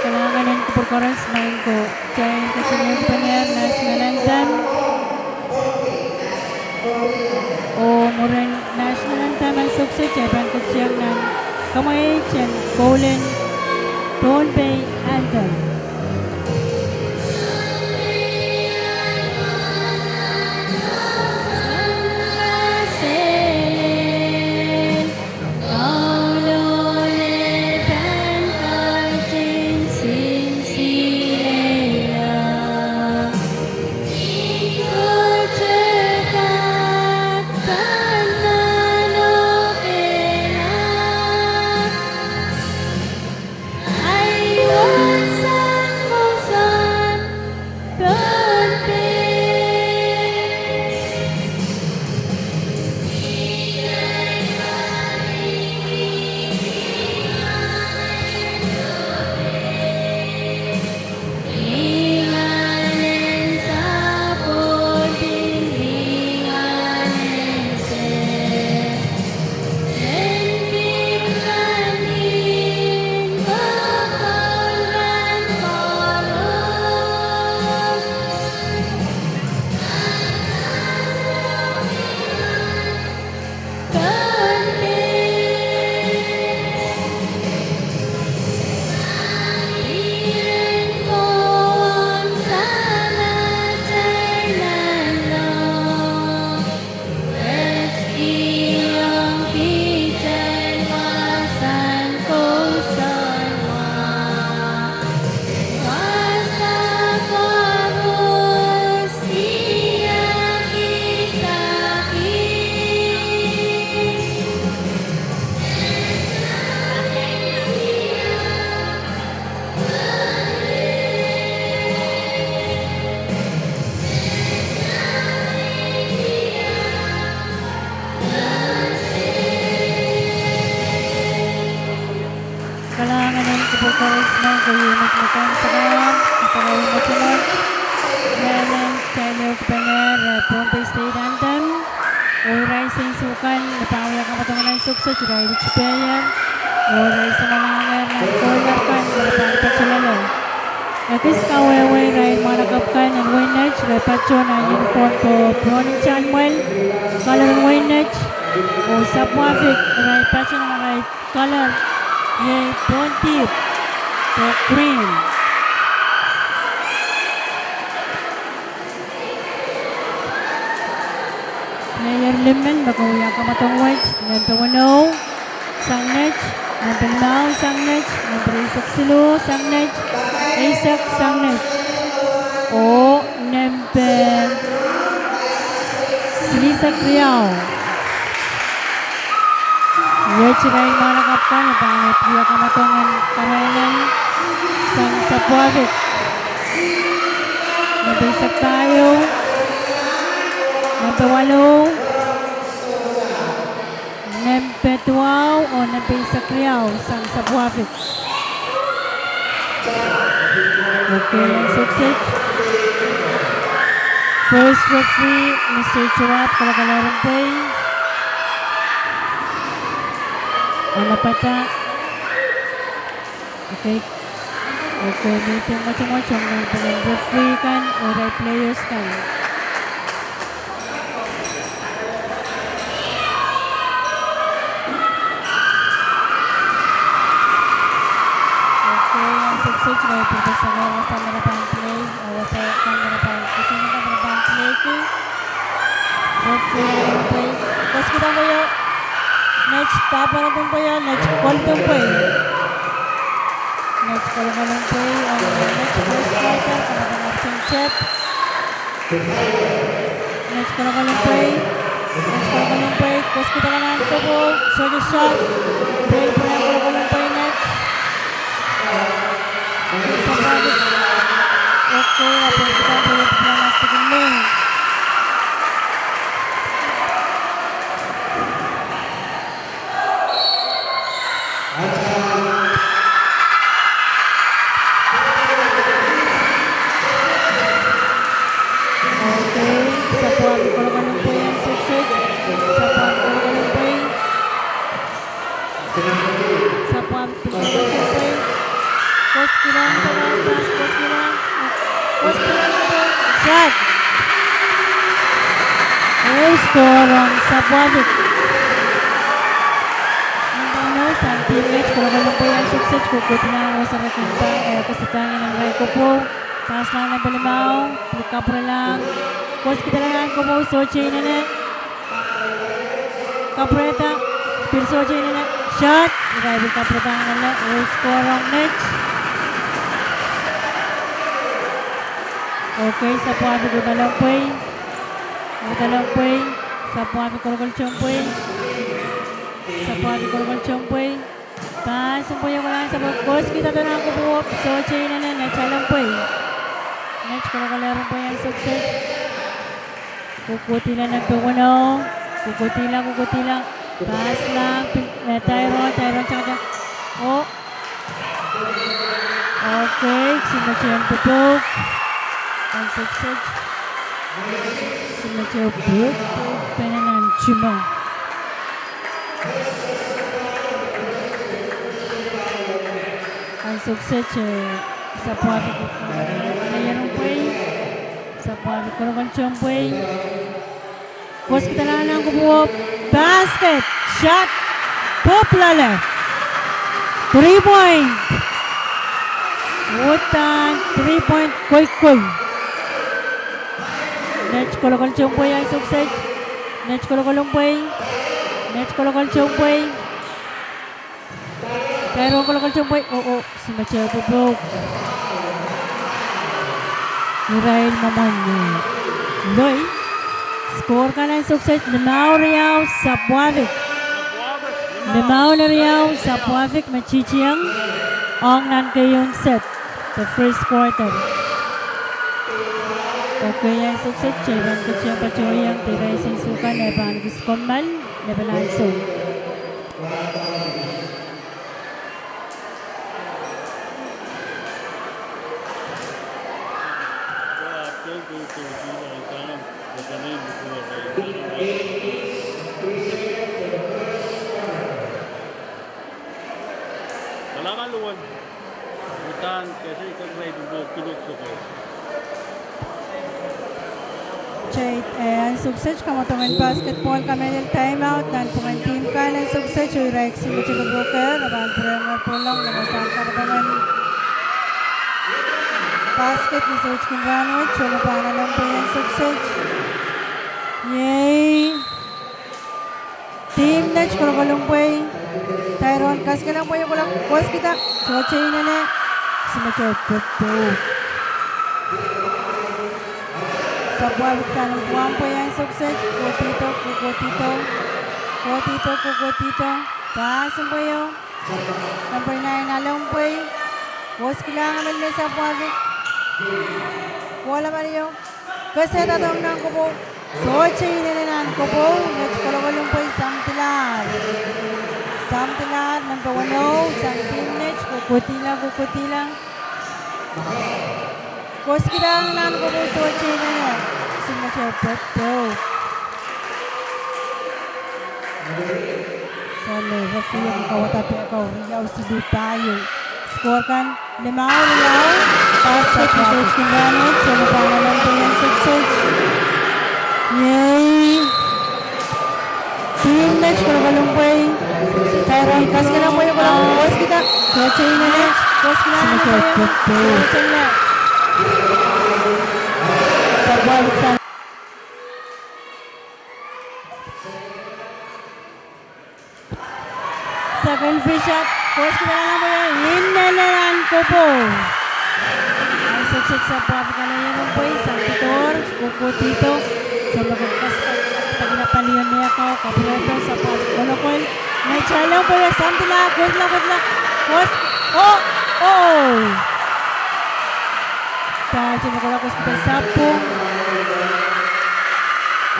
Kalahngan en kupwur koaros, maing ko, kitail koasoanehdi pwehn national anthem. Chen Colin, Pohnpei Anthem. Kalahngan en kupwur koaros, me koaros me kin sakaram, sakaram mwotomwot. Mehlel, kitail ehu kipenehr, eh, Pohnpei State Anthem. Oh irail seinsukan me pahn wia kamwadong nan sokosok, irail tipehier. Oh irail samwalahngehr nan kohier kan me pahn patohlahlo. Ekis kawehwe, irail mwahnakapw kan en wehin Net, irail patoh nan uniform ko pwuronen tanimwel, colour en wehin Net, oh Sapwuahfik, irail patoh nan arail colour, iei pohn dihp, ko green. Player limen me kin wia kamwadong wet, nempe weneu sang Net, nempe limau sang Net, nempe eisek siluh sang Net, eisek sang Net, oh nempe silihsek riau. Wet irail mwahnakapw kan me pahn wia kamwadong en karainen sang Sapwuahfik. Nempe eisek pahieu, nempe waluh, nempe duwau, oh nempe eisek riau sang Sapwuahfik. Okay, sokosok. First referee, Mister Joab, Kolokolor en Pwei. Anapada. Okay. Okay, me I pil mwotomwot ong nan pwelen referee kan, oh irail players kan. Okay, ansou kiset irail pil patohsang wasa me re pahn play, oh wasa kan me re pahn, koasoandi kan me re pahn play ki. Referee Kolokolor en Pwei, koasoandi kan pwe io, Net, dahpw Kolokolor en Pwei io, Net, Kolokolor en Pwei. Net, Kolokolor en Pwei, oh Net, first quarter, kamwadong apwtehn tep. Net, Kolokolor en Pwei. Net, Kolokolor en Pwei. Koasoandi kan nan kopwou. Sohte shot. Pil pwurehng Kolokolor en Pwei net. Sapwuahfik. Okay, apwtehn tep, pwurehng mas tikin me. Okay, Sapwuahfik Kolokolor en Pwei en sukesuk. Sapwuahfik Kolokolor en Pwei. Sapwuahfik Kolokolor en Pwei. Koasoandi kan, Sapwuahfik, koasoandi kan. Koasoandi kan, shot. Ehu score ong Sapwuahfik. Nempehn wenehu sang tim Net, Kolokolor Kohkohdilang, oh sarakin pahn, eh, kasadahng nan irail kopwou. Pass lang nan pali mwahu, pil kapwurelahng. Koskidala nan kopwou, sohte inene. Kapwurehda, pil sohte inene. Shot, irail pil kapwurehda nan, oh score ong Net. Okay, Sapwuahpwik, Rupalong pwei. Rupalong pwei, Sapwuahpwik, Kolokol Tompwei. Sapwuahpwik, Kolokol Tompwei. Pass, Tompwei, kolahng Sapwuahpwik, koskidada nan kopwou, sohte inene, Net along pwei. Net kolokol ehr pwei en sukset. Kohkohdihla nan pali weneu, kohkohdihla, kohkohdihla. Pass lang, pil, eh, Tyrone, Tyrone tangada. Oh. Okay, Sumetier pwopwoud. En sukset. Sumetier pwopwoud, pene nan timo. En sukset, eh, Sapwuahpwik, Kolokol Tompwei. Sapwuahpwik, Kolokol Tompwei. Koskidala nan kopwou, basket, shot, pwupwulala. Three point. Uhdahn three point koikoi. Net kolokol Tompwei en sukset. Net kolokol Tompwei. Net kolokol Tompwei. Tyrone kolokol Tompwei, oh, oh, Sumetier pwopwoud. Irail mwomwen, eh, loi. Score kan en sukset, limau riau Sapwuahpwik. Limau riau Sapwuahpwik me titieng ong nan keieun set, the first quarter. Okay, en sukset, kitail pahn ketin patohiong de irail sehse kan, eh, pahn kis kommoal, eh, pahn ansou. Kitail, eh, en sukset kamwadong en basketball kamehlel time out, nanpwungen team kan en sukset, oh irail Sumetier pwopwoud, re pahn pwurehng pwurelong, nan wasahn kamwadong en basket ni soutikin rahnwet, oh me pahn along pwei en sukset. Iei. Team Net kolokol Tompwei. Tyrone kasikala pwei kolok, koskida, sohte inene, Sumetier pwopwoud. Sapwuahpwik pahn pwuhk pwei en sukset, kohkohdido, kohkohdido. Kohkohdido, kohkohdido. Pass pweio. Nan pwei nai along pwei. Koskilahng me lel Sapwuahpwik. Kohla palio. Kesehda dohng nan kopwou. Sohte inene nan kopwou, Net kolokol Tompwei samwadilahr. Samwadilahr, nan pali weneu, sang team Net, kohkohdihla, kohkohdihla. Koskidahng nan kopwou, sohte inene, Sumetier pwopwoud. Soangen referee kauwada pehko riau siluh pahieu. Score kan, limau riau, basket ni soutikin rahnwet, oh me pahn along pwei en sukset. Iei. Team Net kolokol Tompwei. Tyrone kasikala pwei kolok, koskida, sohte inene, Sumetier pwopwoud. Sapwuahpwik pahn Second free shot, koskidala nan pwei, inene nan kopwou. Ai sukset Sapwuahpwik, Kolokol Tompwei, sang pitohr, kohkohdido, soangen kasikasik, takila palien mehkau, kapwurehdo, Sapwuahpwik kolokol. Net along pwei, samwadilahr, kohla, kohla, kohla, oh, oh. Dahte me kohla koskida sapwung.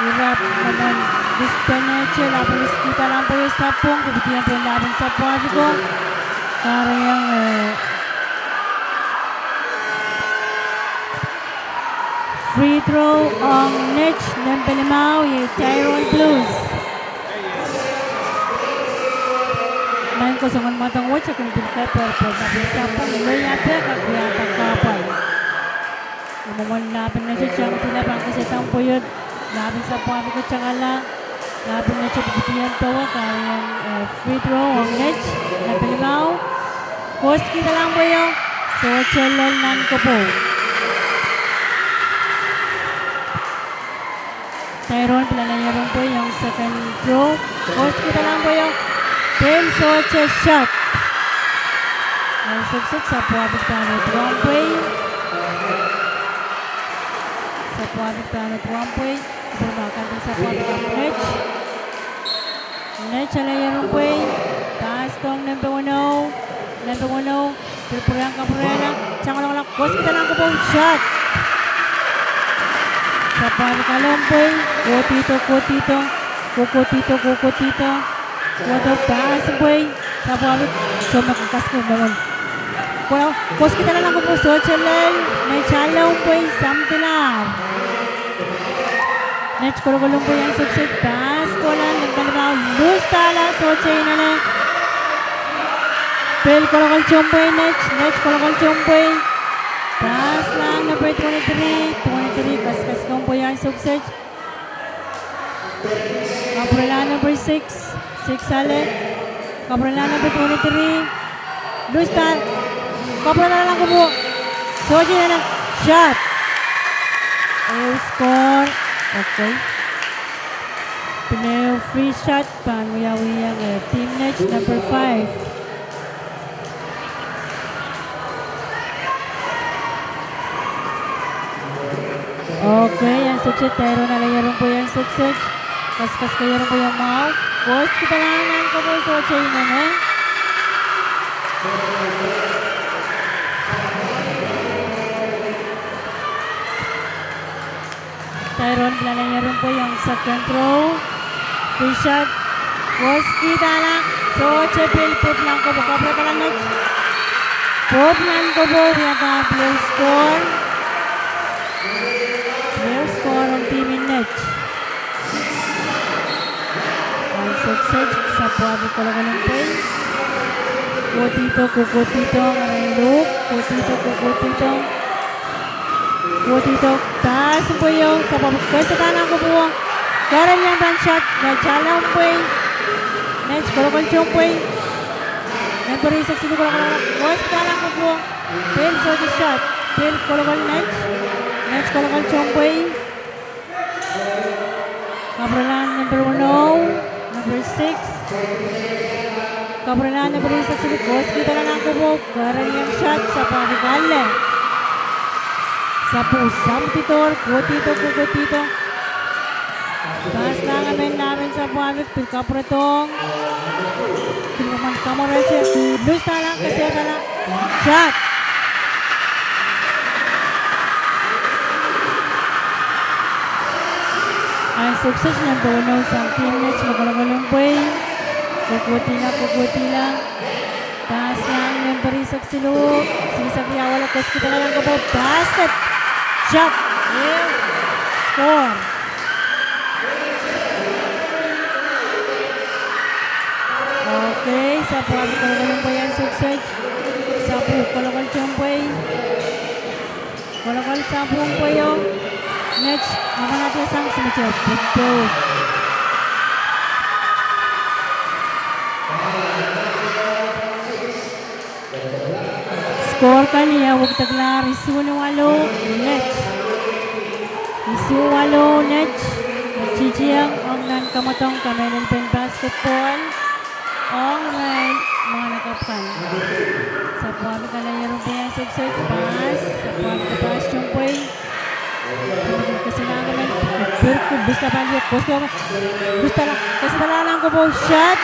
Ira mwomwen dispenete, lapwung koskida nan pwei sapwung, pwupwudiong pwei lapwung Sapwuahpwuko. Kahrehiong, eh, free throw ong Net, nempe limau, iei Tyrone Blues. Maing ko, soangen mwadang wet e kin pil kapwurpwur, lapwung sapwung, loi ape, kak wiahda kahpwal. Mwomwen lapwung Net e tangkihla pahn kesehda pweier, lapwung Sapwuahpwuko tangala, lapwung Net e pwupwudiong pweier, kahrehiong, eh, free throw ong Net, nempe limau. Koskihdalang pwehio, sohte lel nan kopwou. Tairohn pil aleier ong pwehio ong second throw. Koskihdalang pwehio, pil sohte shot. Ansou kiset sapwapik pahn wet wahnpwei. Sapwapik pahn wet wahnpwei. Pwurma kan pil sapwapik ahpw net. Net aleier ong pwehio. Pass ong nempe weneu. Nempe weneu. Pil pwurehng kapwurehla. Tangolokolok, koskihdalang kopwou, shot. Sapwapik alehng pwehio. Kohdido, kohdido. Kohkohdido, kohkohdido. Kohdo pass pwehio. Sapwapik, soh me kakaske momour. Koskihdalang kopwou, sohte lel. Net alehng pwehio, samdilahr. Net kolokolong pwehio ansou kiset, pass kohla, nempe limau, lusdahla, sohte inene. Pil kolokolong pwehio net, net kolokolong pwehio. Pass lang nempe twenty-three, twenty-three, kaskasukuhng pwehio ansou kiset. Kapwurelahn nempe six, six ale. Kapwurelahn nempe twenty-three. Lusdahr. Kapwurelahng kopwou. Sohte inene. Shot. Ehu score. Okay. Pil ehu free shot pahn wiawiong, eh, team net number five. Okay, ansou kiset Tairohn aleier ong pwehio ansou kiset. Kaskasukuheier ong pwehio mwahu. Koskihdalang nan kopwou, sohte inene. Tairohn pil aleier ong pwehio ong second throw. Free shot. Koskihdalang. Sohte, pil pwupwulahng kopwou, kapwuredohla net. Pwupwulahng kopwou, wiahda pil ehu score. Pil ehu score ong team en net. Ansou kiset sapwapik kolokolong pwehio. Kohdido, kohkohdido, ngeren luk, kohdido, kohkohdido. Kohdido, pass pwehio, sapwapik kesedahnla kopwou. Kerenieng pahn shot, net alehng pwehio. Net kolokolong pwehio. Nempe riseksiluh kolokolong, koskihdahnla kopwou. Pil sohte shot, pil kolokol net. Net kolokolong pwehio. Kapwurelahn nempe weneu, nempe six. Kapwurelahn nempe riseksiluh, koskihdahnla nan kopwou, kerenieng shot, sapwapik ale. Sapwung samwadidohr, kohdido, kohkohdido. Pass lang emen, emen sapwapik, pil kapwuredohng. Pil kamwarete, lusdahla, kesehdahla. Shot. Ansou kiset nempe weneu sang team net me kolokolong pwehio. Kohkohdihla, kohkohdihla. Pass lang nempe riseksiluh, siksek riau ale, koskihdahnla nan kopwou, basket. Shot. Ehu score. Okay, sapwapik kolokolong pwehio ansou kiset. Sapwung kolokol tohn pwehio. Kolokol sapwung pwehio. Net, akan adia sang simete pwuhpwuo. Score kan ie wekidekla isuh ni waluh, net. Isuh waluh, net. Titieng ong nan kamwadong kamehlel pen basketball ong irail mwahnakapw kan. Sapwapik aleier ong pwehio ansou kiset, pass, sapwapik pass tohn pwehio. Kesehlahng emen, pil lusdahla pahn ie, kosto, lusdahla, kesehlahng nan kopwou, shot.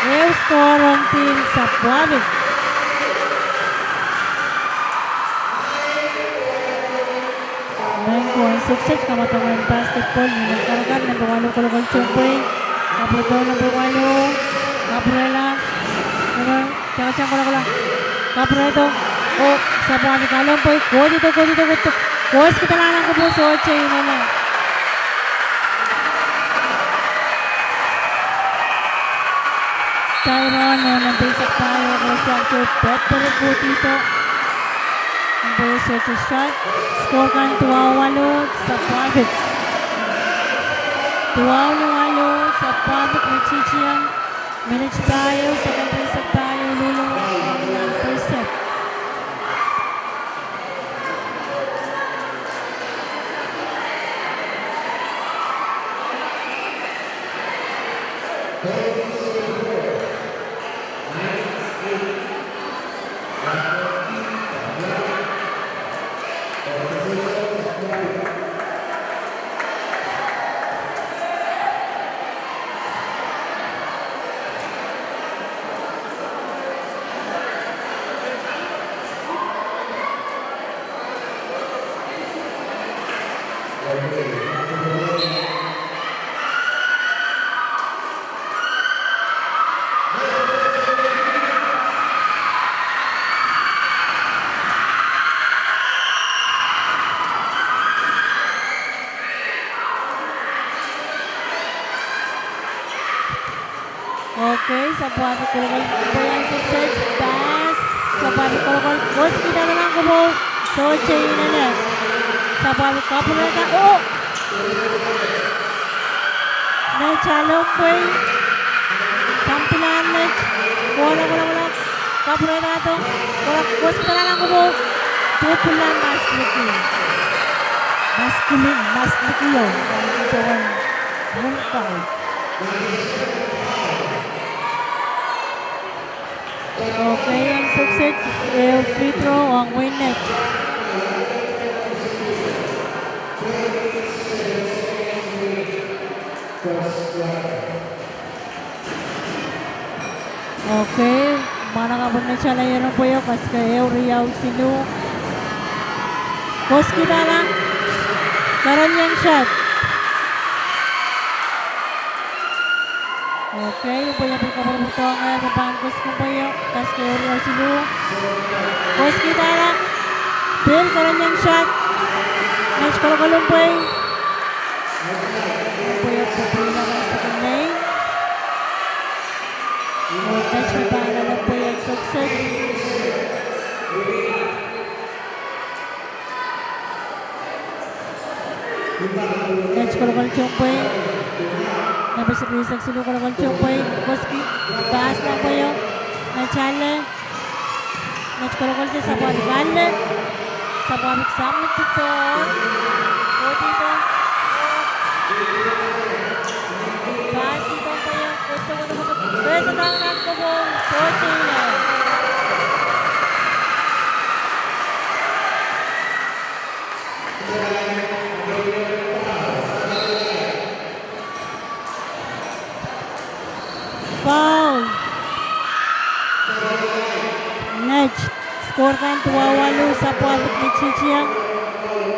Ehu score ong team sapwapik. Mehn ko ansou kiset kamwadong en basketball, ni mehn karakar, nempe waluh kolokol tohn pwehio, kapwuredo nempe waluh, kapwurehla, tangtang kolokol, kapwuredo, oh, sapwapik alehng pwehio, kohdido, kohdido, kohdido, koskihdahnla nan kopwou, sohte inene. Tairohn oh nempe eisek pahieu, koasoiahkte peperi kohdido. Nempe sohte shot. Score kan duwau waluh, sapwapik. Duwau ni waluh, sapwapik, me titieng. Minit pahieu, sekon eisek pahieu lulou. Okay, sapwuahki kolokol pwe en sukset, pass, sapwuahki kolokol, koski dadalang kopou, sohte inene. Sapwuahki kapwurehda, oh! Met alehpwei, sampilahn met, kohla, kohla, kohla, kapwurehda, kohla, koski dadalang kopou, pwupwula masliki. Maskilin, maslikio, wen, wen kau. Okay, en sukset, ehu free throw ong wehin Net. Okay, mwahnakapw en Net ale ieren pweio, koske ehu riau siluh. Koski dadalang, kerenieng shot. Okay, pweio pil kapwurpwurdohngehr me pahn koski pweio, koske ehu riau siluh. Koski dadalang, pil kerenieng shot. Net kolokolehng pwei. Pweio pil pweila pahn koski pwei. Net me pahn ale pwei en sukset. Net kolokolehng pwei. Nempe riesek siluh kolokolehng pwei. Koski, pass nan pweio. Net ale. Net kolokolehng, sapwuahki ale. Sapwuahki samwit pitohr. Kohdi pitohr. Pass pitohr pweio. Kohdi pitohr, kohdi pitohr. Pass nan kopou. Sohte inene. Foul. Net, score kan duwau waluh, Sapwuahk Metihtieng.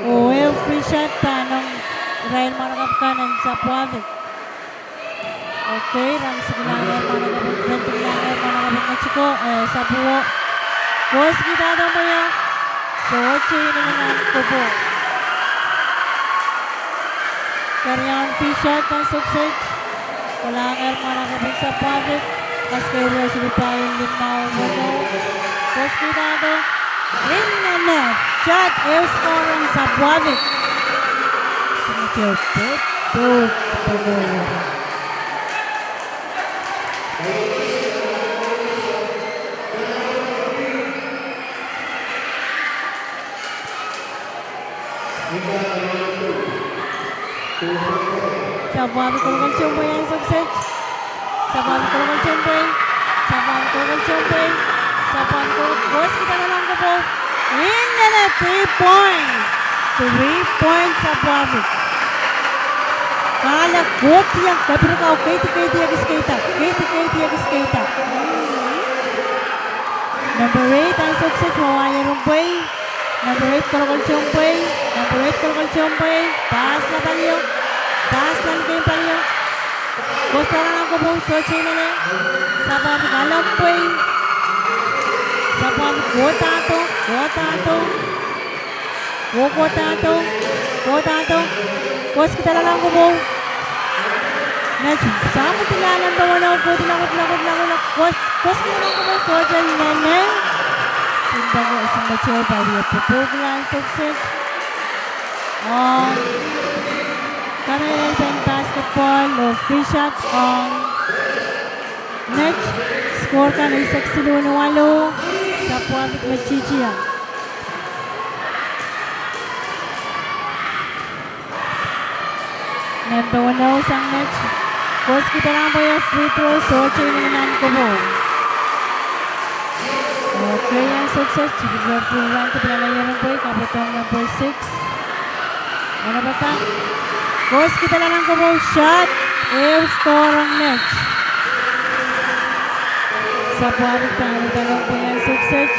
Oh ehu free shot pahn ong irail mwahnakapw kan en Sapwuahk. Okay, irail sikilahngehr mwahnakapw, irail sikilahngehr mwahnakapw en Net ko, eh, Sapwuo. Koski dadalang pweio, sohte inene nan kopou. Keriaun free shot pahn sukset. Kalahngehr mwahnakapw en Sapwuahk, koske ehu riau siluh pahieu limau weneu. Koski dadalang. Inene, shot ehu score en Sapwuahk. Sineteu pet, pet, pet. Sapwuahk kolokolehng pwei en sukset. Sapwuahk kolokolehng pwei. Sapwuahk kolokolehng pwei. Sapwuahk kolokol, koski dadalang kopou. Inene, three point. Three point Sapwuahk. Kahlap kohdiong, kapwurehda, keidi, keidi ekis keida. Keidi, keidi ekis keida. Number eight en sukset, wawaier en pwei. Number eight kolokolehng pwei. Number eight kolokolehng pwei. Pass nan palio. Pass nan keimw palio. Koski dadalang kopou, sohte inene. Sapwuahk ale pwei. Sapwuahk kohdahdo, kohdahdo. Oh kohdahdo, kohdahdo. Koski dadalang kopou. Net, samwit lel nempe weneu, kohdi, kohdi, kohdi, kohdi, kohdi. Kos, koski dadalang kopou, sohte inene. Pwuhk kan en Net pahn wie pwupwukihla en sukset. Ong, kamehlel pen basketball oh free shot ong Net, score kan eisek siluh ni waluh, Sapwuahk Metihtieng. Nempe weneu sang Net. Koskihda nan pwehio free throw, sohte inenen nan kopou. Okay, ansou kiset, referee randi pil aleieren pwei, kapwaiada nan pwei six. Manapada, koskihda nan kopou, shot, ehu score ong net. Sapwuahki pahn eden pwei ansou kiset.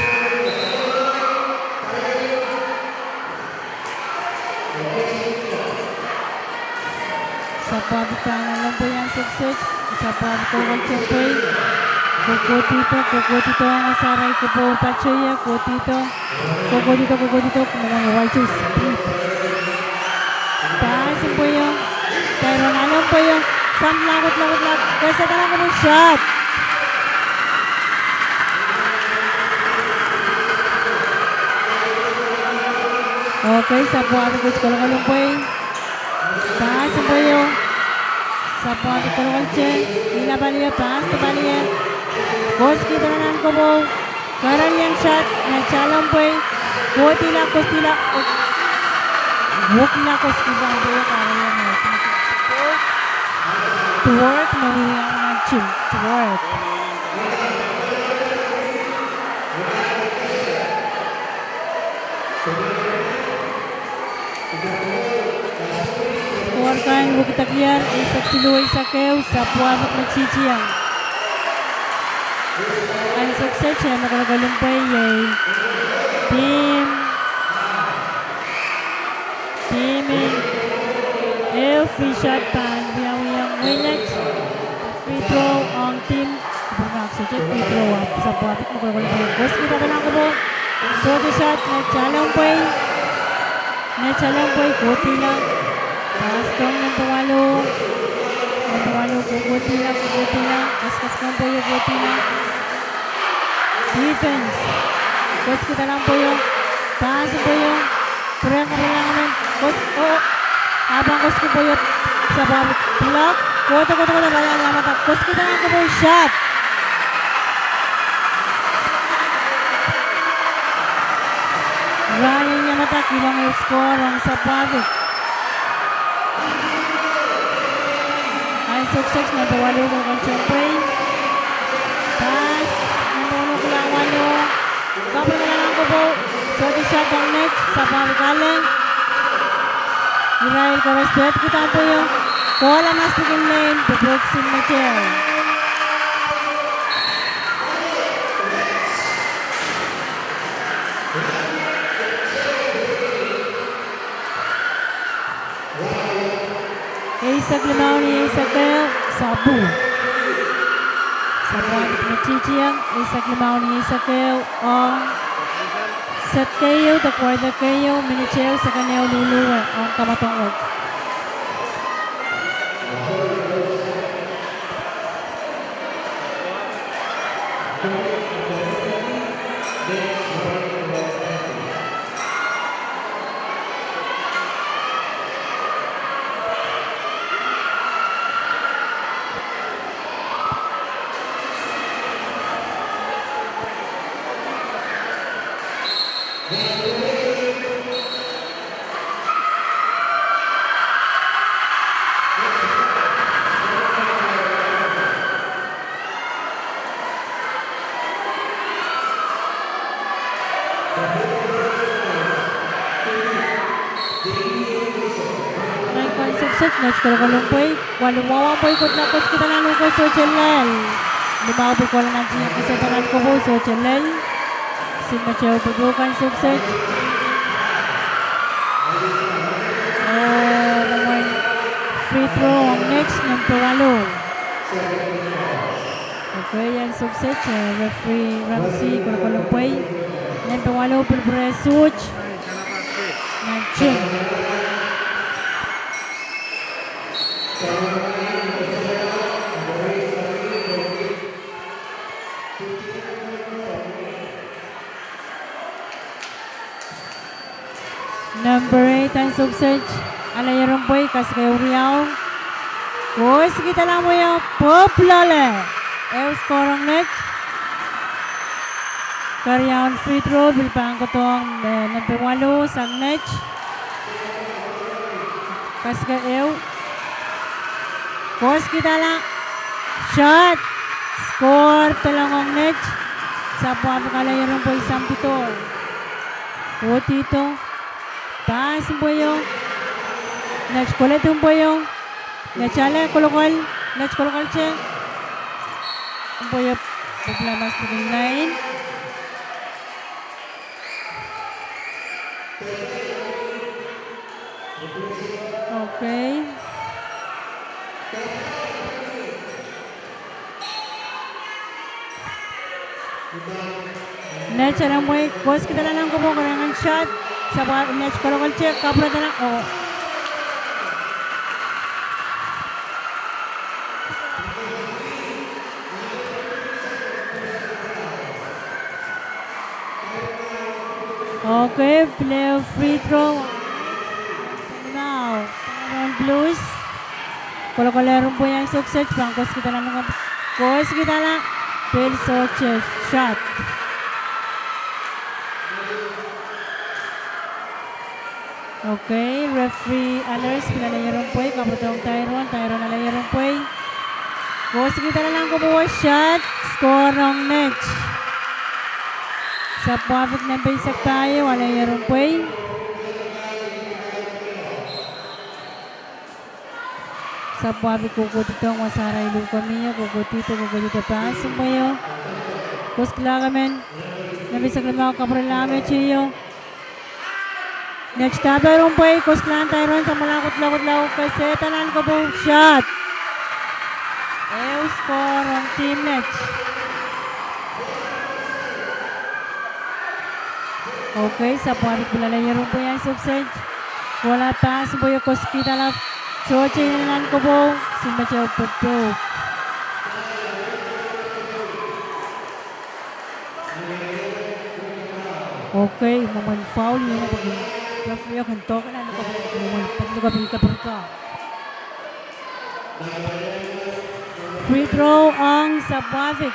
Sapwuahki pahn eden pwei ansou kiset. Sapwuahki kolokol en pwei. Kokohdido, kokohdido, ong sarai kopou patohie, kokohdido. Kokohdido, kokohdido, kumwail wai tus. Pass en pweio. Tairon alem pweio. Samwala, kudla, kudla. Koskihda nan kopou, shot. Okay, sapwuahki kolokol en pwei. Pass en pweio. Sapwuahki kolokol te. Ihla palio, pass de palio. Koskihda nan kopou. Kerenieng shot, met alem pwei. Kohdihla, kohdihla. Wukihla, koskihla pwei, kerenieng met. Duwehte me wia nan tim. Duwehte. Score kan, wekidek ier, eisek siluh eisek ehu, Sapwuahki me titieng. Ansou kiset, me kolokol en pwei iei. Tim. Tim en. Ehu free shot pahn wiawi ong wehi net. Free throw ong tim. Pwurak sohte free throw ahpw Sapwuahki me kolokol en pwei. Koskihda nan kopou. Sohte shot, met alem pwei. Met alem pwei, kohdihla. Pass ong nempe waluh. Nempe waluh, kokohdihla, kokohdihla. Kaskasik en pweio, kohdihla. Defense. Koskihda nan pweio. Pass en pweio. Pwurehng kapwaiada nan men. Kos-, oh. Ahpw pahn koskihda pweio. Sapwuahki block. Kohdo, kohdo, kohdo, Ryan Nyamata. Koskihda nan kopou, shot. Ryan Nyamata kilang ehu score ong Sapwuahki. Ansou kiset, nempe waluh kolokol en pwei. Pass, nempe waluh kilang waluh. Kapwaiada nan kopou, sohte shot ong net, Sapwuahki kaleng. Irail koaros pehd kihda pweio, kohla nan sikin lein, pwupwuroksin met ehu. Eisek limau ni eisek ehu, Sapwuahki. Sapwuahki me titieng, eisek limau ni eisek ehu, ong set keieu, de kuairda keieu, minit ehu, seken ehu luluwe, ong kamwadong wet. Nan ansou kiset, net kolokol en pwei, waluh wawa pwei, kohla, koskihda nan uko, sohte lel. Limau pwukohla nan tieng, koskihda nan kopou, sohte lel. Siluh met ehu pwukohla ansou kiset. Oh, pahn wia free throw ong net, nempe waluh. Okay, ansou kiset, eh, referee Ramsey kolokol en pwei. Nempe waluh pil pwurehng suht. Nan tim. Number eight, ansou kiset, aleieren pwei, kasik ehu riau. Koskihda nan pweio, pwopwulole. Ehu score ong net. Keriaun free throw pil pahn kohdohng, eh, nempe waluh sang net. Kasik ehu. Koskidala. Shot. Score, Peleng ong net. Sapwapik aleier en pwei Sampidoh. Udihdo. Pass en pweio. Net koled en pweio. Net ale kolokol. Net kolokolte. Pweio. Popular mas looking line. Okay. Net ale en pwei, koskidala nan kopo, kereniong shot, sapwapik net kolokolte, kapwuredala, oh. Okay, pil ehu free throw. Now, Tairon Blues. Kolokolehr en pwei ansou kiset, pahn koskidala, koskidala, pil sohte shot. Okay, referee alert, pil aleier en pwei, kapwuredohng Tairon, Tairon aleier en pwei. Koskidala nan kopo, shot, score ong net. Sapwapik nempe eisek pahieu aleier en pweio. Sapwapik kohkohdidohng wasa arail luhk mie, kohkohdido, kohkohdido pass en pweio. Koskilahk emen, nempe eisek limau kapwurelahng met ehu. Net dahpeh en pwei, koskilahng Tairon, samwalahng, kudla, kudla, kesehda nan kopo, shot. Ehu score ong team net. Okay, sapwapik pil aleier en pwei ansou kiset. Kohla pass en pweio, koskidala, sohte inenen nan kopo, silimen ehu pwupwuk. Okay, mwomwen foul ieu me pwukin referee kin dohkihla nan kopo, mwomwen pwukin kapirka. Free throw ong Sapwapik.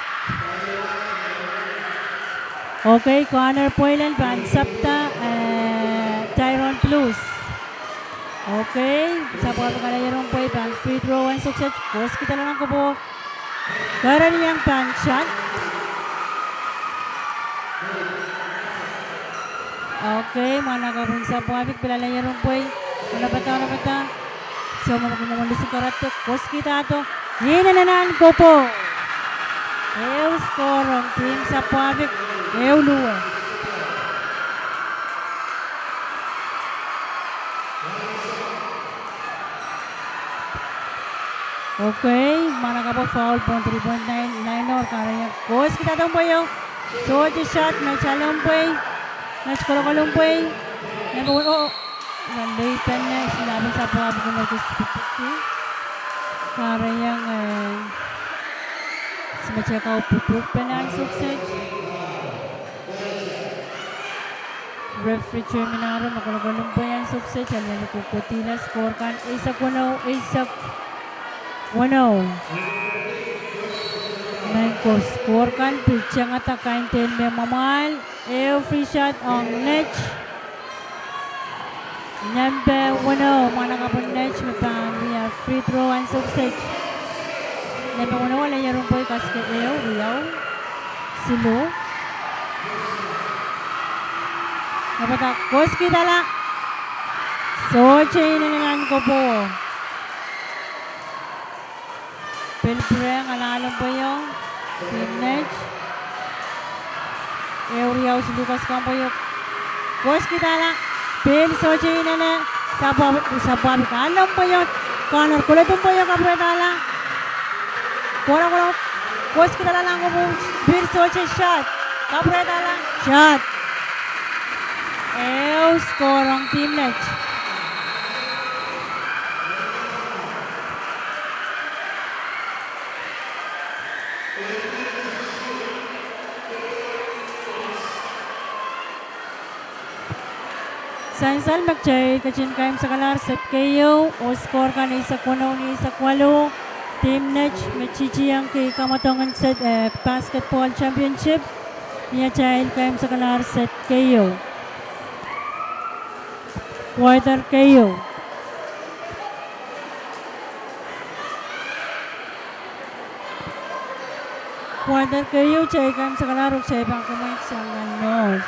Okay, corner pwoalen pahn sapda, eh, Tairon Blues. Okay, Sapwapik aleier en pwei pahn free throw ansou kiset, koskidala nan kopo. Kereniong pahn shot. Okay, mwahnakapw en Sapwapik pil aleier en pwei. Onopada, onopada. Soh, mwomwen lusu karadek, koskidahdo. Inenen nan kopo. Ehu score ong team Sapwapik. Ehu luwe. Okay, mwahnakapwo foul pohn three point line, line or kahrehiong koskidahdo en pweio. Sohte shot, met ale en pwei, met kolokol en pwei. Number one, oh, nan lei pene, silapen Sapwapik en ekis pwupwukdi. Kahrehiong, eh, simetek kau pwupwuk pene ansou kiset. Referee determine-aro me kolokol en pwei ansou kiset, alialu kohkohdihla, score kan eisek weneu, eisek weneu. Maing ko, score kan pil tengada kain dehr me mwamwahl, ehu free shot ong net. Nempe weneu, mwahnakapwen net me pahn wia free throw ansou kiset. Nempe weneu aleier en pwei, kasike ehu, riau, siluh. Onopada, koskidala. Sohte inenen nan kopo. Pil pwurehng ale en pweio, team net. Ehu, riau, siluh, kasik en pweio. Koskidala, pil sohte inenen, Sapwapik, Sapwapik ale en pweio, corner koled en pweio kapwuredala. Kohla, kohla, koskidala nan kopo, pil sohte shot, kapwuredala, shot. Ehu score ong team net. Sansal me kitail ketin kaimwisekalahr set keieu, oh score kan eisek weneu ni eisek waluh, team net me titiengki kamwadong en set, eh, basketball championship, ni atail kaimwisekalahr set keieu. Quarter keieu. Quarter keieu, kitail kin sakalahr oh kitail pahn kamwekid sang nan nohs.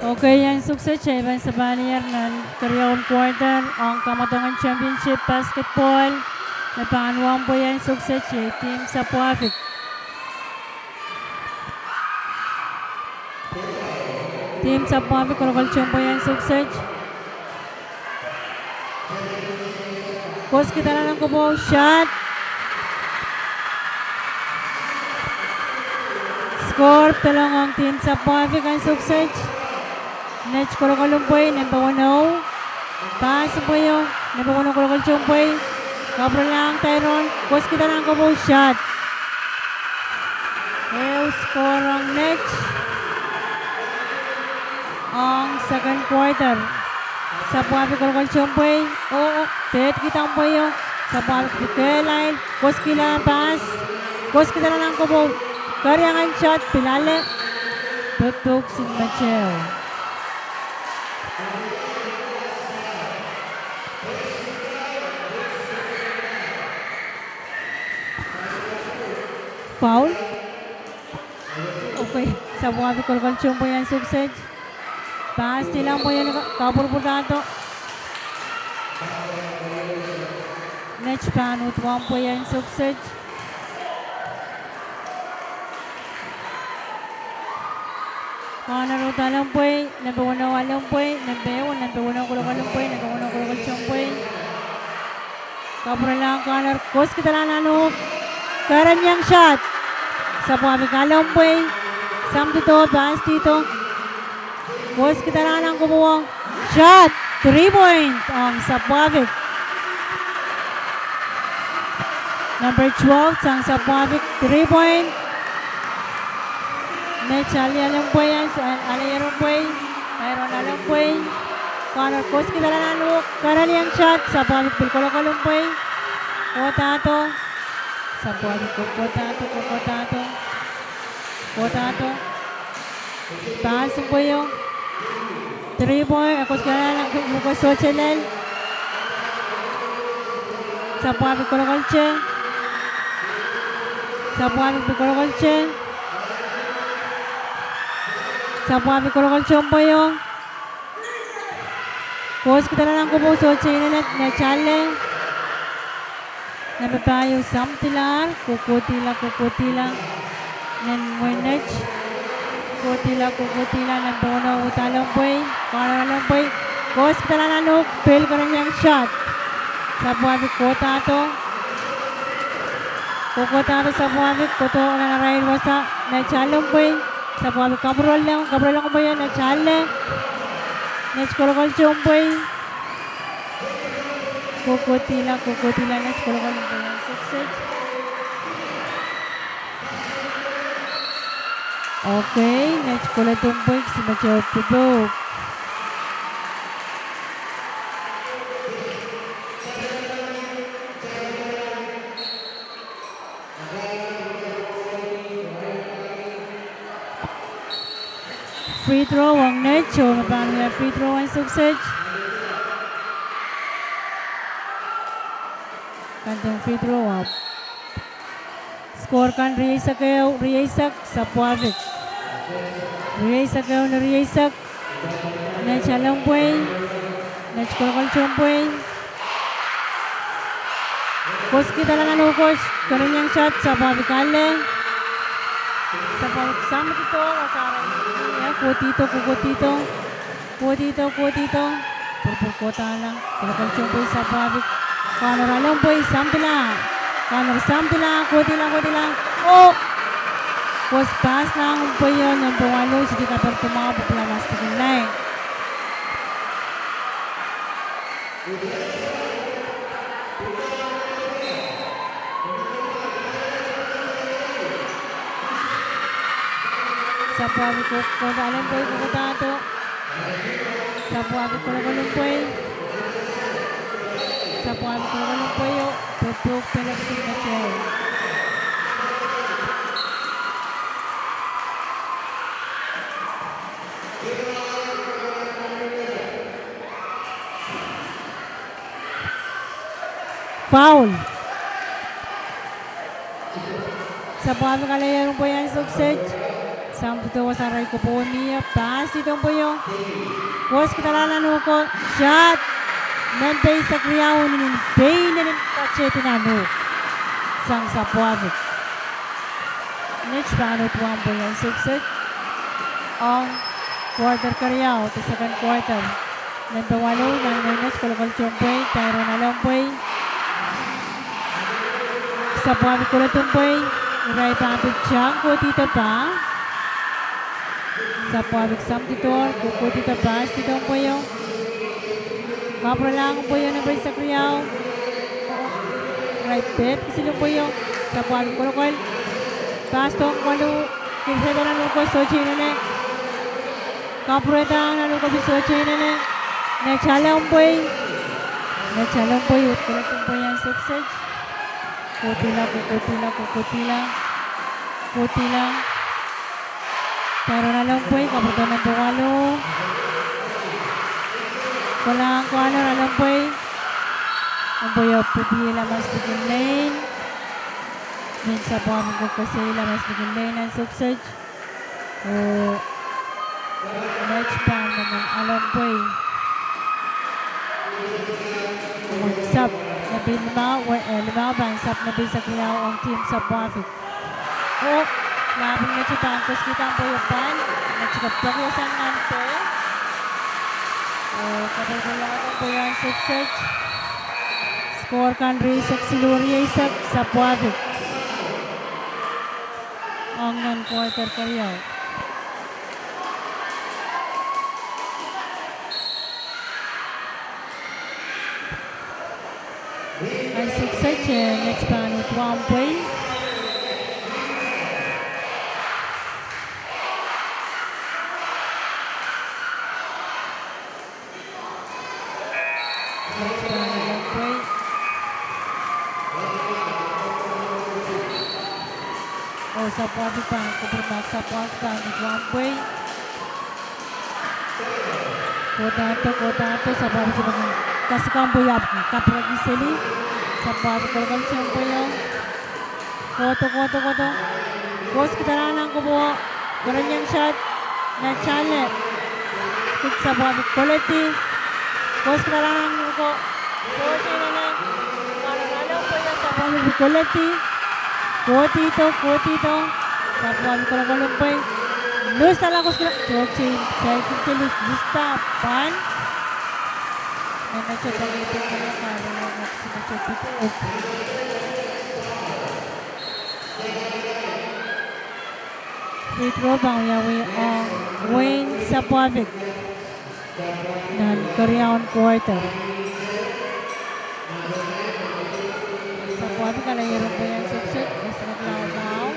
Okei, ansou kiset kitail pahn sapahl nan keriaun quarter ong kamwadongen championship basketball. Me pahn wahn pwehi ansou kiset iei Team Sapwahpik. Team Sapwahpik kolokol tohnpwei ansou kiset. Koskidala nan kopwou, shot. Score pedohng ong Team Sapwahpik ansou kiset. Net kolokol ong pwehi nempe weneu. Pass ong pwehi o, nempe weneu kolokol tohnpwei. Kapwurelahng Tyrone, koskidala nan kopwou, shot. Ehu score ong net ong second quarter. Sapwahpik kolokol tohnpwei, oh, oh, pehd kihda ong pwehi o. Sapwahpik pil kehlail, koskidala nan pass. Koskidala nan kopwou, keriangen shot, pil ale. Pepouks en meteo. Foul. Okei, Sapwahpik kolokol tohnpwei ansou kiset. Pass tilang pwehi o, kapwurpwurdahdo. Net pahn uhd wahn pwehi ansou kiset. Corner uhd ale ong pwehi, nempe weneu ale ong pwehi, nempe ehu, nempe weneu kolokol ong pwehi, nempe weneu kolokol tohnpwei. Kapwurelahng corner, koskidala nan uhk, kerenieng shot. Sapwahpik ale ong pwehi, samdido, pass tihdo. Koskidala nan kopwou, shot, three point ong Sapwahpik. Number twelve sang Sapwahpik, three point. Net ale ong pwehi, ale ong pwehi, Tyrone ale ong pwehi. Corner koskidala nan uhk, kerenieng shot, Sapwahpik pil kolokol ong pwehi. Kohdahdo, Sapwahpik kohdahdo, kohdahdo. Kohdahdo. Pass ong pwehi o. Three point, e koskidala nan uhk, sohte lel. Sapwahpik kolokolte. Sapwahpik pil kolokolte. Sapwahpik kolokol tohnpwei o. Koskidala nan kopwou, sohte inenen, net ale. Nempe pahieu samdilahr, kohkohdihla, kohkohdihla. Nen mwein net. Kohdihla, kohkohdihla, nempe weneu uhd ale ong pwehi, corner ale ong pwehi. Koskidala nan uhk, pil kerenieng shot. Sapwahpik kohdahdo. Kohkohdahdo Sapwahpik, kohdo nan arail wasa, net ale ong pwehi. Sapwahpik kapwurelong, kapwurelong pwehi, net ale. Net kolokol tohnpwei. Kohkohdihla, kohkohdihla, net kolokol ong pwehi ansou kiset. Okei, net kolokol ong pwehi, kisin meteo pepouks. Free throw ong net, oh me pahn wia free throw ansou kiset. Kandeng free throw ahpw. Score kan rieisek ehu, rieisek, Sapwahpik. Rieisek ehu ni rieisek. Net ale ong pwehi. Net kolokol tohnpwei. Koskidala nan uhk, kerenieng shot, Sapwahpik ale. Sapwahpwik sampidohr, wasahn irail, ia, kohdido, kohkohdido. Kohdido, kohdido. Pwurpwur kohdahla, kolokol tohn pwei Sapwahpwik. Corner Alompwei, sampihla. Corner sampihla, kohdihla, kohdihla. Oh! Kos pass lahng pweio, nempe waluh, Sidi Kaperdi mwahu, pwupwula maslikin lain. Sapwahpwik, Corner Alompwei kohkohdahdo. Sapwahpwik, kolokol en pwei. Sapwahpwik, kolokol en pweio, pwe pwuhk pelek singkatei. Foul. Sapwahpwik alehier en pwei en Sukset. Sampidohr, wasahn irail koapworopwor mie, pass ih tohn pweio. Kos kidala nan uhk, shot. Nempe eisek riau, nin pei lel en katehdi nan uhk sang Sapwahpwik. Net pahn uhd wahn pwei en Sukset ong quarter keriau, the second quarter. Nempe waluh nan wehin Net, kolokol tohn pwei, Tyrone Alompwei. Sapwahpwik koledi pwei, irail pahn pil tang kohdido pass. Sapwahpwik sampidohr, kohkohdido pass ih tohn pweio. Kapwurelahng pweio nempe eisek riau. Irail pid kisin pweio. Sapwahpwik kolokol. Pass tohn waluh. Kisin nan uhk, sohte inenen. Kapwurehda nan uhk, pil sohte inenen. Net Alompwei. Net Alompwei uhd koledi pwei en Sukset. Kohdihla, kohkohdihla, kohkohdihla. Kohdihla. Tyrone Alompwei, kapwurehdo nempe waluh. Kolahng corner Alompwei. Alompweio pwupwihla maslikin lein. Nin Sapwahpwik koasoia maslikin lein en Sukset. Oh, Net pahn men Alompwei. Sap nempe limau, we, eh, limau pahn sap nempe eisek riau ong team Sapwahpwik. Oh, lapin Net pahn koskihda pweio pahn, Net koasoia sang nan pei. Oh, kapwurpwurlahng pweio en Sukset. Score kan rieisek siluh rieisek, Sapwahpwik. Ong nan quarter keriau. En Sukset, eh, Net pahn uhd wahn pwei. Net pahn wahn pwei. Oh, Sapwahpwik pahn kupwurmahk, Sapwahpwik pahn wahn pwei. Kohdahdo, kohdahdo, Sapwahpwik sohte pahn kasikapwei ahpw kapwurehki seli. Sapwahpwik kolokol tohn pweio. Kohdo, kohdo, kohdo. Kos kidala nan koapworopwor. Kerenieng shot. Natalie. Kid Sapwahpwik koledi. Kos kidala nan uhk. Sohte inenen. Corner Alompwei, Sapwahpwik koledi. Kohdihdo, kohdihdo. Sapwahpwik kolokol en pwei. Lus dala kos kidala. Sohte, saikinte lus, lus da pahn. Nene sohte pahn ipin kala kare, nene sohte pahn ipin. Free throw pahn wiawi ong Wayne Sapwahpwik. Nan keriaun quarter. Sapwahpwik alehier en pwei en Sukset, esnek laud mwahu.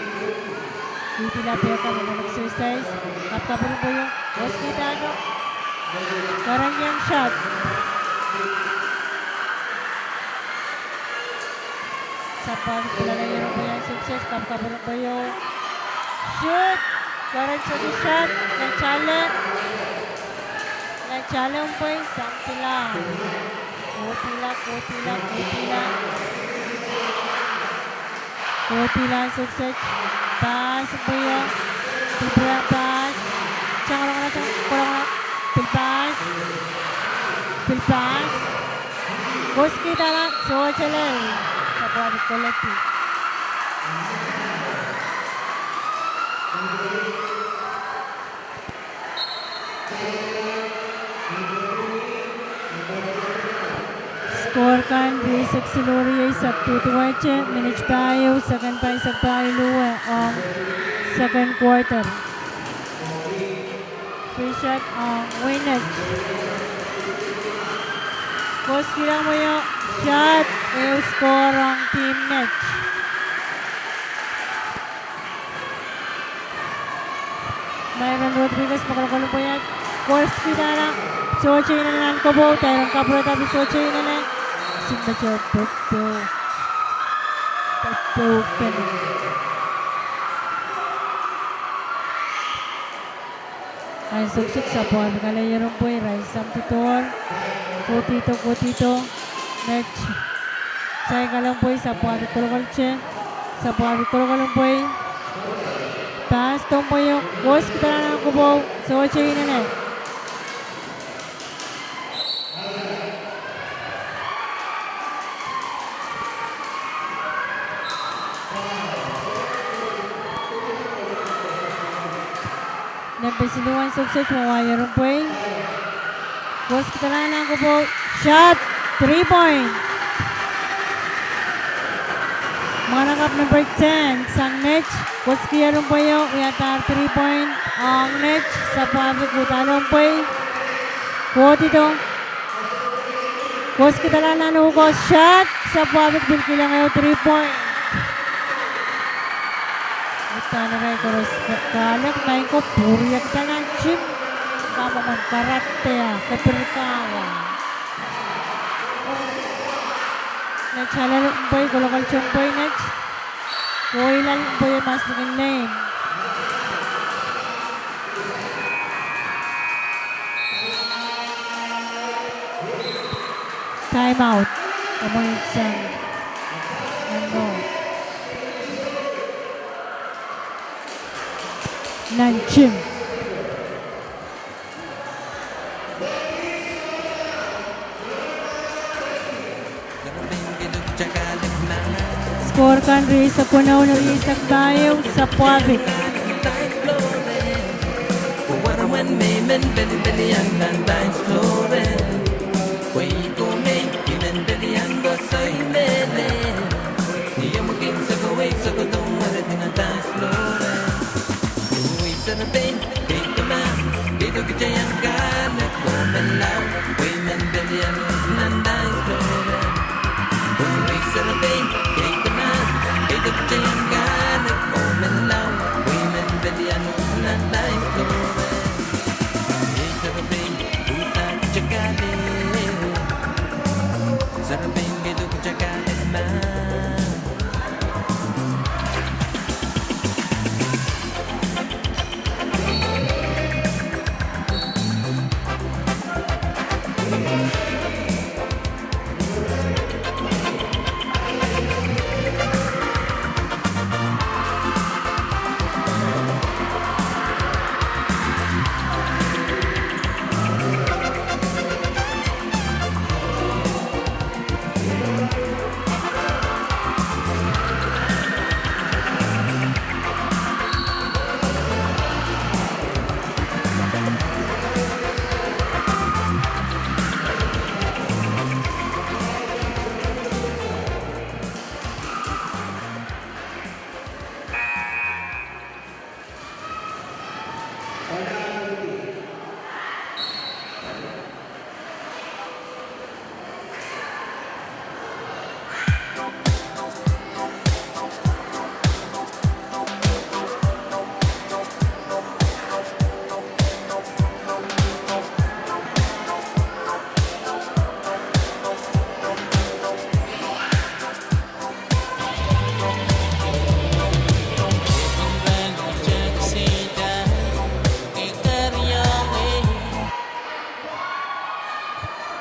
Pihpihla pehkan nan exercise, kapkapwur en pweio, kos kidahdo. Kerenieng shot. Sapwahpwik pil alehier en pwei en Sukset, kapkapwur en pweio. Shoot, keren sohte shot, Natalie. Natalie en pwei, sampihla. Kohdihla, kohdihla, kohdihla. Kohdihla en Sukset. Pass en pweio. Pil pwurehng pass. Tang kolokol, tang kolokol. Pil pass. Pil pass. Kos kidala, sohte lel. Sapwahpwik koledi. Score kan rieisek siluh rieisek, duduwehte minit pahieu, second pahisek pahieu luwe ong second quarter. Free shot ong Waynet. Koskihla mwoyo, shot, ehu score ong team Net. Myron Rodriguez me kolokol en pweiek, koskihla, sohte inenen nan kopou, Tyron Kapwurehda pil sohte inenen, sin patoh, patoh, patoh kene. Ansou kiset, Sapwuahpik ale ieren pwei, irail samtidohr, kohdido, kohdido, Net. Saikala en pwei, Sapwuahpik kolokolte, Sapwuahpik kolokol en pwei. Pass dohng pweio, koskihla nan kopou, sohte inenen. Nempe siluh ansou kiset me wa ieren pwei. Koskihla nan kopou, shot, three point. Mwahnakapw number ten sang Net, koskihla ieren pweio, wiadahr three point ong Net, Sapwuahpik uhdahn en pwei. Kohdido. Koskihla nan uko, shot, Sapwuahpik pil kilang ehu three point. Uhdahn irail koaros ka-, kahlek, maing ko pwuriekda nan tim, kamwomwen karate, kepirkawa. Net ale en pwei, kolokolte en pwei Net. Koilal en pwei mas likin lane. Time out. Among sang. Nan tim. Score kan rieisek weneu, rieisek pahieu, Sapwuahpik.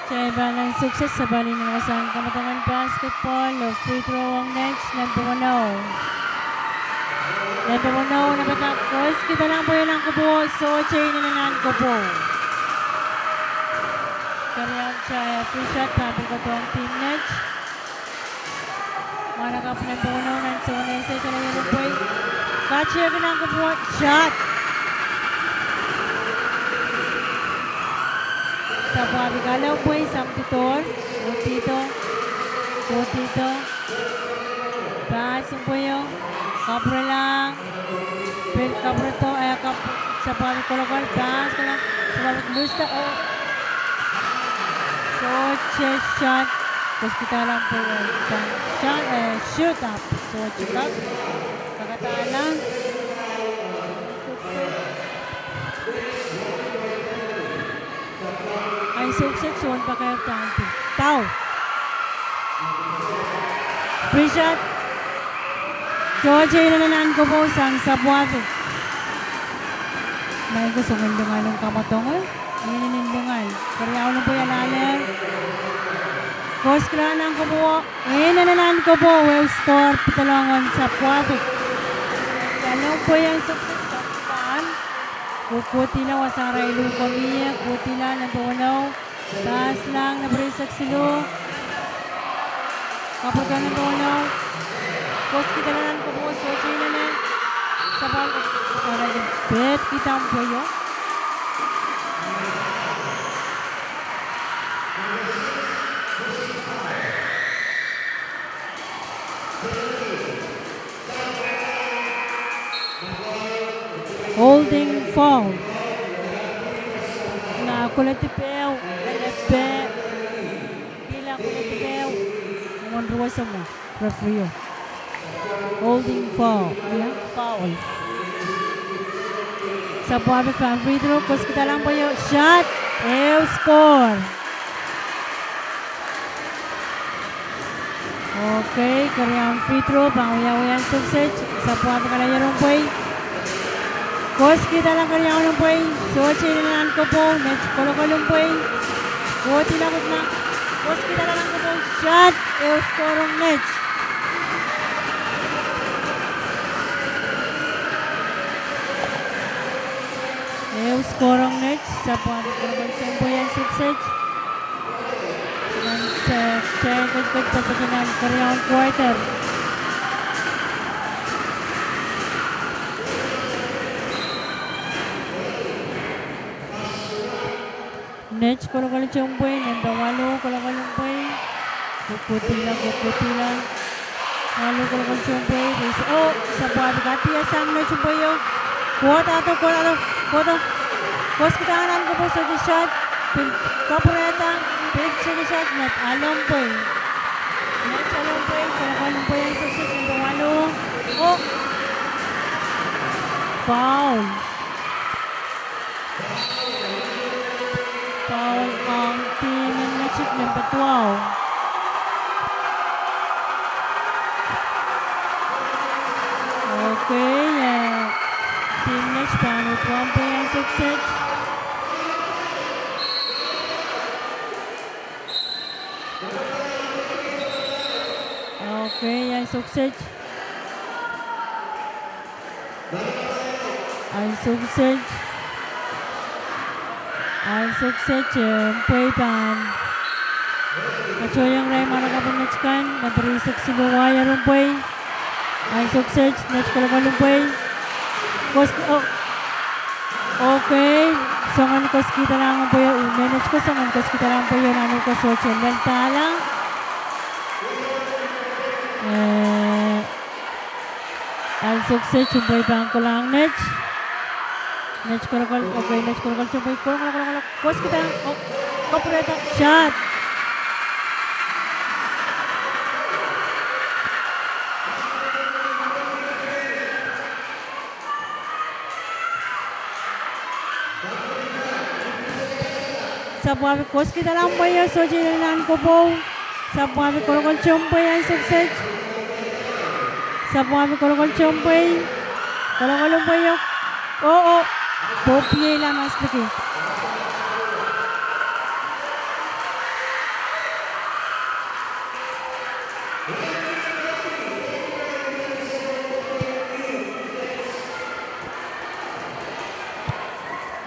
Kitail pahn sukses, sapwalih nan wasahn kamadaman basketball oh free throw ong Net, nempe weneu. Nempe weneu, nempe dah, koskihla nan pwei nan kopou, sohte inenen nan kopou. Keriau, kitail free shot pahn pil kohdohng team Net. Mwahnakapw nempe weneu nan sewese, kitail ale en pwei. Katiepin nan kopou, shot. Sapwuahpik ale en pwei, samtidohr, kohdido. Kohdi do. Pass en pweio. Kapwurelahng. Pil kapwuredo, eh, kap-, Sapwuahpwid kolokol, pass kolahng, Sapwuahpwid luhsda, oh. Sohte shot. Koskihdalang pweio, eh, shot, eh, shoot up. Sohte kak. Kakadahla. Ansou kiset sounpakair downfield. Dau. Free shot. Sohte inenen nan kopou sang Sapwuahpwid. Maing ko, soangen lingan en kamwadong. Inenen lingan. Keriaun en pweio lalehr. Koskihdalang nan kopou. Inenen nan kopou, ehu score pedolong en Sapwuahpwid. Lalohnpwei ansou kiset sang pahn. Kohkohdihla wasa arail luhk mie, kohkohdihla nempe weneu. Pass lahng nempe rieisek siluh. Kapwuredo nempe weneu. Koskihdalang nan kopou, sohte inenen. Sapwuahpwid, arail pid kihda pweio. Holding foul. Nah, koledi peo, ele pe. Kihla koledi peo. Mwohn ruwe soumwahu. Referee o. Holding foul. Ia, foul. Sapwuahpwid pahn free throw, koskihdalang pweio, shot, ehu score. Okay, keriaun free throw pahn wiawi ansou kiset, Sapwuahpwid kalahngan en pwei. Koskihdalang keriaun en pwei, sohte inenen nan kopou, net kolokol en pwei. Kohkohdihla, kohkohdihla, koskihdalang nan kopou, shot, ehu score ong net. Ehu score ong net, Sapwuahpwid kolokol sounpwei ansou kiset. Nan se, se, keriaun quarter. Net kolokol sounpwei, nempe waluh kolokol sounpwei. Kohkohdihla, kohkohdihla. Waluh kolokol sounpwei, oh, Sapwuahpwid kihda sang net sounpwei o. Kohdo, kohdo, kohdo. Koskihdalang nan kopou, sohte shot. Pil kapwurehda, pil sohte shot, net alompwei. Net alompwei, kolokol sounpwei, ansou kiset, nempe waluh. Oh. Foul. Foul ong team en Netsik, nempe duwau. Okay, eh, team Netsik pahn uhd waunpwei ansou kiset. Okay, ansou kiset. Ansou kiset. Ansou kiset, eh, pwei pahn. Katohng irail mwahnakapw en Netsik kan, nempe rieisek siluh wai, aren pwei. Ansou kiset, net kolokol en pwei. Kos-, oh. Okay, soangen koskihdalang pwei o, me Netsik ko soangen koskihdalang pwei o, nan uhk ko sohte lel dahla. Eh, ansou kiset, sounpwei pahn kolahng net. Net kolokol, okay, net kolokol, sounpwei, kolokol, kolokol, koskihda, oh, kapwurehda, shot. Sapwuahpwid koskihdalang pwei o, sohte inenen nan kopou. Sapwuahpwid kolokol sounpwei ansou kiset. Sapwuahpwid kolokol sounpwei. Kolokol sounpwei o. Oh, oh. Pwopwei lamas liki.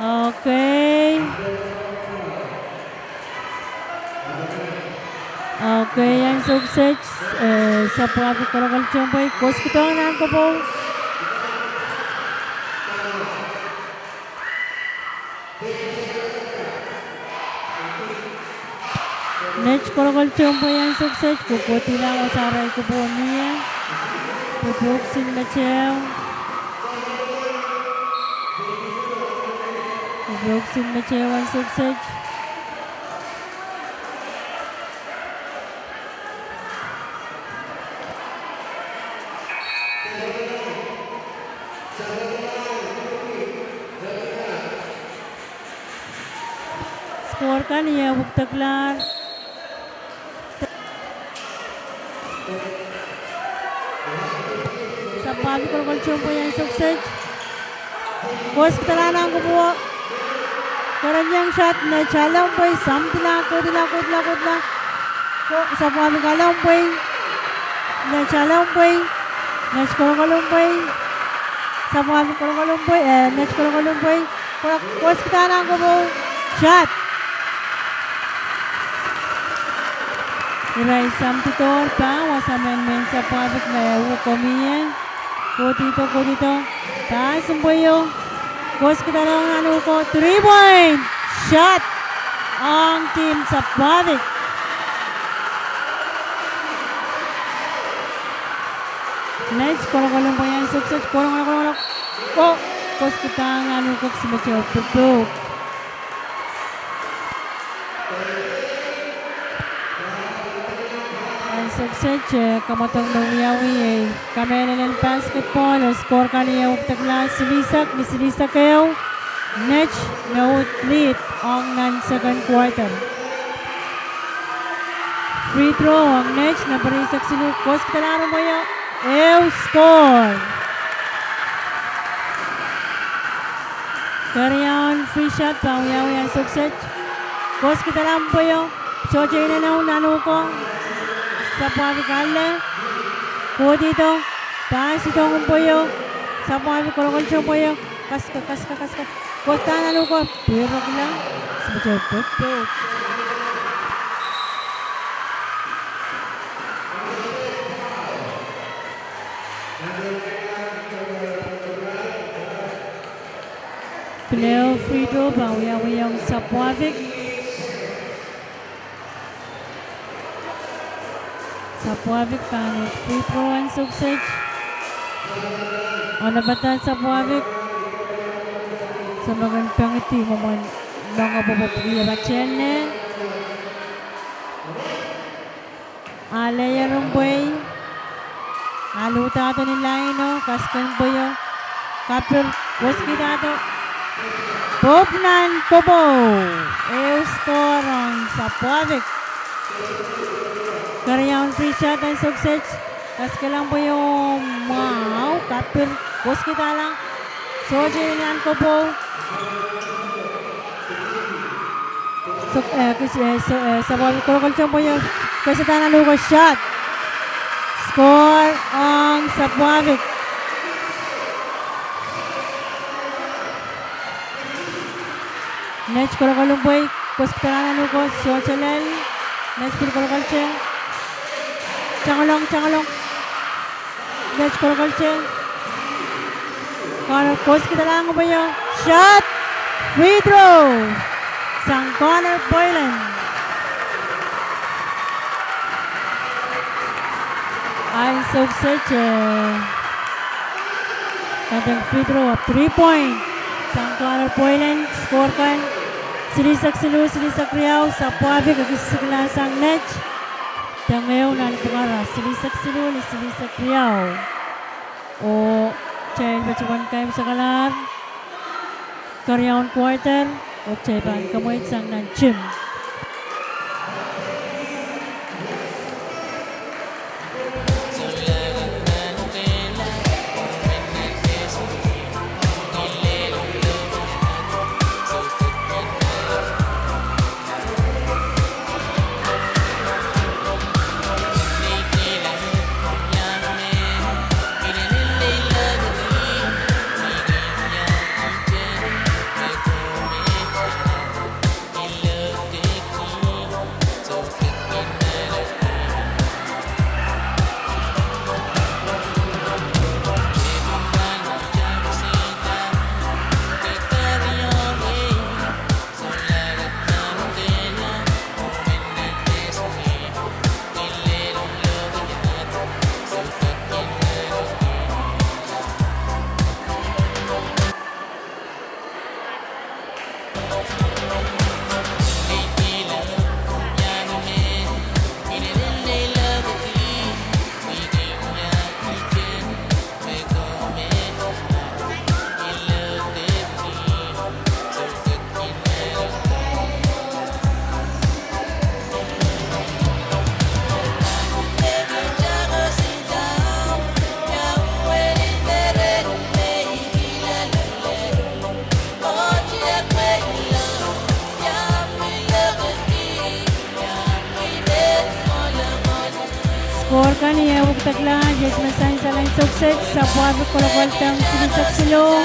Okay. Okay, ansou kiset, eh, Sapwuahpwid kolokol sounpwei, koskihdohng nan kopou. Net kolokol tohnpwei ansou kiset, kohkohdihla wasa arail kupwuo mie. Pwupwuksin met ehu. Pwupwuksin met ehu ansou kiset. Score kan ie wekidekla. Sapwuavik kolokol tohnpwei ansou kiset. Koskidala nan kupwuo. Kereniong shot, net ale mpwei, samdila, kohdila, kohdila, kohdila. Ko, sapwuavik ale mpwei. Net ale mpwei. Net kolokol mpwei. Sapwuavik kolokol mpwei, eh, net kolokol mpwei. Ko, koskidala nan kupwuo. Shot. Irail samdidohr pahn wasa mehn mehn sapwuavik me uko mie. Kohdido, kohdido. Pass mpweio. Koskidala nan uko, three point shot ong team sapwuavik. Net kolokol mpwei ansou kiset, kolokol, kolokol, kolokol. Ko, koskidala nan uko, kisin met ehu pwupwuk. Ansou kiset, eh, kamwadong me wiawi ei kamehlelen basketball, oh score kan ie wekidekla, silihsek ni silihsek ehu. Net me uhd lead ong nan second quarter. Free throw ong net, nempe eisek siluh, koskidala mpweio, ehu score. Keriaun free shot pahn wiawi ansou kiset. Koskidala mpweio, sohte inenen nan uko. Sapwuavik ale. Kohdido, pass idong mpweio. Sapwuavik kolokol tohnpweio. Kasik, kasik, kasik. Koskidala nan uko, pwurokla. Kisin met ehu pwupwuk. Pil ehu free throw pahn wiawi ong sapwuavik. Sapwuavik pahn uhd free throw ansou kiset. Onopada sapwuavik. Se me kin pengidi mwomwen moange pwopwopwiki patehng ne. Aleier mpwei. Aluhdahdo ni laino, kasik mpweio. Kapir, koskidahdo. Pwupwuk nan kupwuo. Ehu score ong sapwuavik. Keriaun free shot ansou kiset. Kasikala mpweio, mwahu, kapir, koskidala. Sohte inenen nan kupwuo. So, eh, kis, eh, so, eh, sapwuavik kolokol tohnpweio, koskidala nan uko, shot. Score ong sapwuavik. Net kolokol mpwei, koskidala nan uko, sohte lel. Net pil kolokolte. Tangalong, tangalong. Net kolokolte. Corner, koskidala mpweio. Shot. Free throw sang Connor Boylan. Ansou kiset, eh, kaidehn free throw ahpw three point sang Connor Boylan, score kan silihsek siluh, silihsek riau, sapwuavik ekisiklahsang net. Deng ehu nanpwungara, silihsek siluh ni silihsek riau. Oh kitail patohwan kaimwisekalahr keriaun quarter, oh kitail pahn kamweid sang nan tim. Met me sansal en sohpeseng, sapwuahki kolokol deng silihsek siluh,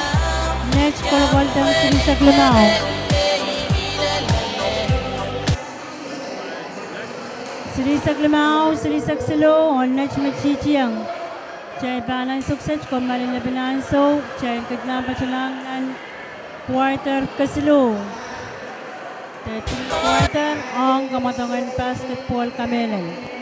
net kolokol deng silihsek limau. Silihsek limau, silihsek siluh, oh net me titieng. Kitail pahn sohpeseng, komw malilepin ansou, kitail ketido patohlong nan quarter kesiluh. Third quarter, ong kamwadong en basketball kamehlele.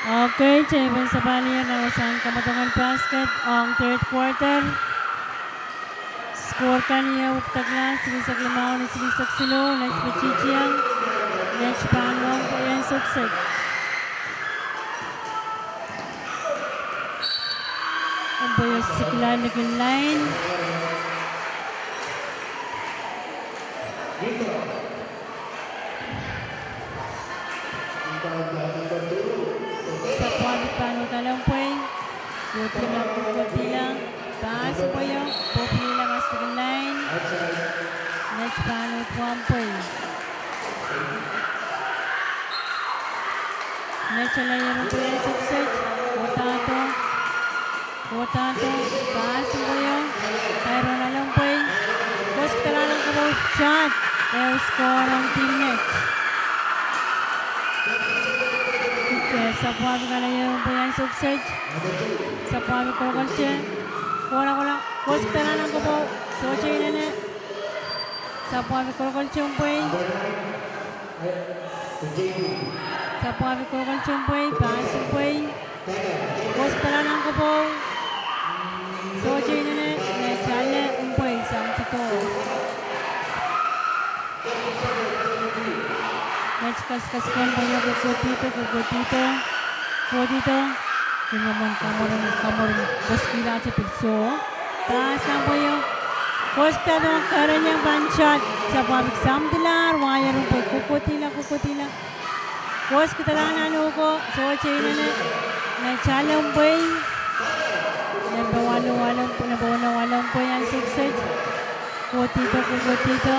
Okay, kitail pahn sapahl nan wasahn kamwadong en basket ong third quarter. Score kan iei wekidekla, silihsek limau ni silihsek siluh, net me titieng, net pahn wong pwe en sohpeseng. Mpwei o sikla likin lain. Sapwuahki pahn uhdahla mpwei, kohdi la, kohdi la, pass mpwei o, pwopwila mas likin lain, net pahn uhd mpwei. Net ale ier mpwei en sohpeseng, kohdahdo, kohdahdo, pass mpwei o, Tyron ale mpwei, koskdala nan kopou, shot, ehu score ong team net. Sapwuahki ale ier mpwei en sohpeseng, sapwuahki kolokolte, kohla kohla, koskdala nan kopou, sohte inene, sapwuahki kolokolte mpwei. Sapwuahki kolokolte mpwei, pass mpwei. Koskdala nan kopou. Sohte inene, net ale mpwei, samtido. Net kaskasuke mpwei o, kohkohdihdo, kohkohdihdo, kohkohdihdo. Kin mwomwen kamwomw, kamwomw, koskilahte pil soh. Pass nan mpwei o. Koskdahdo, kerenieng pahn shot, sapwuahki samdilahr, waier mpwei, kohkohdihla, kohkohdihla. Koskdala nan uhk, sohte inene, net ale mpwei. Nempe walu, walu, nempe walu, walu mpwei en sohpeseng. Kohkohdihdo, kohkohdihdo.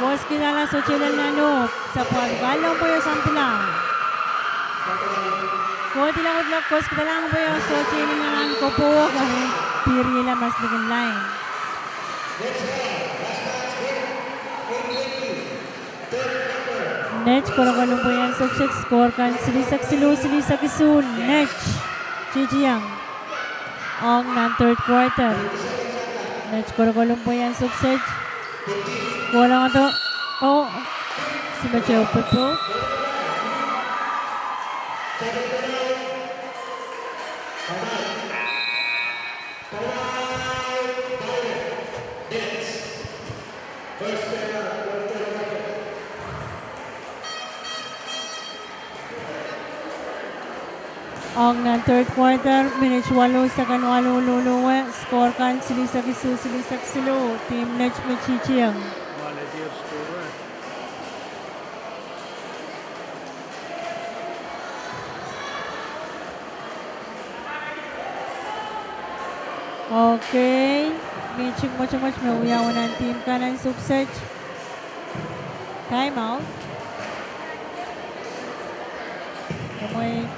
Koskidala, sohte lel nan uhk, sapwahpw kalompwei oh sampilahr. Kohdihla, kohdihla, koskidalahng pwei oh sohte lel nan kopwuo, eri pirihla maslikin lain. Net kolokolong pwei ansou kiset, score kan silihsek siluh, silihsek isuh, net. Titieng. Ong nan third quarter. Net kolokolong pwei ansou kiset. Kolong ato. Oh. Simeto popo. Ong nan third quarter, minit waluh, second waluh luluwe, score kan silihsek isuh, silihsek siluh, team net me titieng. Okay. Mihting mwotomwot me wiawi nan team kan ansou kiset. Time out. Kumwe.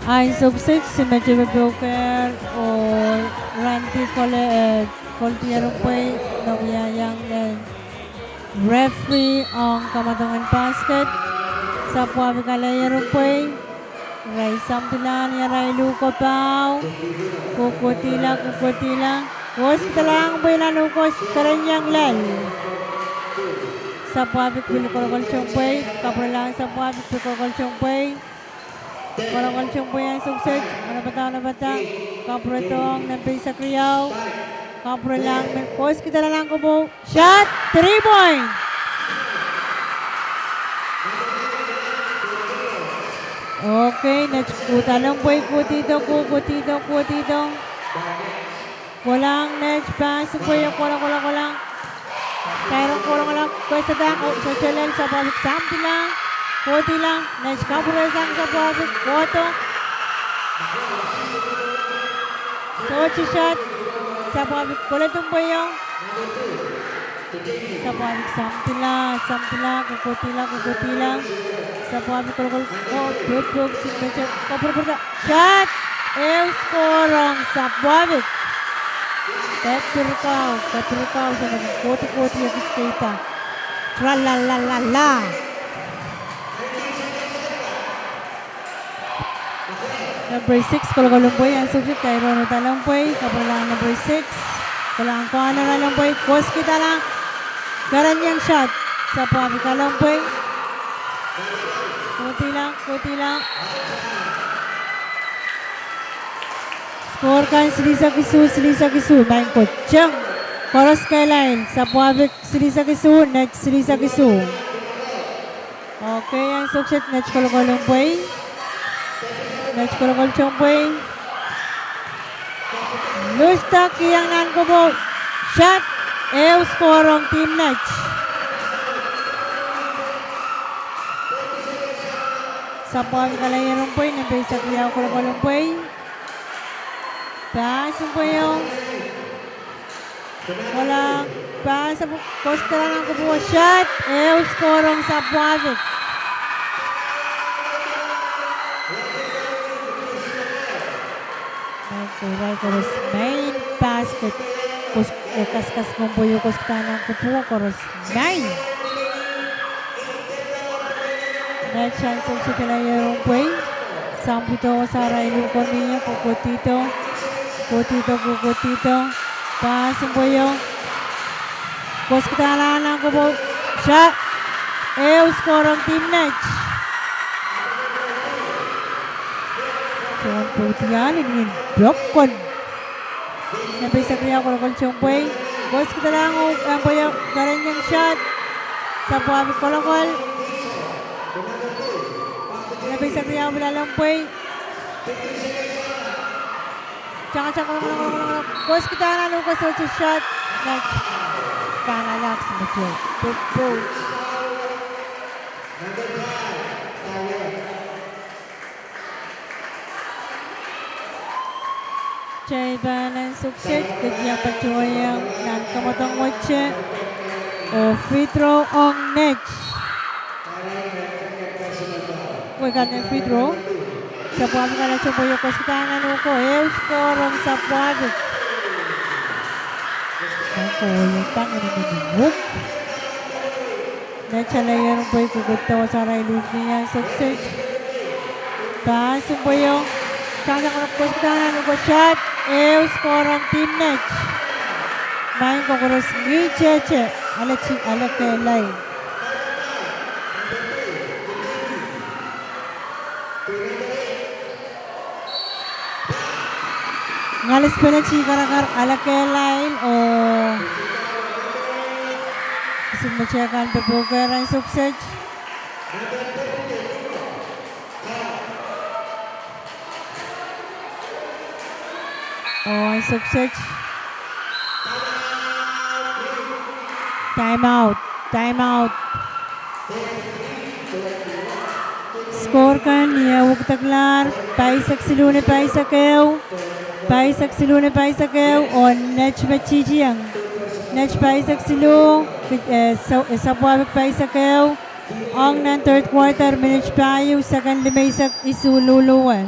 Ansou kiset, Simeto popohker oh Randi kole, eh, koldier pwei, me wiahiong, eh, referee ong kamwadongen basket. Sapwahpw kalahier pwei. Irail sampilahr ni arail uhk oh pau. Kohkohdihla, kohkohdihla. Koskidalahng pwei nan uhk oh kerenieng lel. Sapwahpw pil kolokoltong pwei. Kapwurelahng sapwahpw pil kolokoltong pwei. Kolokoltong pwei ansou kiset. Onopada, onopada. Kapwuredohng nempe eisek riau. Kapwurelahng me koskidala nan kopwuo. Shot, three point. Okay, net kohdahlong pwei, kohdihdo, koh, kohdihdo, kohdihdo. Kolahng net, pass pwei, kola, kola, kola. Kairon kolong, kola, koskidala, oh, sohte lel, sapwahpw sampila. Kohdihla, net kapwuresang, sapwahpw kohdo. Sohte shot, sapwahpw kolokol pwei oh. Sapwahpw sampila, sampila, kohkohdihla, kohkohdihla. Sapwahpw kolokol, oh, pwuhk, pwuhk, Simeto, kapwurpwurda. Shot, ehu score ong sapwahpw. Ketirkau, ketirkau, Simeto, kohdi, kohdi, ekis keita. Tra la la la la. Number six, kolokolong pwei, ansou kiset, Kairon oh dalong pwei, kapwurelahng number six, kolahng corner along pwei, koskidala, kerenieng shot, sapwahpw kalong pwei, kohdihla, kohdihla. Score kan silihsek isuh, silihsek isuh, maing ko teng. Koaros kehlail, sapwahpw silihsek isuh, net silihsek isuh. Okay, ansou kiset, net kolokolong pwei. Net kolokolong pwei. Lusta kihong nan kopwuo. Shot, ehu score ong team net. Sapwahpw kalahier pwei, nempe eisek riau kolokolong pwei. Pass pwei oh. Kolahng, pass pwei, koskidala nan kopwuo, shot, ehu score ong sapwahpw. Maing ko, irail koaros main basket. Kos, eh, kaskasukuhn pwei oh koskidala nan kopwuo koaros main. Net ansou kiset kalahier pwei. Sampwuhdo, sarail uhk oh mie, kohkohdihdo. Kohkohdihdo, kohkohdihdo. Pass pwei oh. Koskidala nan kopwuo. Shot. Ehu score ong team net. Soun pwuhdiahl nin pwokon. Nempe eisek riau kolokol tohnpwei. Koskidalahng oh, eh, pwe io kerenieng shot. Sapwahpwik kolokol. Nempe eisek riau pil alen pwei. Tangatangsang kolokol, kolokol, kolokol. Koskidahng nan uhk, sohte shot. Net. Pahn ahlahk, Sumetiau. Popohl. Kitail pahn ansou kiset ketin patohiong nan kamwadong wet, oh free throw ong Net. Wekad nan free throw. Sapwahpwik ale tohnpwei oh koskidahng nan uhk, ehu score ong Sapwahpwik. Nan kowe tang en mihmi uhk. Net ale ieren pwei, kokohdo wasa arail uhk ni ansou kiset. Pass en pwei ong. Tangatangsang kolokol, koskidahng nan uhk, shot. Ehu score ong team Net. Maing koaros ngihte te, ale ti, ale kehlail. Ngalis penalty karakar, ale kehlail oh kisin mete kan popohkehr ansou kiset. Oh ansou kiset. Time out, time out. Score kan ni eh wekidekla, pahisek siluh ni pahisek ehu, pahisek siluh ni pahisek ehu, oh Net me titieng. Net pahisek siluh, eh, Sa-, eh, Sapwahpwik pahisek ehu. Ong nan third quarter, minit pahieu, second limeisek isuh luluwe.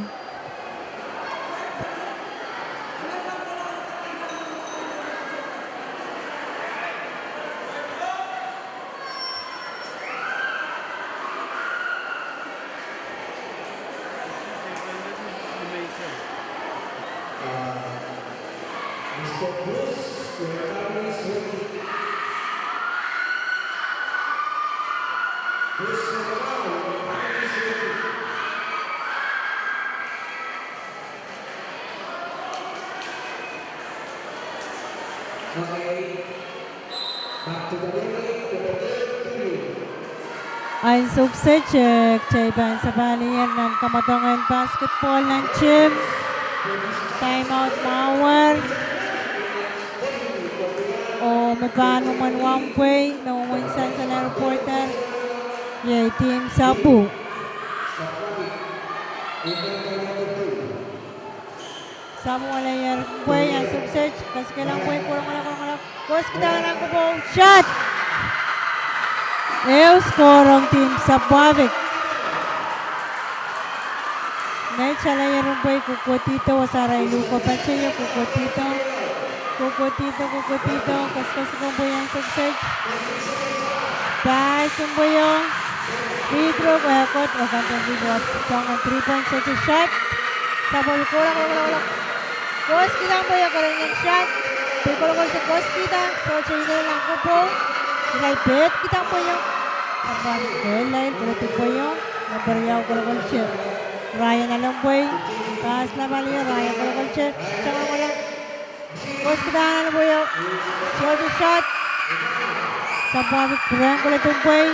Ansou kiset, eh, kitail pahn sapahl ier nan kamwadong en basketball nan team. Time out mwahuer. Oh me pahn mwomwen wahnpwei, me mwomwen sansal en reporter, iei team Sapu. Sapu ale ieren pwei ansou kiset, kesikehlahng pwei, kolongolok, kolongolok. Koskidahng nan kopou, shot. Ehu score ong team Sapwahpwik. Net ale ieren pwei, kokohdido, wasa arail uhk patohiong, kokohdido, kokohdido, kokohdido, kesikesik en pwei ansou kiset. Pass en pwei ong. Free throw, eh, kot, oh kan free throw, soangen three point, sohte shot. Sapwahpwik kolongolok, kolongolok. Koskidahng pwei oh kerenieng shot. Pil kolokol te koskidahng, sohte inenen nan kopou. Irail pehd kidahng pwei oh. Sapwahpwik kehlail, koledi pwei oh. Nempe riau kolokol te. Ryan ale pwei. Pass lapalio, Ryan kolokol te. Tangatangsang kolokol. Koskidahng nan pwei oh. Sohte shot. Sapwahpwik pwurehng koledi pwei.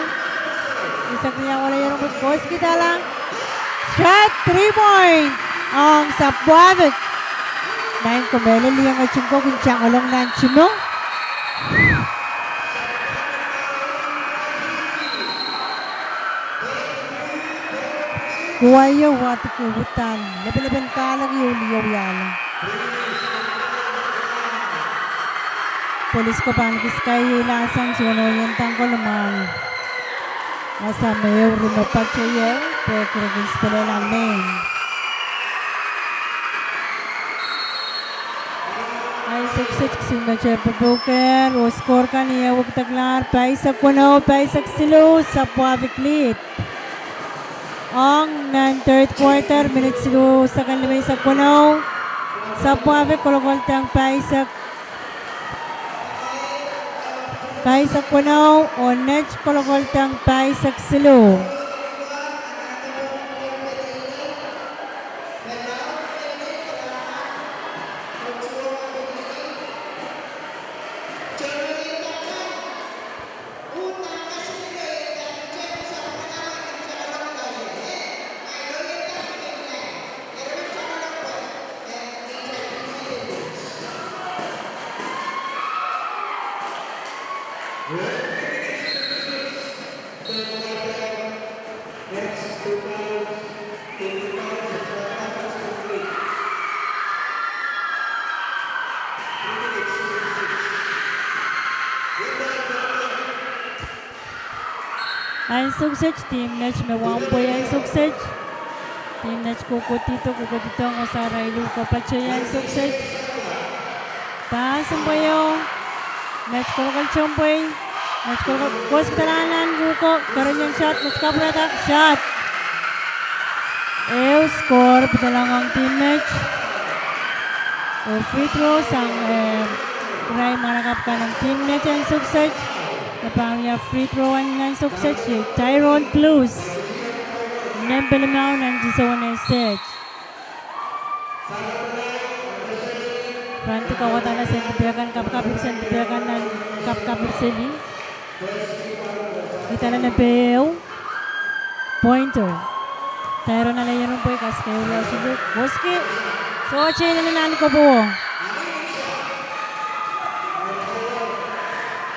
Eisek riau ale ieren pwei, koskidahla. Shot, three point ong Sapwahpwik. Maing, komw lel iang etin kokin tangalong nan timo. Kuwaio wadek uhdahn lepelepen kahlek ieu liho wiahla. Polis ko pahn kis kaiehla sang sohte ien tangkol mwahl. Wasa me ehu ri me patohieu, pwe kirikin spelel alen. Ansou kiset kisin mete popohkehr, oh score kan ni eh wekidekla, pahisek weneu, pahisek siluh, Sapwahpwik lead. Ong nan third quarter, minit siluh, second limeisek weneu. Sapwahpwik kolokoltang pahisek, pahisek weneu, oh Net kolokoltang pahisek siluh. Ansou kiset, team Net me wahmpwei ansou kiset. Team Net kohkohdihdo, kohkohdihdo, wasa arail uhk ko patohwan ansou kiset. Pass en pweio. Met kolokol tompwei. Met kolokol, koskidala nan uhk ko, kereniong shot, met kapwurehda shot. Ehu score pidolong ong team Net. Oh free throw sang, eh, irail mwahnakapw kan en team Net ansou kiset. Me pahn wia free throw en ansou kiset, Tyrone Blues. Nempe limau nan disowen eisek. Pahn di kauwadahla senti pwukan kapakap, senti pwukan nan kapakap seli. Idala nempe ehu. Pointer. Tyrone ale ierin pwei, kasikehr uriau siluh. Koski. Sohte inenen nan koapwoahr.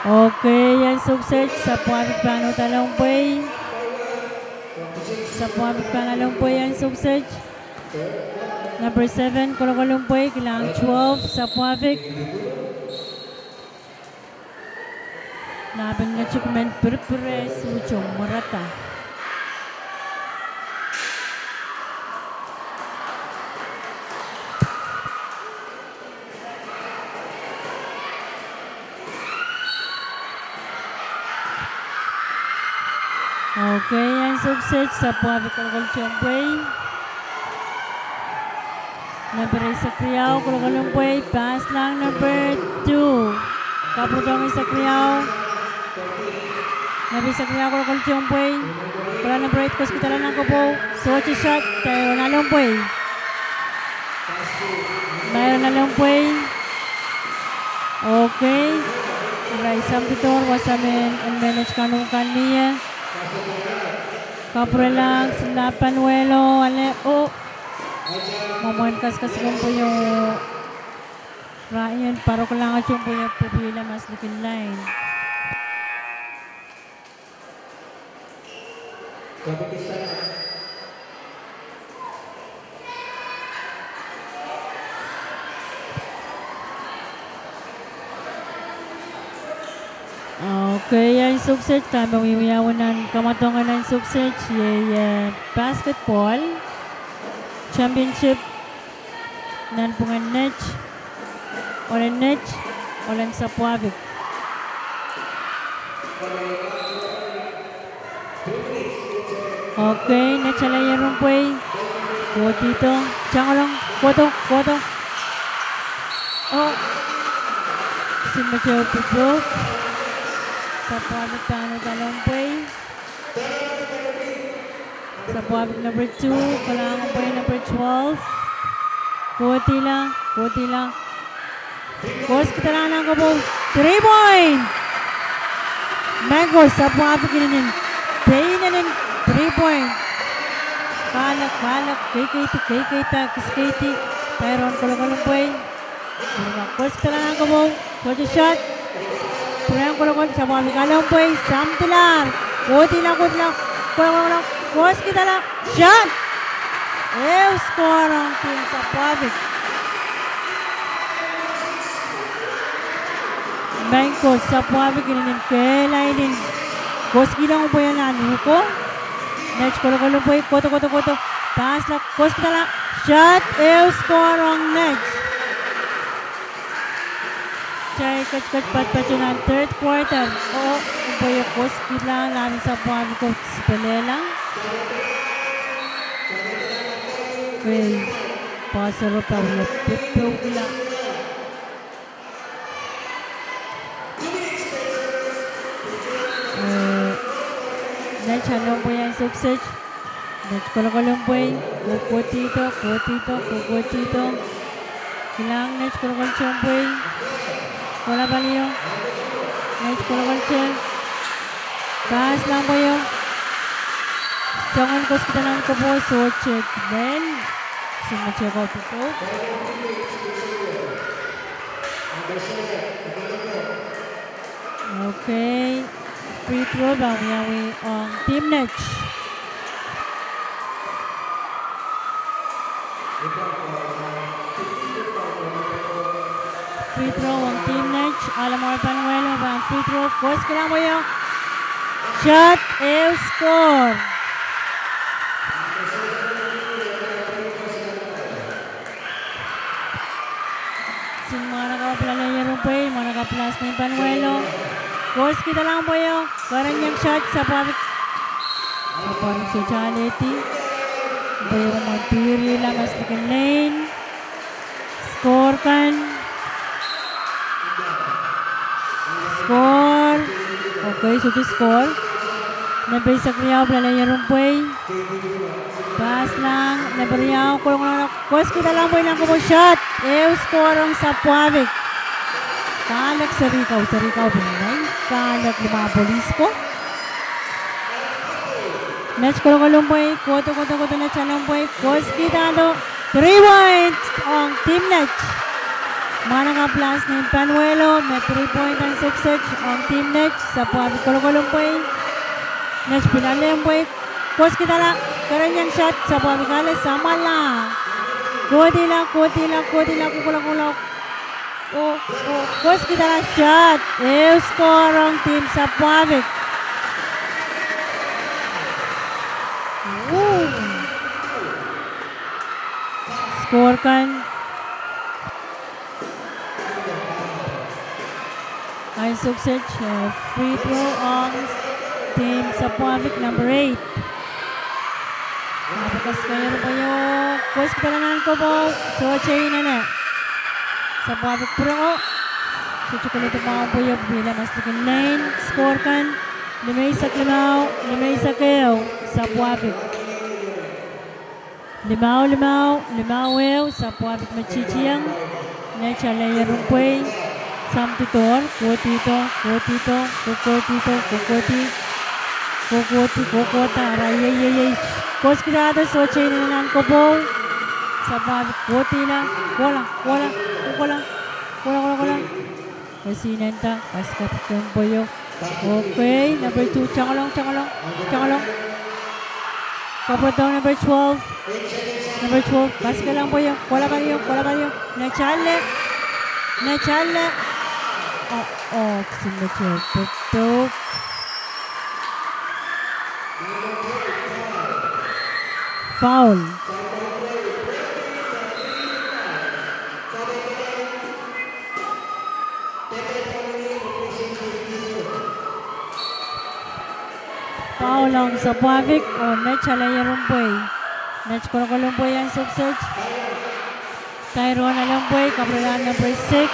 Okay, ansou kiset, Sapwuahpwik pahn uhdahla pwei. Sapwuahpwik pahn ale pwei ansou kiset. Number seven, kolokolong pwei, kilang twelve, Sapwuahpwik. Nahpen ngetik men pirpir, sohte mwarada. Okay, ansou kiset, Sapwuahpwik kolokol tompwei. Number eisek riau, kolokolong pwei, pass lang number two. Kapwurodohng eisek riau. Number eisek riau, kolokol tompwei. Kohla number eight, koskidala nan koapwoahr. Sohte shot, Tyrone ale pwei. Myron ale pwei. Okay. Irail sampidohr wasa men en menet kanung kan mie. Kapwurelahng, sila pahn wehlo, ale, oh. Mwomwen kaskasukumpwio. Ryan paroklahng tompwio pwupwila maslikin lain. Okay, ansou kiset, dahme wiewiawi nan kamwadong en ansou kiset, iei, eh, basketball championship. Nanpwungen Net, ohl en Net, ohl en Sapwuahpwik. Okay, Net ale ierin pwei. Kohdido, tangolong, kohdo, kohdo. Oh. Sohte pwupwuk. Sapwuahpwik pahn uhdahla pwei. Sapwuahpwik number two, kalahngan pwei number twelve. Kohdihla, kohdihla. Koskidala nan koapwoahr, three point. Mengko Sapwuahpwik inenen, pein enen three point. Kahlek, kahlek, keikeidi, keikeida, kiskedi, Tyrone kolokolong pwei. Koskidala nan koapwoahr, sohte shot. Pwurehng kolokol, Sapwuahpwik ale pwei, sampilahr. Kohdihla, kohdihla, kolokol, koskidala, shot. Ehu score ong team Sapwuahpwik. Mengko Sapwuahpwik inenen kehlail en koskilong pwei nan uhk ko. Net kolokolong pwei, kohdo, kohdo, kohdo. Pass la, koskidala, shot, ehu score ong Net. Kitail ketiket patopato nan third quarter. Oh, pwei koskidala, lahn Sapwuahpwik ko sipelehla. Pwei, pass oro pahn pepehukla. Eh, Net ale pwei ansou kiset. Net kolokolong pwei, kohkohdido, kohdido, kohkohdido. Kilang Net kolokol tompwei. Kohla palio. Net kolokol tompwei. Pass lang pweio. Soangen koskidala nan koapwoahr, sohte lel. Sohte mehkot pwuko. Okay, free throw pahn wiawi ong Team Net. Free throw ong Team Net, Alamar Panuelo pahn free throw, koasoikihlahng pweio. Shot, ehu score. Sin mwahnakapw lalehier en pwei, mwahnakapw last name Panuelo. Koasoikihlahng pweio, kerenieng shot, sapwahpwik. Sapwahpwik sohte alehdi. Pweio mwomwen pihirla maslikin lein. Score kan. Score. Okay, sohte score. Nempe eisek riau pwe lalehier en pwei. Pass lang, nempe riau, kolokol, koasoikihlahng pwei nan kopou, shot. Ehu score ong sapwahpwik. Kahlek seri kau, seri kau pwe nai, kahlek limau polis ko. Net kolokol en pwei, kohdo, kohdo, kohdo, net ale en pwei, koasoikihlahng, three point ong Team Net. Mwahnakapw last name Panuelo, me three point ansou kiset ong Team Net, sapwahpwik kolokol en pwei. Net pil ale en pwei, koasoikihlahng, kerenieng shot, sapwahpwik ale, samwala. Kohdihla, kohdihla, kohdihla, kokohla, kokohla. Oh, oh, koasoikihlahng shot, ehu score ong Team Sapwahpwik. Woo. Score kan. Ansou kiset, eh, free throw ong Team Sapwahpwik, number eight. Ahpw kasikehr pweio, koasoikihlahng nan kopou, sohte inene. Sapwahpwik pwurongo, sohte koledi mwahu pweio, pihla maslikin lein, score kan, limeisek limau, limeisek ehu, sapwahpwik. Limau limau, limau ehu, sapwahpwik me titieng, net ale en pwei, samdidohr, kohdihdo, kohdihdo, kokohdihdo, kokohdi, kokohdi, kokohda, ara, iei, iei, iei, koasoikihlahdo, sohte inene nan kopou, sapwahpwik kohdihla, kohla, kohla, kohla, kohla, kohla, kohla. Kesihnenda, kasikehr pweio. Okay, number two, Tangolong, Tangolong, Tangolong. Kapwurodohng number twelve. Number twelve, kasikehlahng pweio, kohla palio, kohla palio. Net ale, net ale. Oh, oh, kisin me twelve, pepeu. Foul. Foul ong sapwahpwik oh net ale en pwei. Net kolokol en pwei ansou kiset. Tyrone ale en pwei, kapwurelahng number six.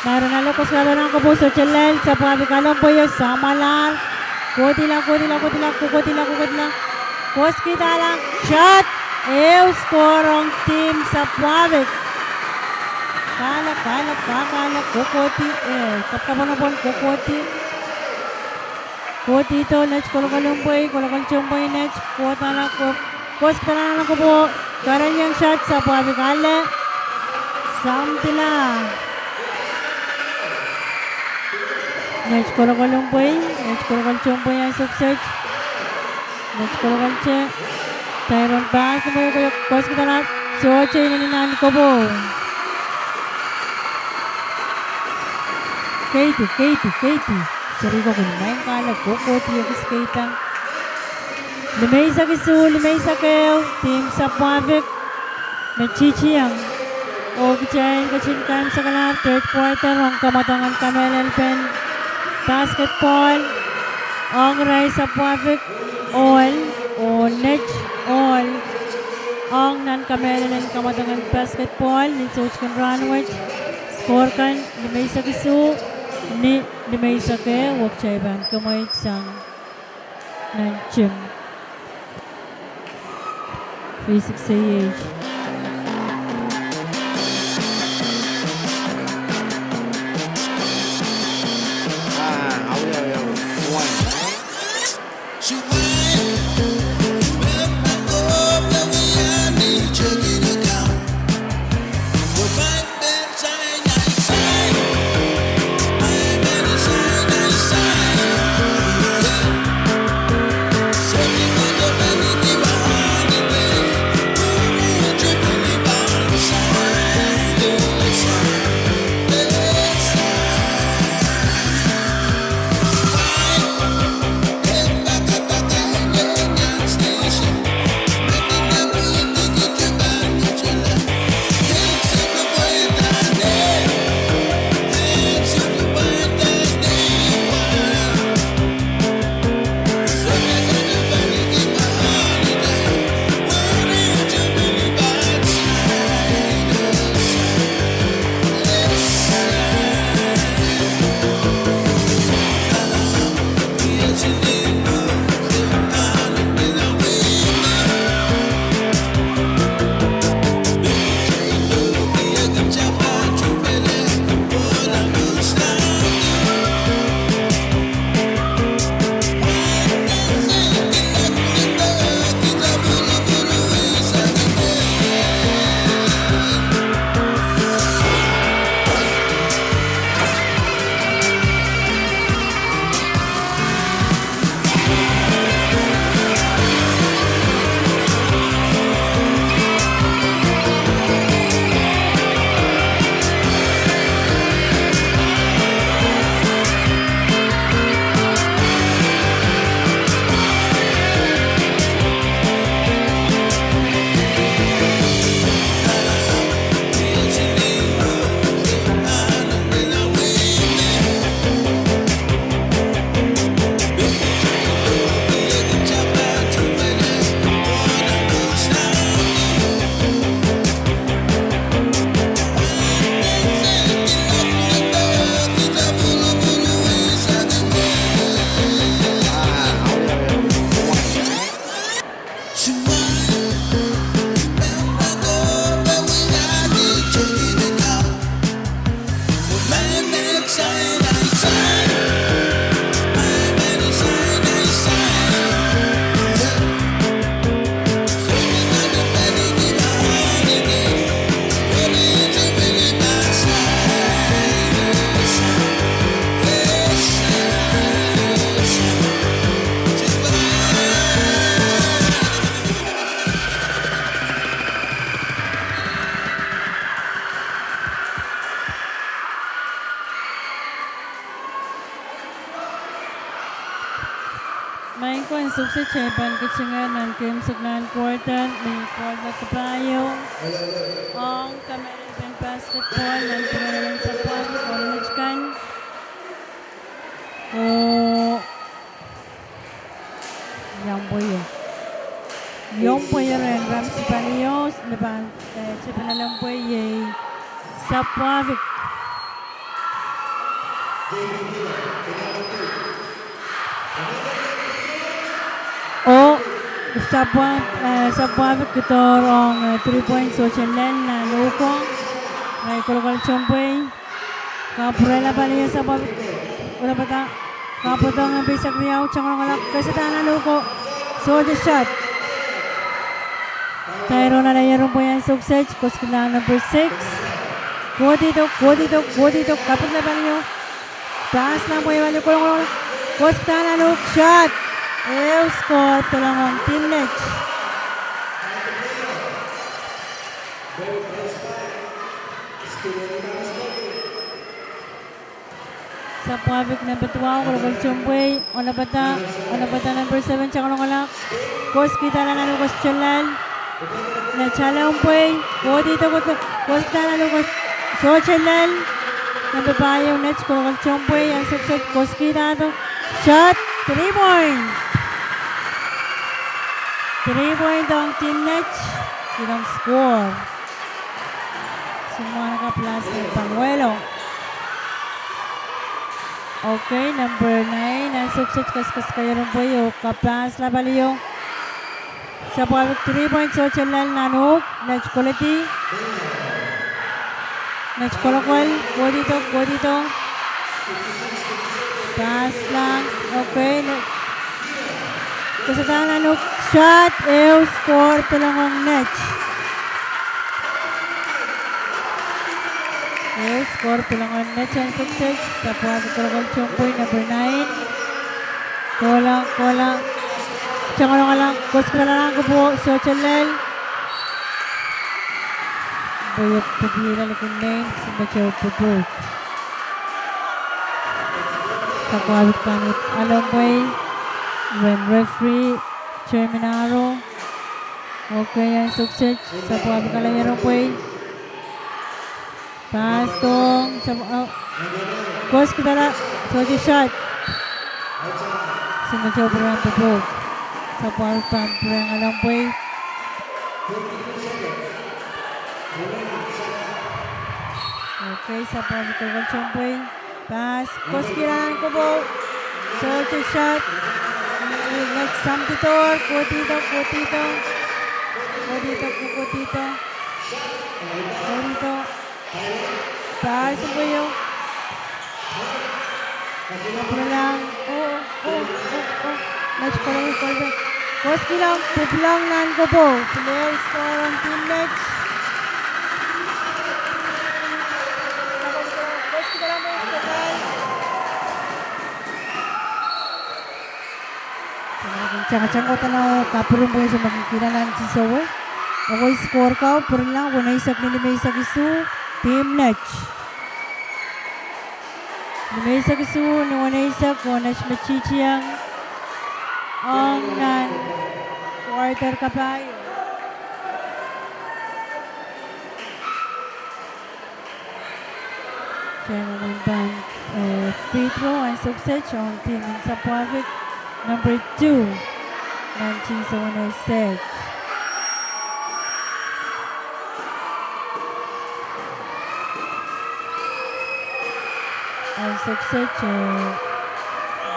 Tyrone ale koasoikihlahdo nan kopou, sohte lel, sapwahpwik ale en pwei oh samwalahr. Kohdihla, kohdihla, kohdihla, kokohdihla, kokohdihla. Koasoikihlahng shot, ehu score ong Team Sapwahpwik. Kahlek, kahlek, ka, kahlek, kokohdi, eh, kapwurodohng kokohdi. Kohdihdo, net kolokol en pwei, kolokol en pwei net, kohdihla, ko-, koasoikihlahng nan kopou, kerenieng shot, sapwahpwik ale, samdila. Net kolokol en pwei, net kolokol en pwei ansou kiset. Net kolokol te, Tyrone pass, pwei, pwei, koasoikihlahdo, sohte inene nan kopou. Keidi, keidi, keidi. Seri ko kin maing kahlek, kokohdi ekis keida. Limeisek isuh, limeisek ehu, Team Sapwahpwik me titieng. Oh kitail ketin kaimwisekala third quarter ong kamwadang en kamehlelpen basketball ong irail sapwahpwik ohl, oh net ohl. Ong nan kamehlelen kamwadang en basketball ni soutikin rahnwet, score kan limeisek isuh ni limeisek ehu, oh kitail pahn kemweid sang nan tim. Three six eight. Ah, awi, awi, awi. One. Maing ko, en sukse kitail pahn ketingehr nan game sukuhlahn quarter, me quarter kapahieu. Ong kamehlel pen basketball nan pwurehng sapwahn koaros kan. Oh, iang pwei. Iang pwei rehn Ramsey Palios, me pahn, eh, tepin alehn pwei iei Sapwahpik. Oh, Sapwahpik, eh, Sapwahpik kidohr ong, eh, three point, sohte lel nan uhk. Irail kolokol tohn pwei. Kapwurehla Palios, Sapwahpik, oh, lepwada, kapwurehda nan pwihn sakriau, tangalongala, kesadahng nan uhk, sohte shot. Tairohn ale ieren pwei en sukset, koskihla number six. Kohdido, kohdido, kohdido, kapwurehla Palios. Pass nan pwei, Palios kolokol, koskihla nan uhk, shot. Ehu score, peleng ong Team Net. Sapwahpik number twelve, kolokol tohn pwei, oh lepwada, oh lepwada number seven, tangalongala, koskihda nan uhk, sohte lel. Net ale pwei, kohdido, kohdido, koskihda nan uhk, sohte lel. Number pahieu Net, kolokol tohn pwei, en sukset, koskihda, shot, three point. Three point ong Team Net, kilang score. Soangen kapw last pahn wehlo. Okay, number nine, en sukset, kaskas kaieren pwei oh kapahsla Palios. Sapwahpik three point, sohte lel nan uhk, Net koledi. Net kolokol, kohdido, kohdido. Pass lang, okay, Net. Kesadahng nan uhk, shot, ehu score, peleng ong Net. Ehu score, peleng ong Net en sukset, Sapwahpik kolokol tohn pwei, number nine. Kohla, kohla. Tangalongala, koskihla nan uhk, sohte lel. Pwei pwupwula likin nein, Soumahto pwupwuk. Sapwahpik pahn ale pwei, wen referee, Terminaro. Okay, en sukset, Sapwahpik ale ieren pwei. Pass dohng, Sap-, oh, koskihla, sohte shot. Soumahto pwurehng pwupwuk. Sapwahpik pahn pwurehng ale pwei. Okay, Sapwahpik kolokol tohn pwei. Pass, koskihla nan uhk. Sohte shot. Net samdidohr, kohdido, kohdido. Kohdido, kohdido. Kohdido. Pass pwei o. Pwurehng, oh, oh, oh, oh. Net kolokol, kolokol. Koskihla, pwupwulong nan uhk. Pil ehu score ong Team Net. Tangtang kohdo nan kapwurehng pwei, soh, me kin kilang nan tisowe. Ekei score ko, pwurehng weneisek ni limeisek isuh, Team Net. Limeisek isuh ni weneisek, oh Net me titieng ong nan quarter kapahieu. Kitail mwomwen pahn, eh, free throw en sukset ong team en Sapwahpik, number two, nan tisowen eisek. En sukset, eh,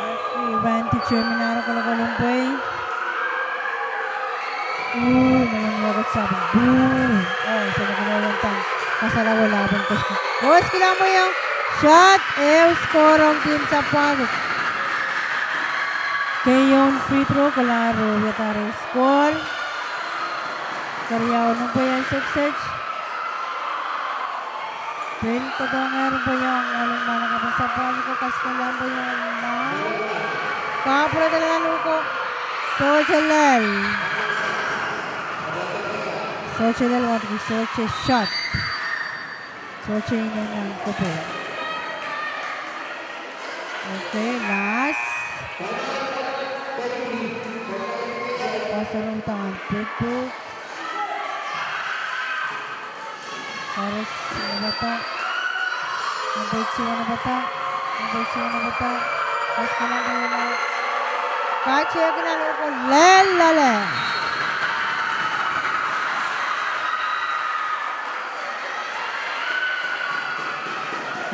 referee Wendy Terminaro kolokol en pwei. Ooh, me nan wahdo sapw. Ooh, oh, soh, me kolokol en pahn kasala wehla pahn koski. Koskihla mwein. Shot, ehu score ong team Sapwahpik. Keieu free throw, kalahr oh wiadahr ehu score. Keriau nan pwei en sukset. Pil kohdohngehr pwei ong ohl en mwahnakapw en Sapwahpik, kaskehla pwei ong mwahu. Kapwurehdahla nan uhk. Sohte lel. Sohte lel, wadki sohte shot. Sohte inenen nan uhk. Okay, last. Pupuk. Koaros nda pada. Nda pada. Nda pada. Koaros nda pada. Kaciek nan oko lel loale.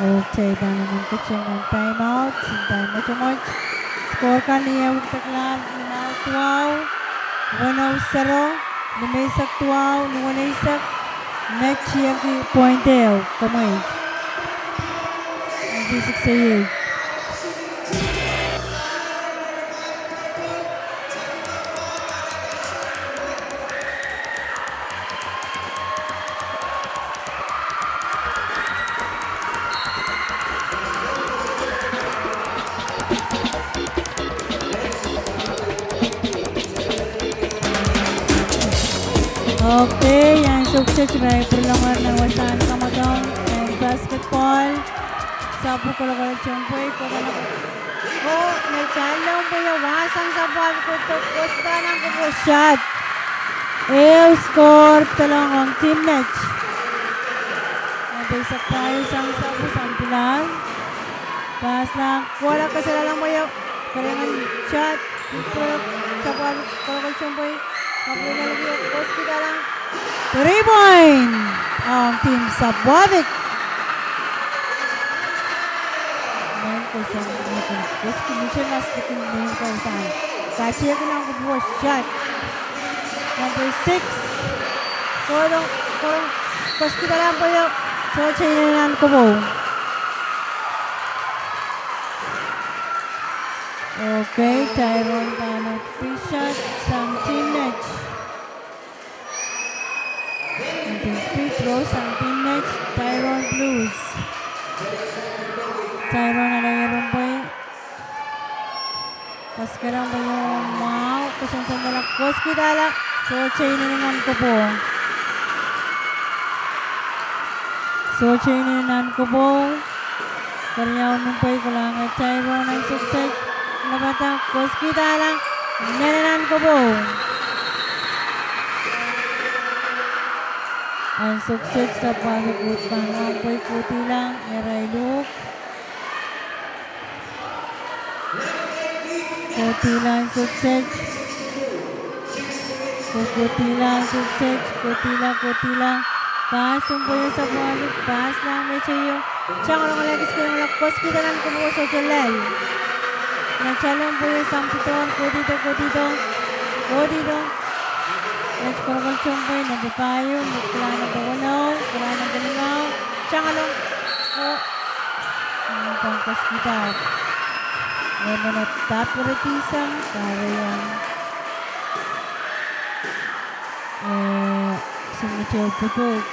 Okei, pahn men ketiong nan time out, nan time out, time out. Score kan ni ehu deklahr limau duwau, weneu sero, limeisek duwau, ni weneisek, met iengki point ehu, kemwei. Nineteen sixty-eight. Okei, ansou kiset irail pwuralong nan wasahn kamwadong en basketball. Sapwuok kolokol tohnpei, kolokol Oh, me tailong pwe e wahsang sapwuok, koaros kihda nan kopwou, shot. Ehu score pidolong ong team Net. Nda eisek pahieu sang sapwuok, sang pilar. Pass lang, kohla kesehla lang pwe e, keriangen shot, sapwuok, kolokol tohnpei. Three point ong team Sapoavik. Maing koasoandi, koasoandi, koasoandi, koasoandi. Kaciek nan kopwou, shot. Number six. Kolokol, kolokol, koasoandi, kolokol, sohte inenen nan kopwou. Okei, Tyrone pahn ong free shot sang team Net. Eden free throw sang team Net, Tyrone Blues. Tyrone ale iren pwei. Koasoandi pwei, mwahu, koasoandi, koasoandi, koasoandi, sohte inenen nan kopwou. Sohte inenen nan kopwou. Keriau nin pwei, kolahng Tyrone, ansou kiset. Nda pada, koasoandi, inenen nan kopwou. Ansou kiset Sapoavik uhd pahn wahn pwei, kohdihlahng, irail uhk. Kohdihla ansou kiset. Kohdihla ansou kiset, kohdihla, kohdihla. Pass ong pwei Sapoavik, pass lang meteio. Tangalong ale kis, koasoandi, koasoandi nan kopwou, sohte lel. Nan tangalong pwei sang pidon, kohdihdo, kohdihdo. Kohdihdo. Met kolokol tohnpei, nda pahieu, met kolahng nda weneu, kolahng nda limau. Tangalong. Oh. Nan pahn koasoandi. Menet dahpw ire disang, kahrehiong. Eh, Sumniteo Pupuk.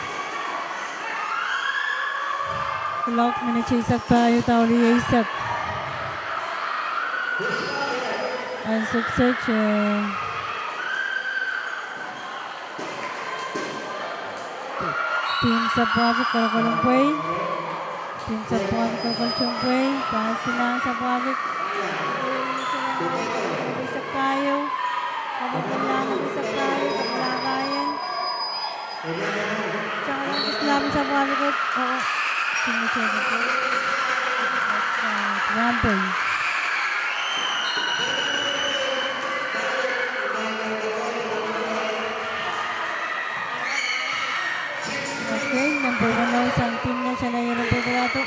Kuloak minit eisek pahieu, daulih eisek. Ansou kiset, eh, team Sapoavik kolokol tohnpei. Team Sapoavik kolokol tohnpei. Pass sang Sapoavik. Eisek pahieu. Kapwurlahng eisek pahieu, kapwurlahng pahieu. Tangalong kis lap sang Sapoavik. Oh, sumniteo. Rampei. Okei, number weneu sang team Net, ale iren pwei, kolahdo.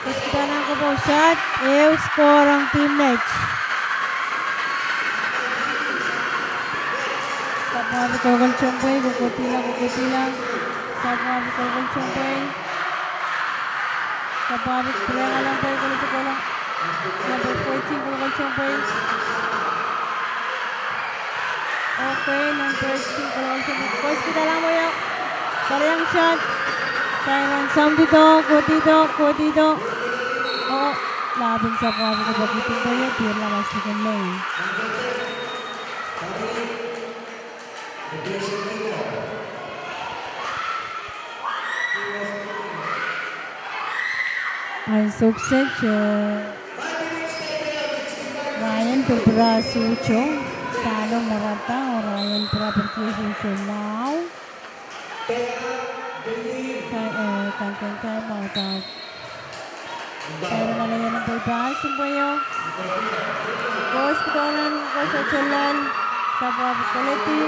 Koasoandi nan kopwou, shot, ehu score ong team Net. Sapoavik kolokol tohnpei, kokohdihla, kokohdihla. Sapoavik kolokol tohnpei. Sapoavik pwurehng along pwei, kolokol tohnpei. Number fourteen kolokol tohnpei. Okei, number fourteen kolokol tohnpei. Koasoandi lang pwei. Keriau shot. Tyrone samwadido, kohdihdo, kohdihdo. Oh, lahpen Sapoavik pwukoahki pwei, diarla masliken lane. Ansou kiset, eh, Ryan Purpura Sucho, sa Mwarada, oh raien pirapir kis en soumwahu. Ka, eh, kan ken time out. Eri nala ien pwe pass en pweio. Kos kitail nan kos sohte lel. Sapwahpw koledi.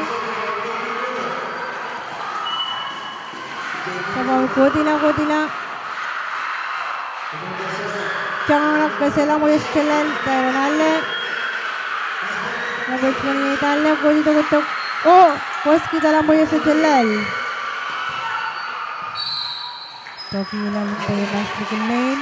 Sapwahpw kodila, kodila. Tangala kesehla pweio sohte lel, Tyrone ale. Number twenty-eight ale, kodi tokotok. Oh, kos kitail nan pweio sohte lel. Toki lel pweio mas likin lel.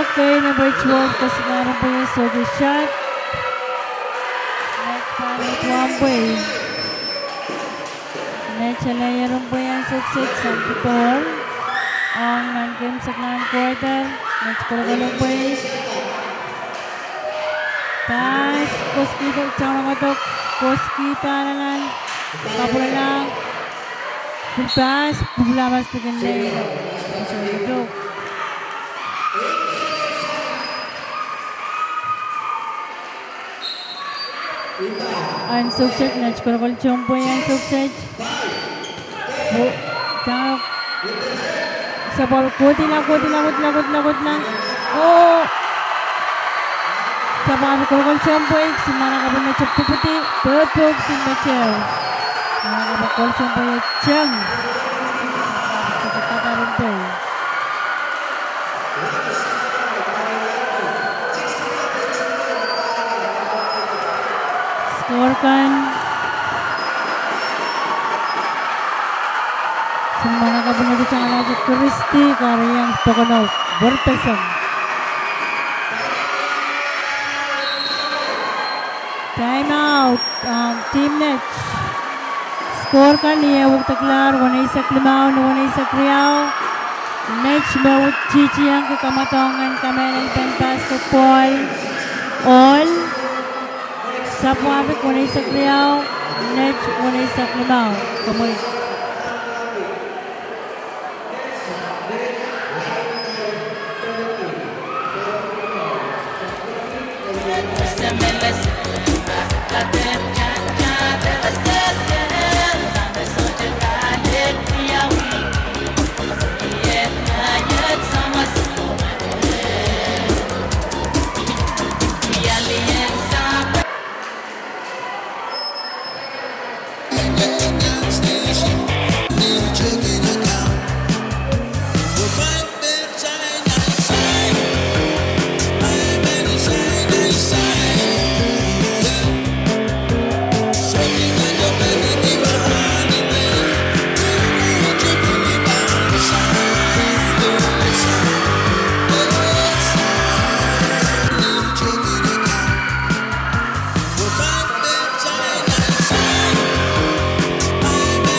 Okay, number twelve, kesik nan pweio sohte shot. Next time, it won't be. Met ale ien pweio en Sokosek, Sam Kibor. Ong nan games akan nan quarter, met kolokol en pweio. Pass, kos kihda, tangala koadoakoa, kos kihda nan, kapwurala. Pass, pwupwula pass likin lel. En Sokosek, met kolokol tohnpei en Sokosek. Sapwahpw kodila, kodila, kodila, kodila, kodila. Oh. Sapwahpw kolokol tohnpei, ih mwahnakapw me tepdipwidi, pepwukdi me teu. Mwahnakapw kolokol tohnpei teng. Sapwahpw tepdipwidi. Score kan. Soangen mwahnakapw me tangala Christy Kariang Pokono, Werpeseng. Time out, um, Team Net. Score kan ni eh wekidekla weneisek limau ni weneisek riau. Net me wet titieng ki kamwadong en kamehlelpen basketball. Ohl, Sapwahpw weneisek riau, Net weneisek limau. Komwi.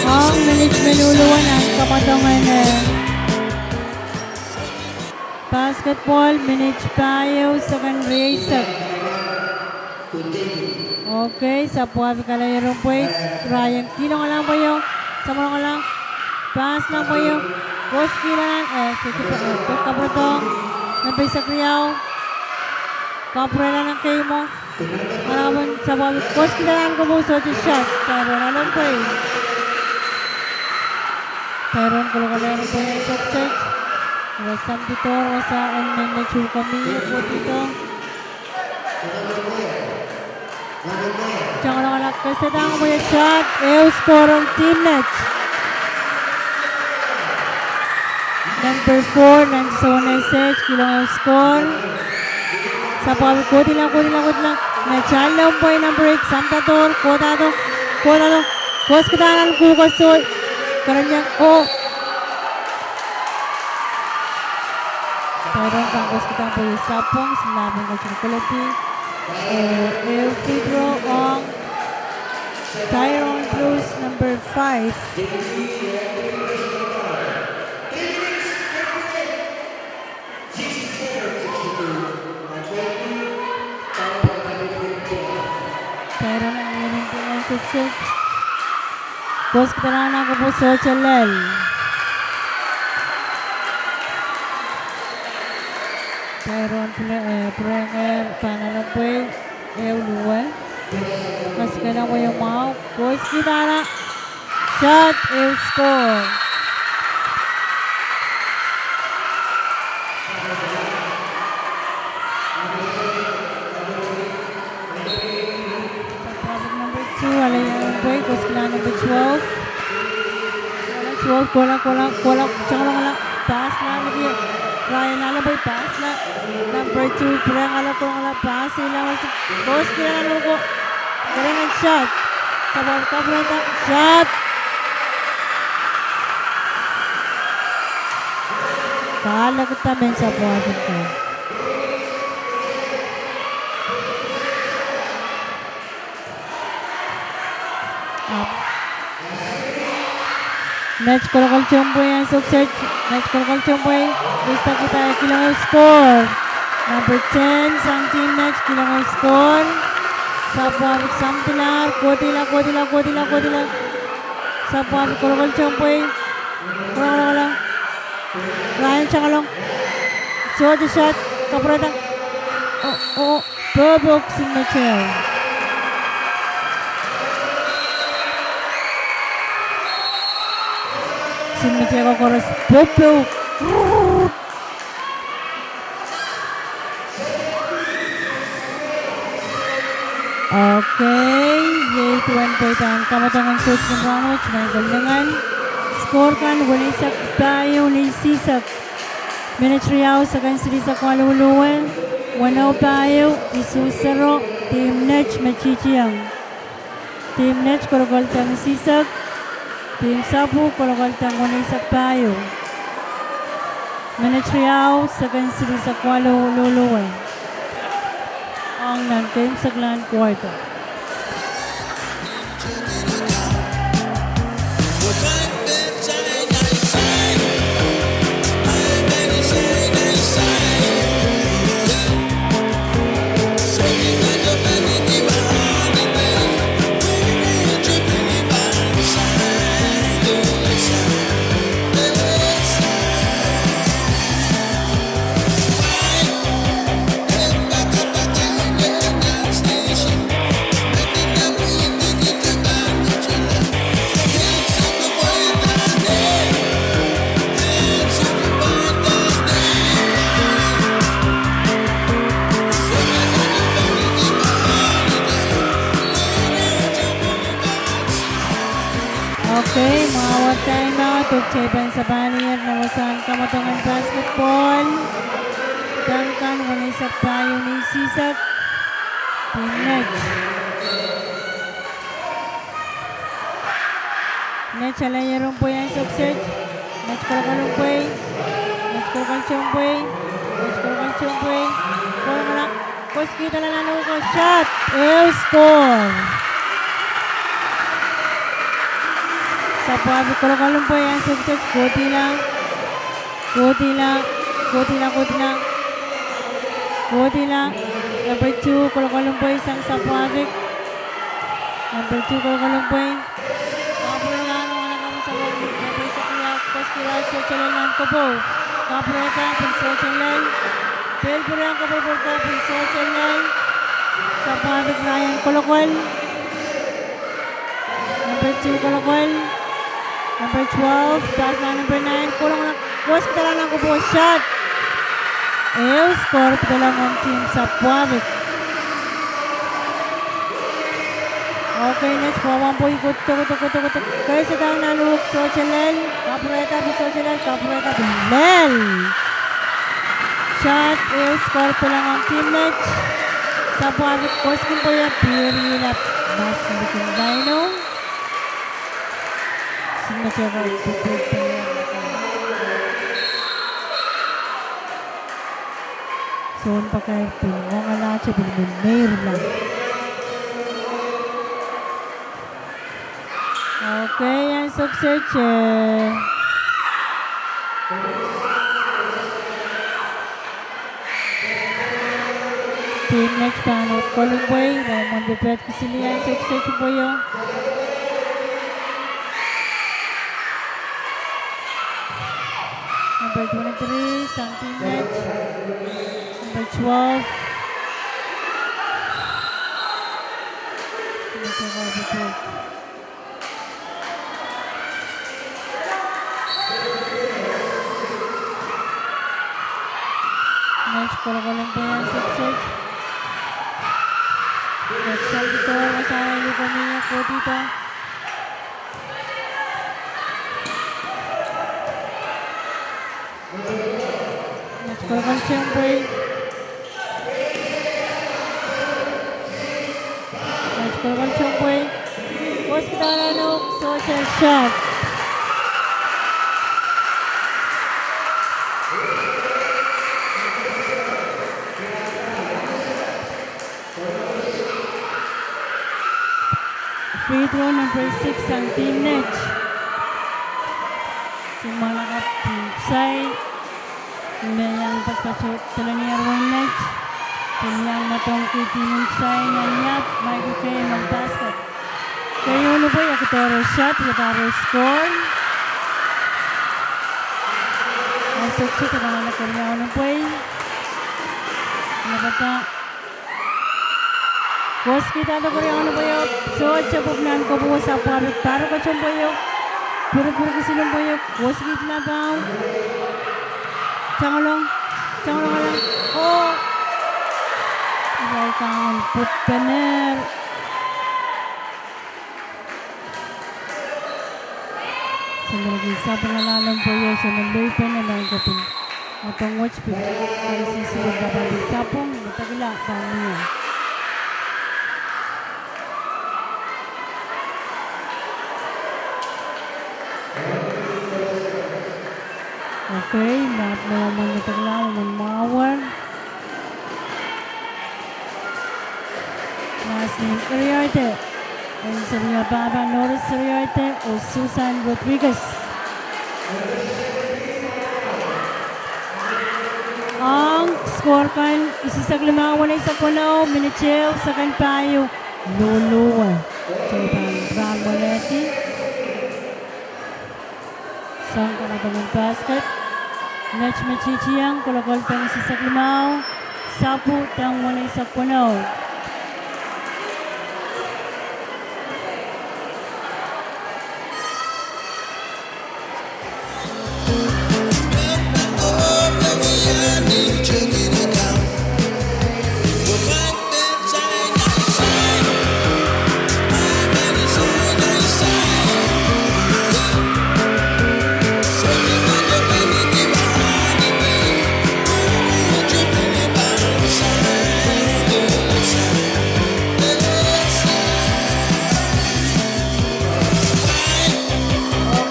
Ong minit me luhluwa nan kamwadong en, eh, basketball, minit pahieu, second rieisek. Okay, Sapwahpw kalahngan pweio, raien kihlongala pweio, samwalongala, pass nan pweio, kos kihda nan, eh, sohte, eh, kapwuredohng, nan pweisek riau, kapwurehla nan keimo. Mwahnakapw en Sapwahpw kos kihda nan komwi sohte shot, Tyrone ale pweio. Tyrone kolokol ale pweio en Sokosek. Wasa Sam Kibor, wasa en men me tuhkomi, kodido. Tangala kesehda pweio shot, ehu score ong Team Net. Number four, nan Sohn Esej, kilang ehu score. Sapwahpw kodila, kodila, kodila. Nan talen pwei number eight, Samdador, kohdahdo, kohdahdo, koskihda nan kuhko soh, kerenieng, oh. Tyrone pahn koskihda pwei sapwung, Sinlahpwung Kosoro Koledi, eh, eh, free throw ong Tyrone Bruce number five. Tyrone en iren pwei en sukse. Koskihda nan kuhpo sohte lel. Tyrone pwure-, eh, pwurehngehr pahn alen pwei ehu luwe. Kasikela wei mwahu. Koskihda. Shot, ehu score. Sapwuahpwuk number two, ale iren pwei, koskihla number twelve. Twelve, kohla, kohla, kohla, tangalongala, pass la, midi, Ryan ale pwei, pass la, number two, pwurehng ale, kolongala, pass, ila, koskihla nan uhk, kerenieng shot. Sapwuahpwuk kapwurehda, shot. Kahlekda mehn Sapwuahpwuk ko. Ahpw met kolokol tohn pwei ansou kiset, met kolokol tohn pwei, Mister Kita kilang ehu score. Number ten sang team met kilang ehu score. Sapwuahpwuk samdilahr, kohdihla, kohdihla, kohdihla, kohdihla. Sapwuahpwuk kolokol tohn pwei. Kolokol, kolokol. Ryan Tangalong. Sohte shot, kapwurehda. Oh, oh. Popouk Sinmetehu. Sinmetehu koaros popouk. Okay, iei duwen pweida en kamwadong en South Kent Rahnwet, Michael Lingan. Score kan weneisek pahieu, neisihsek. Minit riau, sekon silihsek waluh luwe, weneu pahieu, isuh sero, team net me titieng. Team net kolokol deng isihsek, team sapwu kolokol deng weneisek pahieu. Minit riau, sekon silihsek waluh luwe. Ong nan keimwseklahn quarter. Okay, mwahuo time out, oh kitail pahn sapahl ier nan wasahn kamwadong en basketball. Deng kan weneisek pahieu, neisihsek. Team net. Net ale iren pwei ansou kiset. Net kolokol en pwei. Net kolokol tohn pwei. Net kolokol tohn pwei. Kolokol. Koskihda nan uhk, shot, ehu score. Sapwuahpwuk kolokol en pwei ansou kiset, kohdihla, kohdihla, kohdihla, kohdihla, kohdihla. Number two kolokol en pwei sang Sapwuahpwuk. Number two kolokol en pwei. Kapwurehla nan kapw, Sapwuahpwuk, number six, koskihla sohte lel nan kapw. Kapwurehda pil sohte lel. Pil pwurehng kapwurpwurda pil sohte lel. Sapwuahpwuk Ryan kolokol. Number two kolokol. Number twelve, pass nan number nine, kolokol. Koskihda nan kapw, shot. Ehu score pedelong ong team Sapwuahpwuk. Okay, net wahwahn pwei ko, toko, toko, toko, toko. Kesehdahng nan uhk, sohte lel. Kapwurehda pil sohte lel, kapwurehda pil lel. Shot, ehu score pedelong ong team net. Sapwuarki koasoandi pwe e pil lap mas likin laino. Sihmete ko pwupwuhk pene. Sounpakair pil ngoangalahte pil men meirla. Okay, ansou kiset, eh, Team Net pahn kolumwei, irail mwohn pepehd kisiniei ansou kiset pwoio. Number twenty-three, sang Team Net. Number twelve. Net kolokol en pwei ansou kiset. Net sang Victor, wasahn luhk me kohdi pahn. Net kolokol en pwei. Net kolokol en pwei. Koasoandi laino, sohte shot. Free throw number six sang Team Net. Simwahn lakapw Team Sai. Me iang patpato telenier wen Net. Pil iang mwadangki Team Sai nan iap, Michael Kay, nan basket. Keieu ni pwei, ekidoro shot, iei pahn score. Ansou kiset, keieu ni pwei. Napata. Koasoandi dahdo keriau ni pweio, sohte pwupwuhk nan kopwung, sapwuarki pahro koasoandi pweio, pwurupwurki kisin pweio, koasoandi lapau. Tangalong, tangalong alang, oh. Irail kang en pwupwuhk pene. Sendel ki sapwung alalong pwoio, sendel loi pene nan kopwung. Mwadang wet pil, kaisihsih pahn pil sapwung, me takila pahn mie. Okay, mahp me mwomwen me takila, mwomwen mwahuer. Mahs nin Irioide, en Serio pahpa Norris Irioide oh Susan Rodriguez. Ong score kan, isisek limau, weneisek weneu, minit ehu, seken pahieu, luluwe. Sohte pahn, pahn wenehdi. Sang kalahngan en basket. Net me titieng, kolokol peng isisek limau, sapwung weneisek weneu.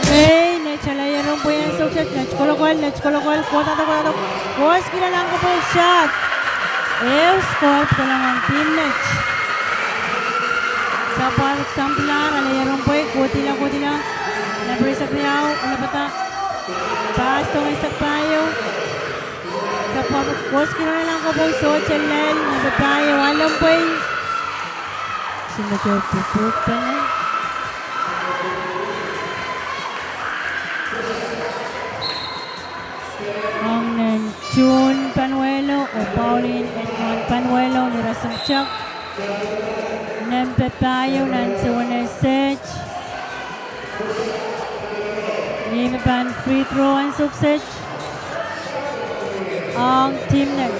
Okay, Net ale ierompwei ansou kiset, Net kolokol, Net kolokol, kohdo, kohdo, kohdo, koasoandi lalang kopwung, shot. Ehu score pwukoa ong Team Net. Sapwuarki sang pilahr, ale ierompwei, kohdihla, kohdihla. Napri sapwung, oh napata. Pass tongeisek pahieu. Sapwuarki koasoandi lalang kopwung, sohte lel, napri pahieu, alempwei. Sendel ki pwupwuhk pene. Ong Nen June Panuelo oh Pauline Edmond Panuelo ni raseng chok. Nempe pahieu nan seweneset. Ni me pahn free throw ansou kiset. Ong Team Net.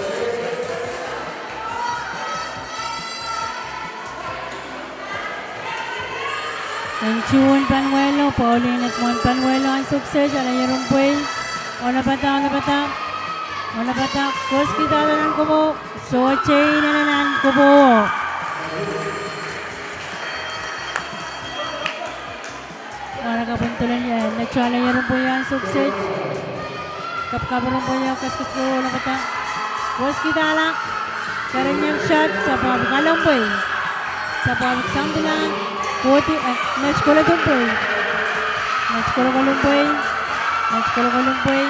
Nen June Panuelo, Pauline Edmond Panuelo ansou kiset, ale ierompwei. Oh napata, oh napata. Oh napata, koasoandi lalang kopwung. Sohte inenen nan kupwuo. Mwahnakapw en dolen, eh, netehr aleier en pwei en Sauk State. Kapkapwur en pweio, kaskasukuhl, oh lapata. Koskihda, kerenieng shot, Sapwuabik alempwei. Sapwuabik sampilahn, kohdi, eh, Met kolokol en pwei. Met kolokol en pwei. Met kolokol en pwei.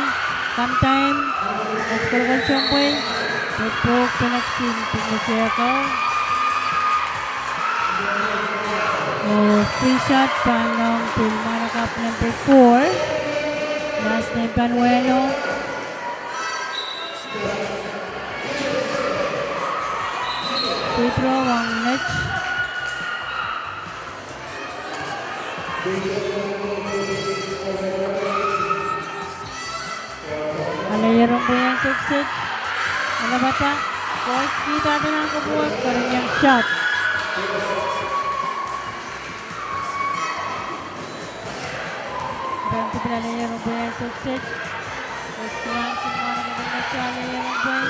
Kamdaim. Met kolokol en pwei. Pwuk pwuk penalty, pwuk pwuk. Oh, free shot pahn ong pil mwahnakapw number four. Last name pahn wehno. Free throw ong Met. Aleier en pwei en Sauk State. Oh lapata, koskihda nan kupwuo, kerenieng shot. Pahn dipil aleier en pwei en Sauk State. Koskihda, simwana kepel netehr aleier en pwei.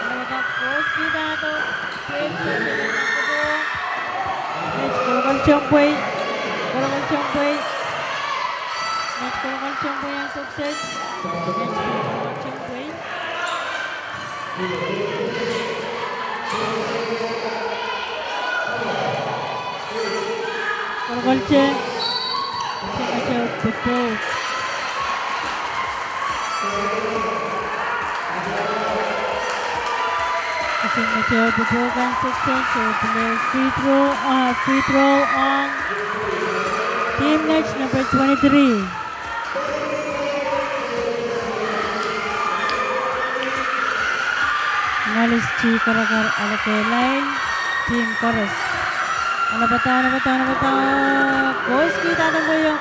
Oh lapata, koskihda. Met kolokol en pwei. Kolokol en pwei. Met kolokol en pwei en Sauk State. Met kolokol en pwei. Kolokol en, kolokol en pwukoa. Kolokol en pwukoa kan seksen, so pil free throw, ah, free throw ong team Net number twenty-three. Ngalis ti karakar aleke lain, team koaros. Anahne padahk, anahne padahk, anahne padahk. Koskihda nan pweio,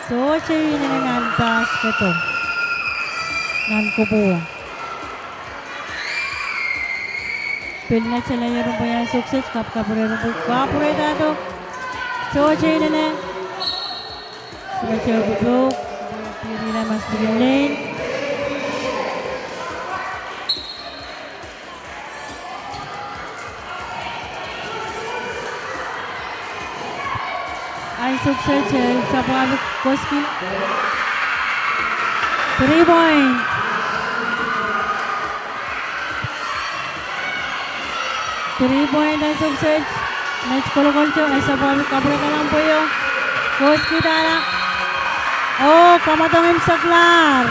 sohte inenen nan basket o. Nan kupwuo. Pil Net aleier en pwei en seksen, kapkapwur en pwei, kapwurehdahdo. Sohte inenen. Sime teo pwukoa, pil mas pil lein. Ansou kiset, eh, Sapwuabik koskihla. Three point. Three point ansou kiset. Net kolokolte, eh, Sapwuabik kapwurehdahla nan pweio. Koskihda. Oh, kamwadong imwseklahr.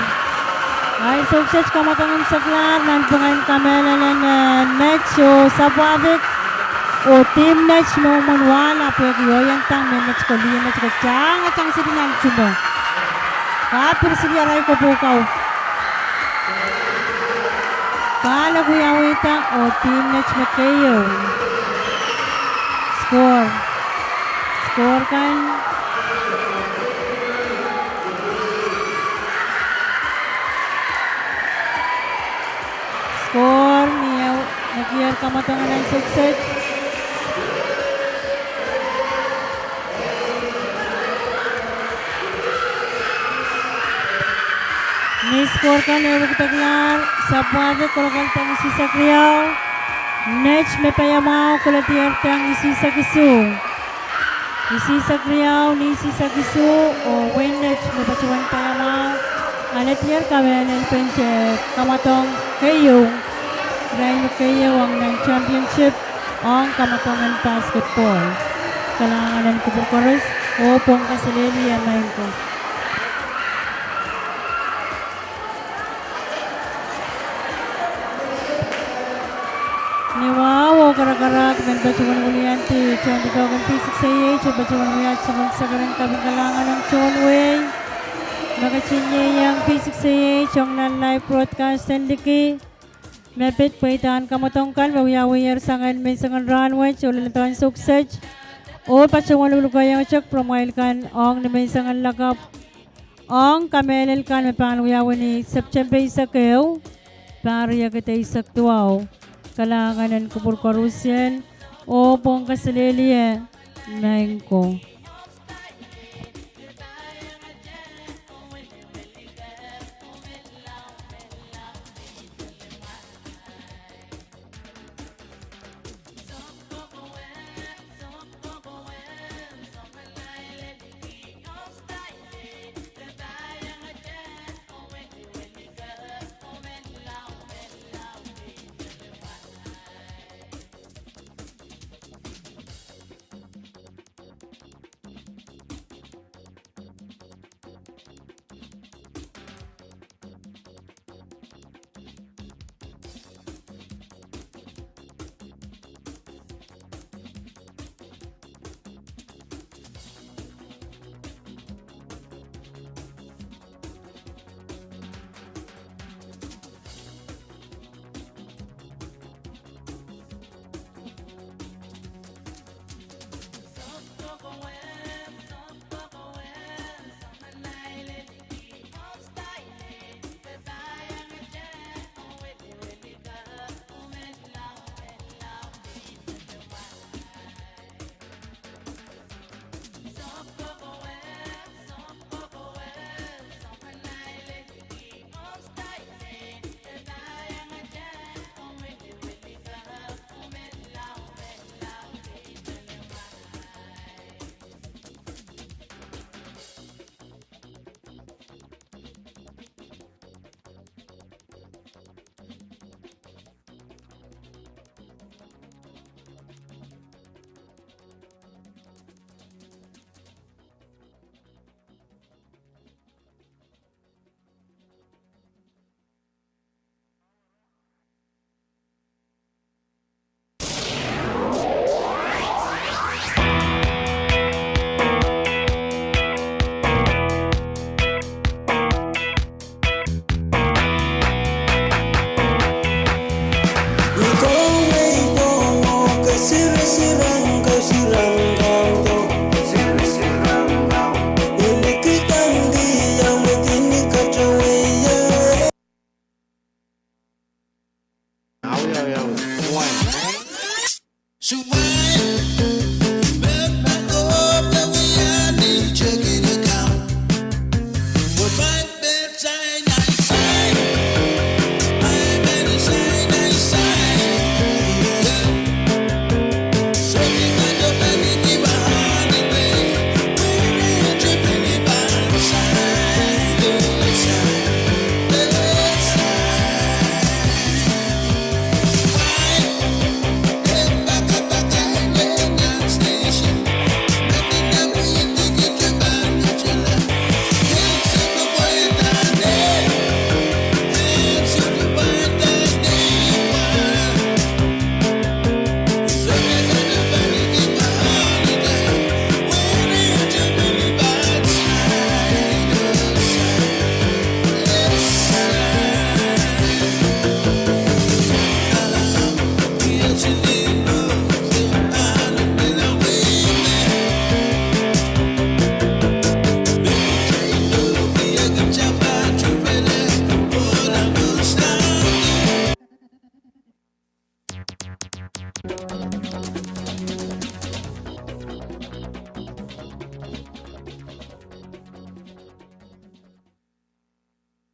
Ansou kiset kamwadong imwseklahr nanpwungen kamehlel en, eh, Net oh Sapwuabik. Oh team Net me mwomwen wahla pwehki oh iang tang me Net ko lih, Net ko tang, tang sili nan timo. Ka pil sili arail kopou kau. Kahlek wiawihda oh team Net me keieu. Score. Score kan. Score ni ehu, nekier kamwadong en ansou kiset. Ni score kan ehu wekidekla, Sapwuabik kolokolte ngisihsek riau, Net me paiamwahu koledierde ngisihsek isuh. Ngisihsek riau, ngisihsek isuh, oh wehin Net me patohwan paiamwahu, alehdier kamehlel pwehn kamwadong keieu, irail me keieu ong nan championship ong kamwadong en basketball. Kalahngan en kupwur koaros, oh pwong kaselehlie maing ko. Ni wahu oh karakarahk men patohwan wiliandi tohndoadoahk en V six A H, oh patohwan wiahda soangen sakaradahn kaping kalahngan ong tohn wehi me ketin ieiang V six A H ong nan live broadcast en liki. Me pid pweidahn kamwadong kan me wiawiher sang ni menseng en rahn wet oh leledohn ansou kiset. Oh patohwan lukolukohiong tok pwuromwail kan ong ni menseng en lakapw ong kamehlel kan me pahn wiawi ni September eisek ehu, pahr riekid eisek duwau. Kalahngan en kupwur koarusie, oh pwong kaselehlie maing ko. Wiawi, wiawi. Soumwahu.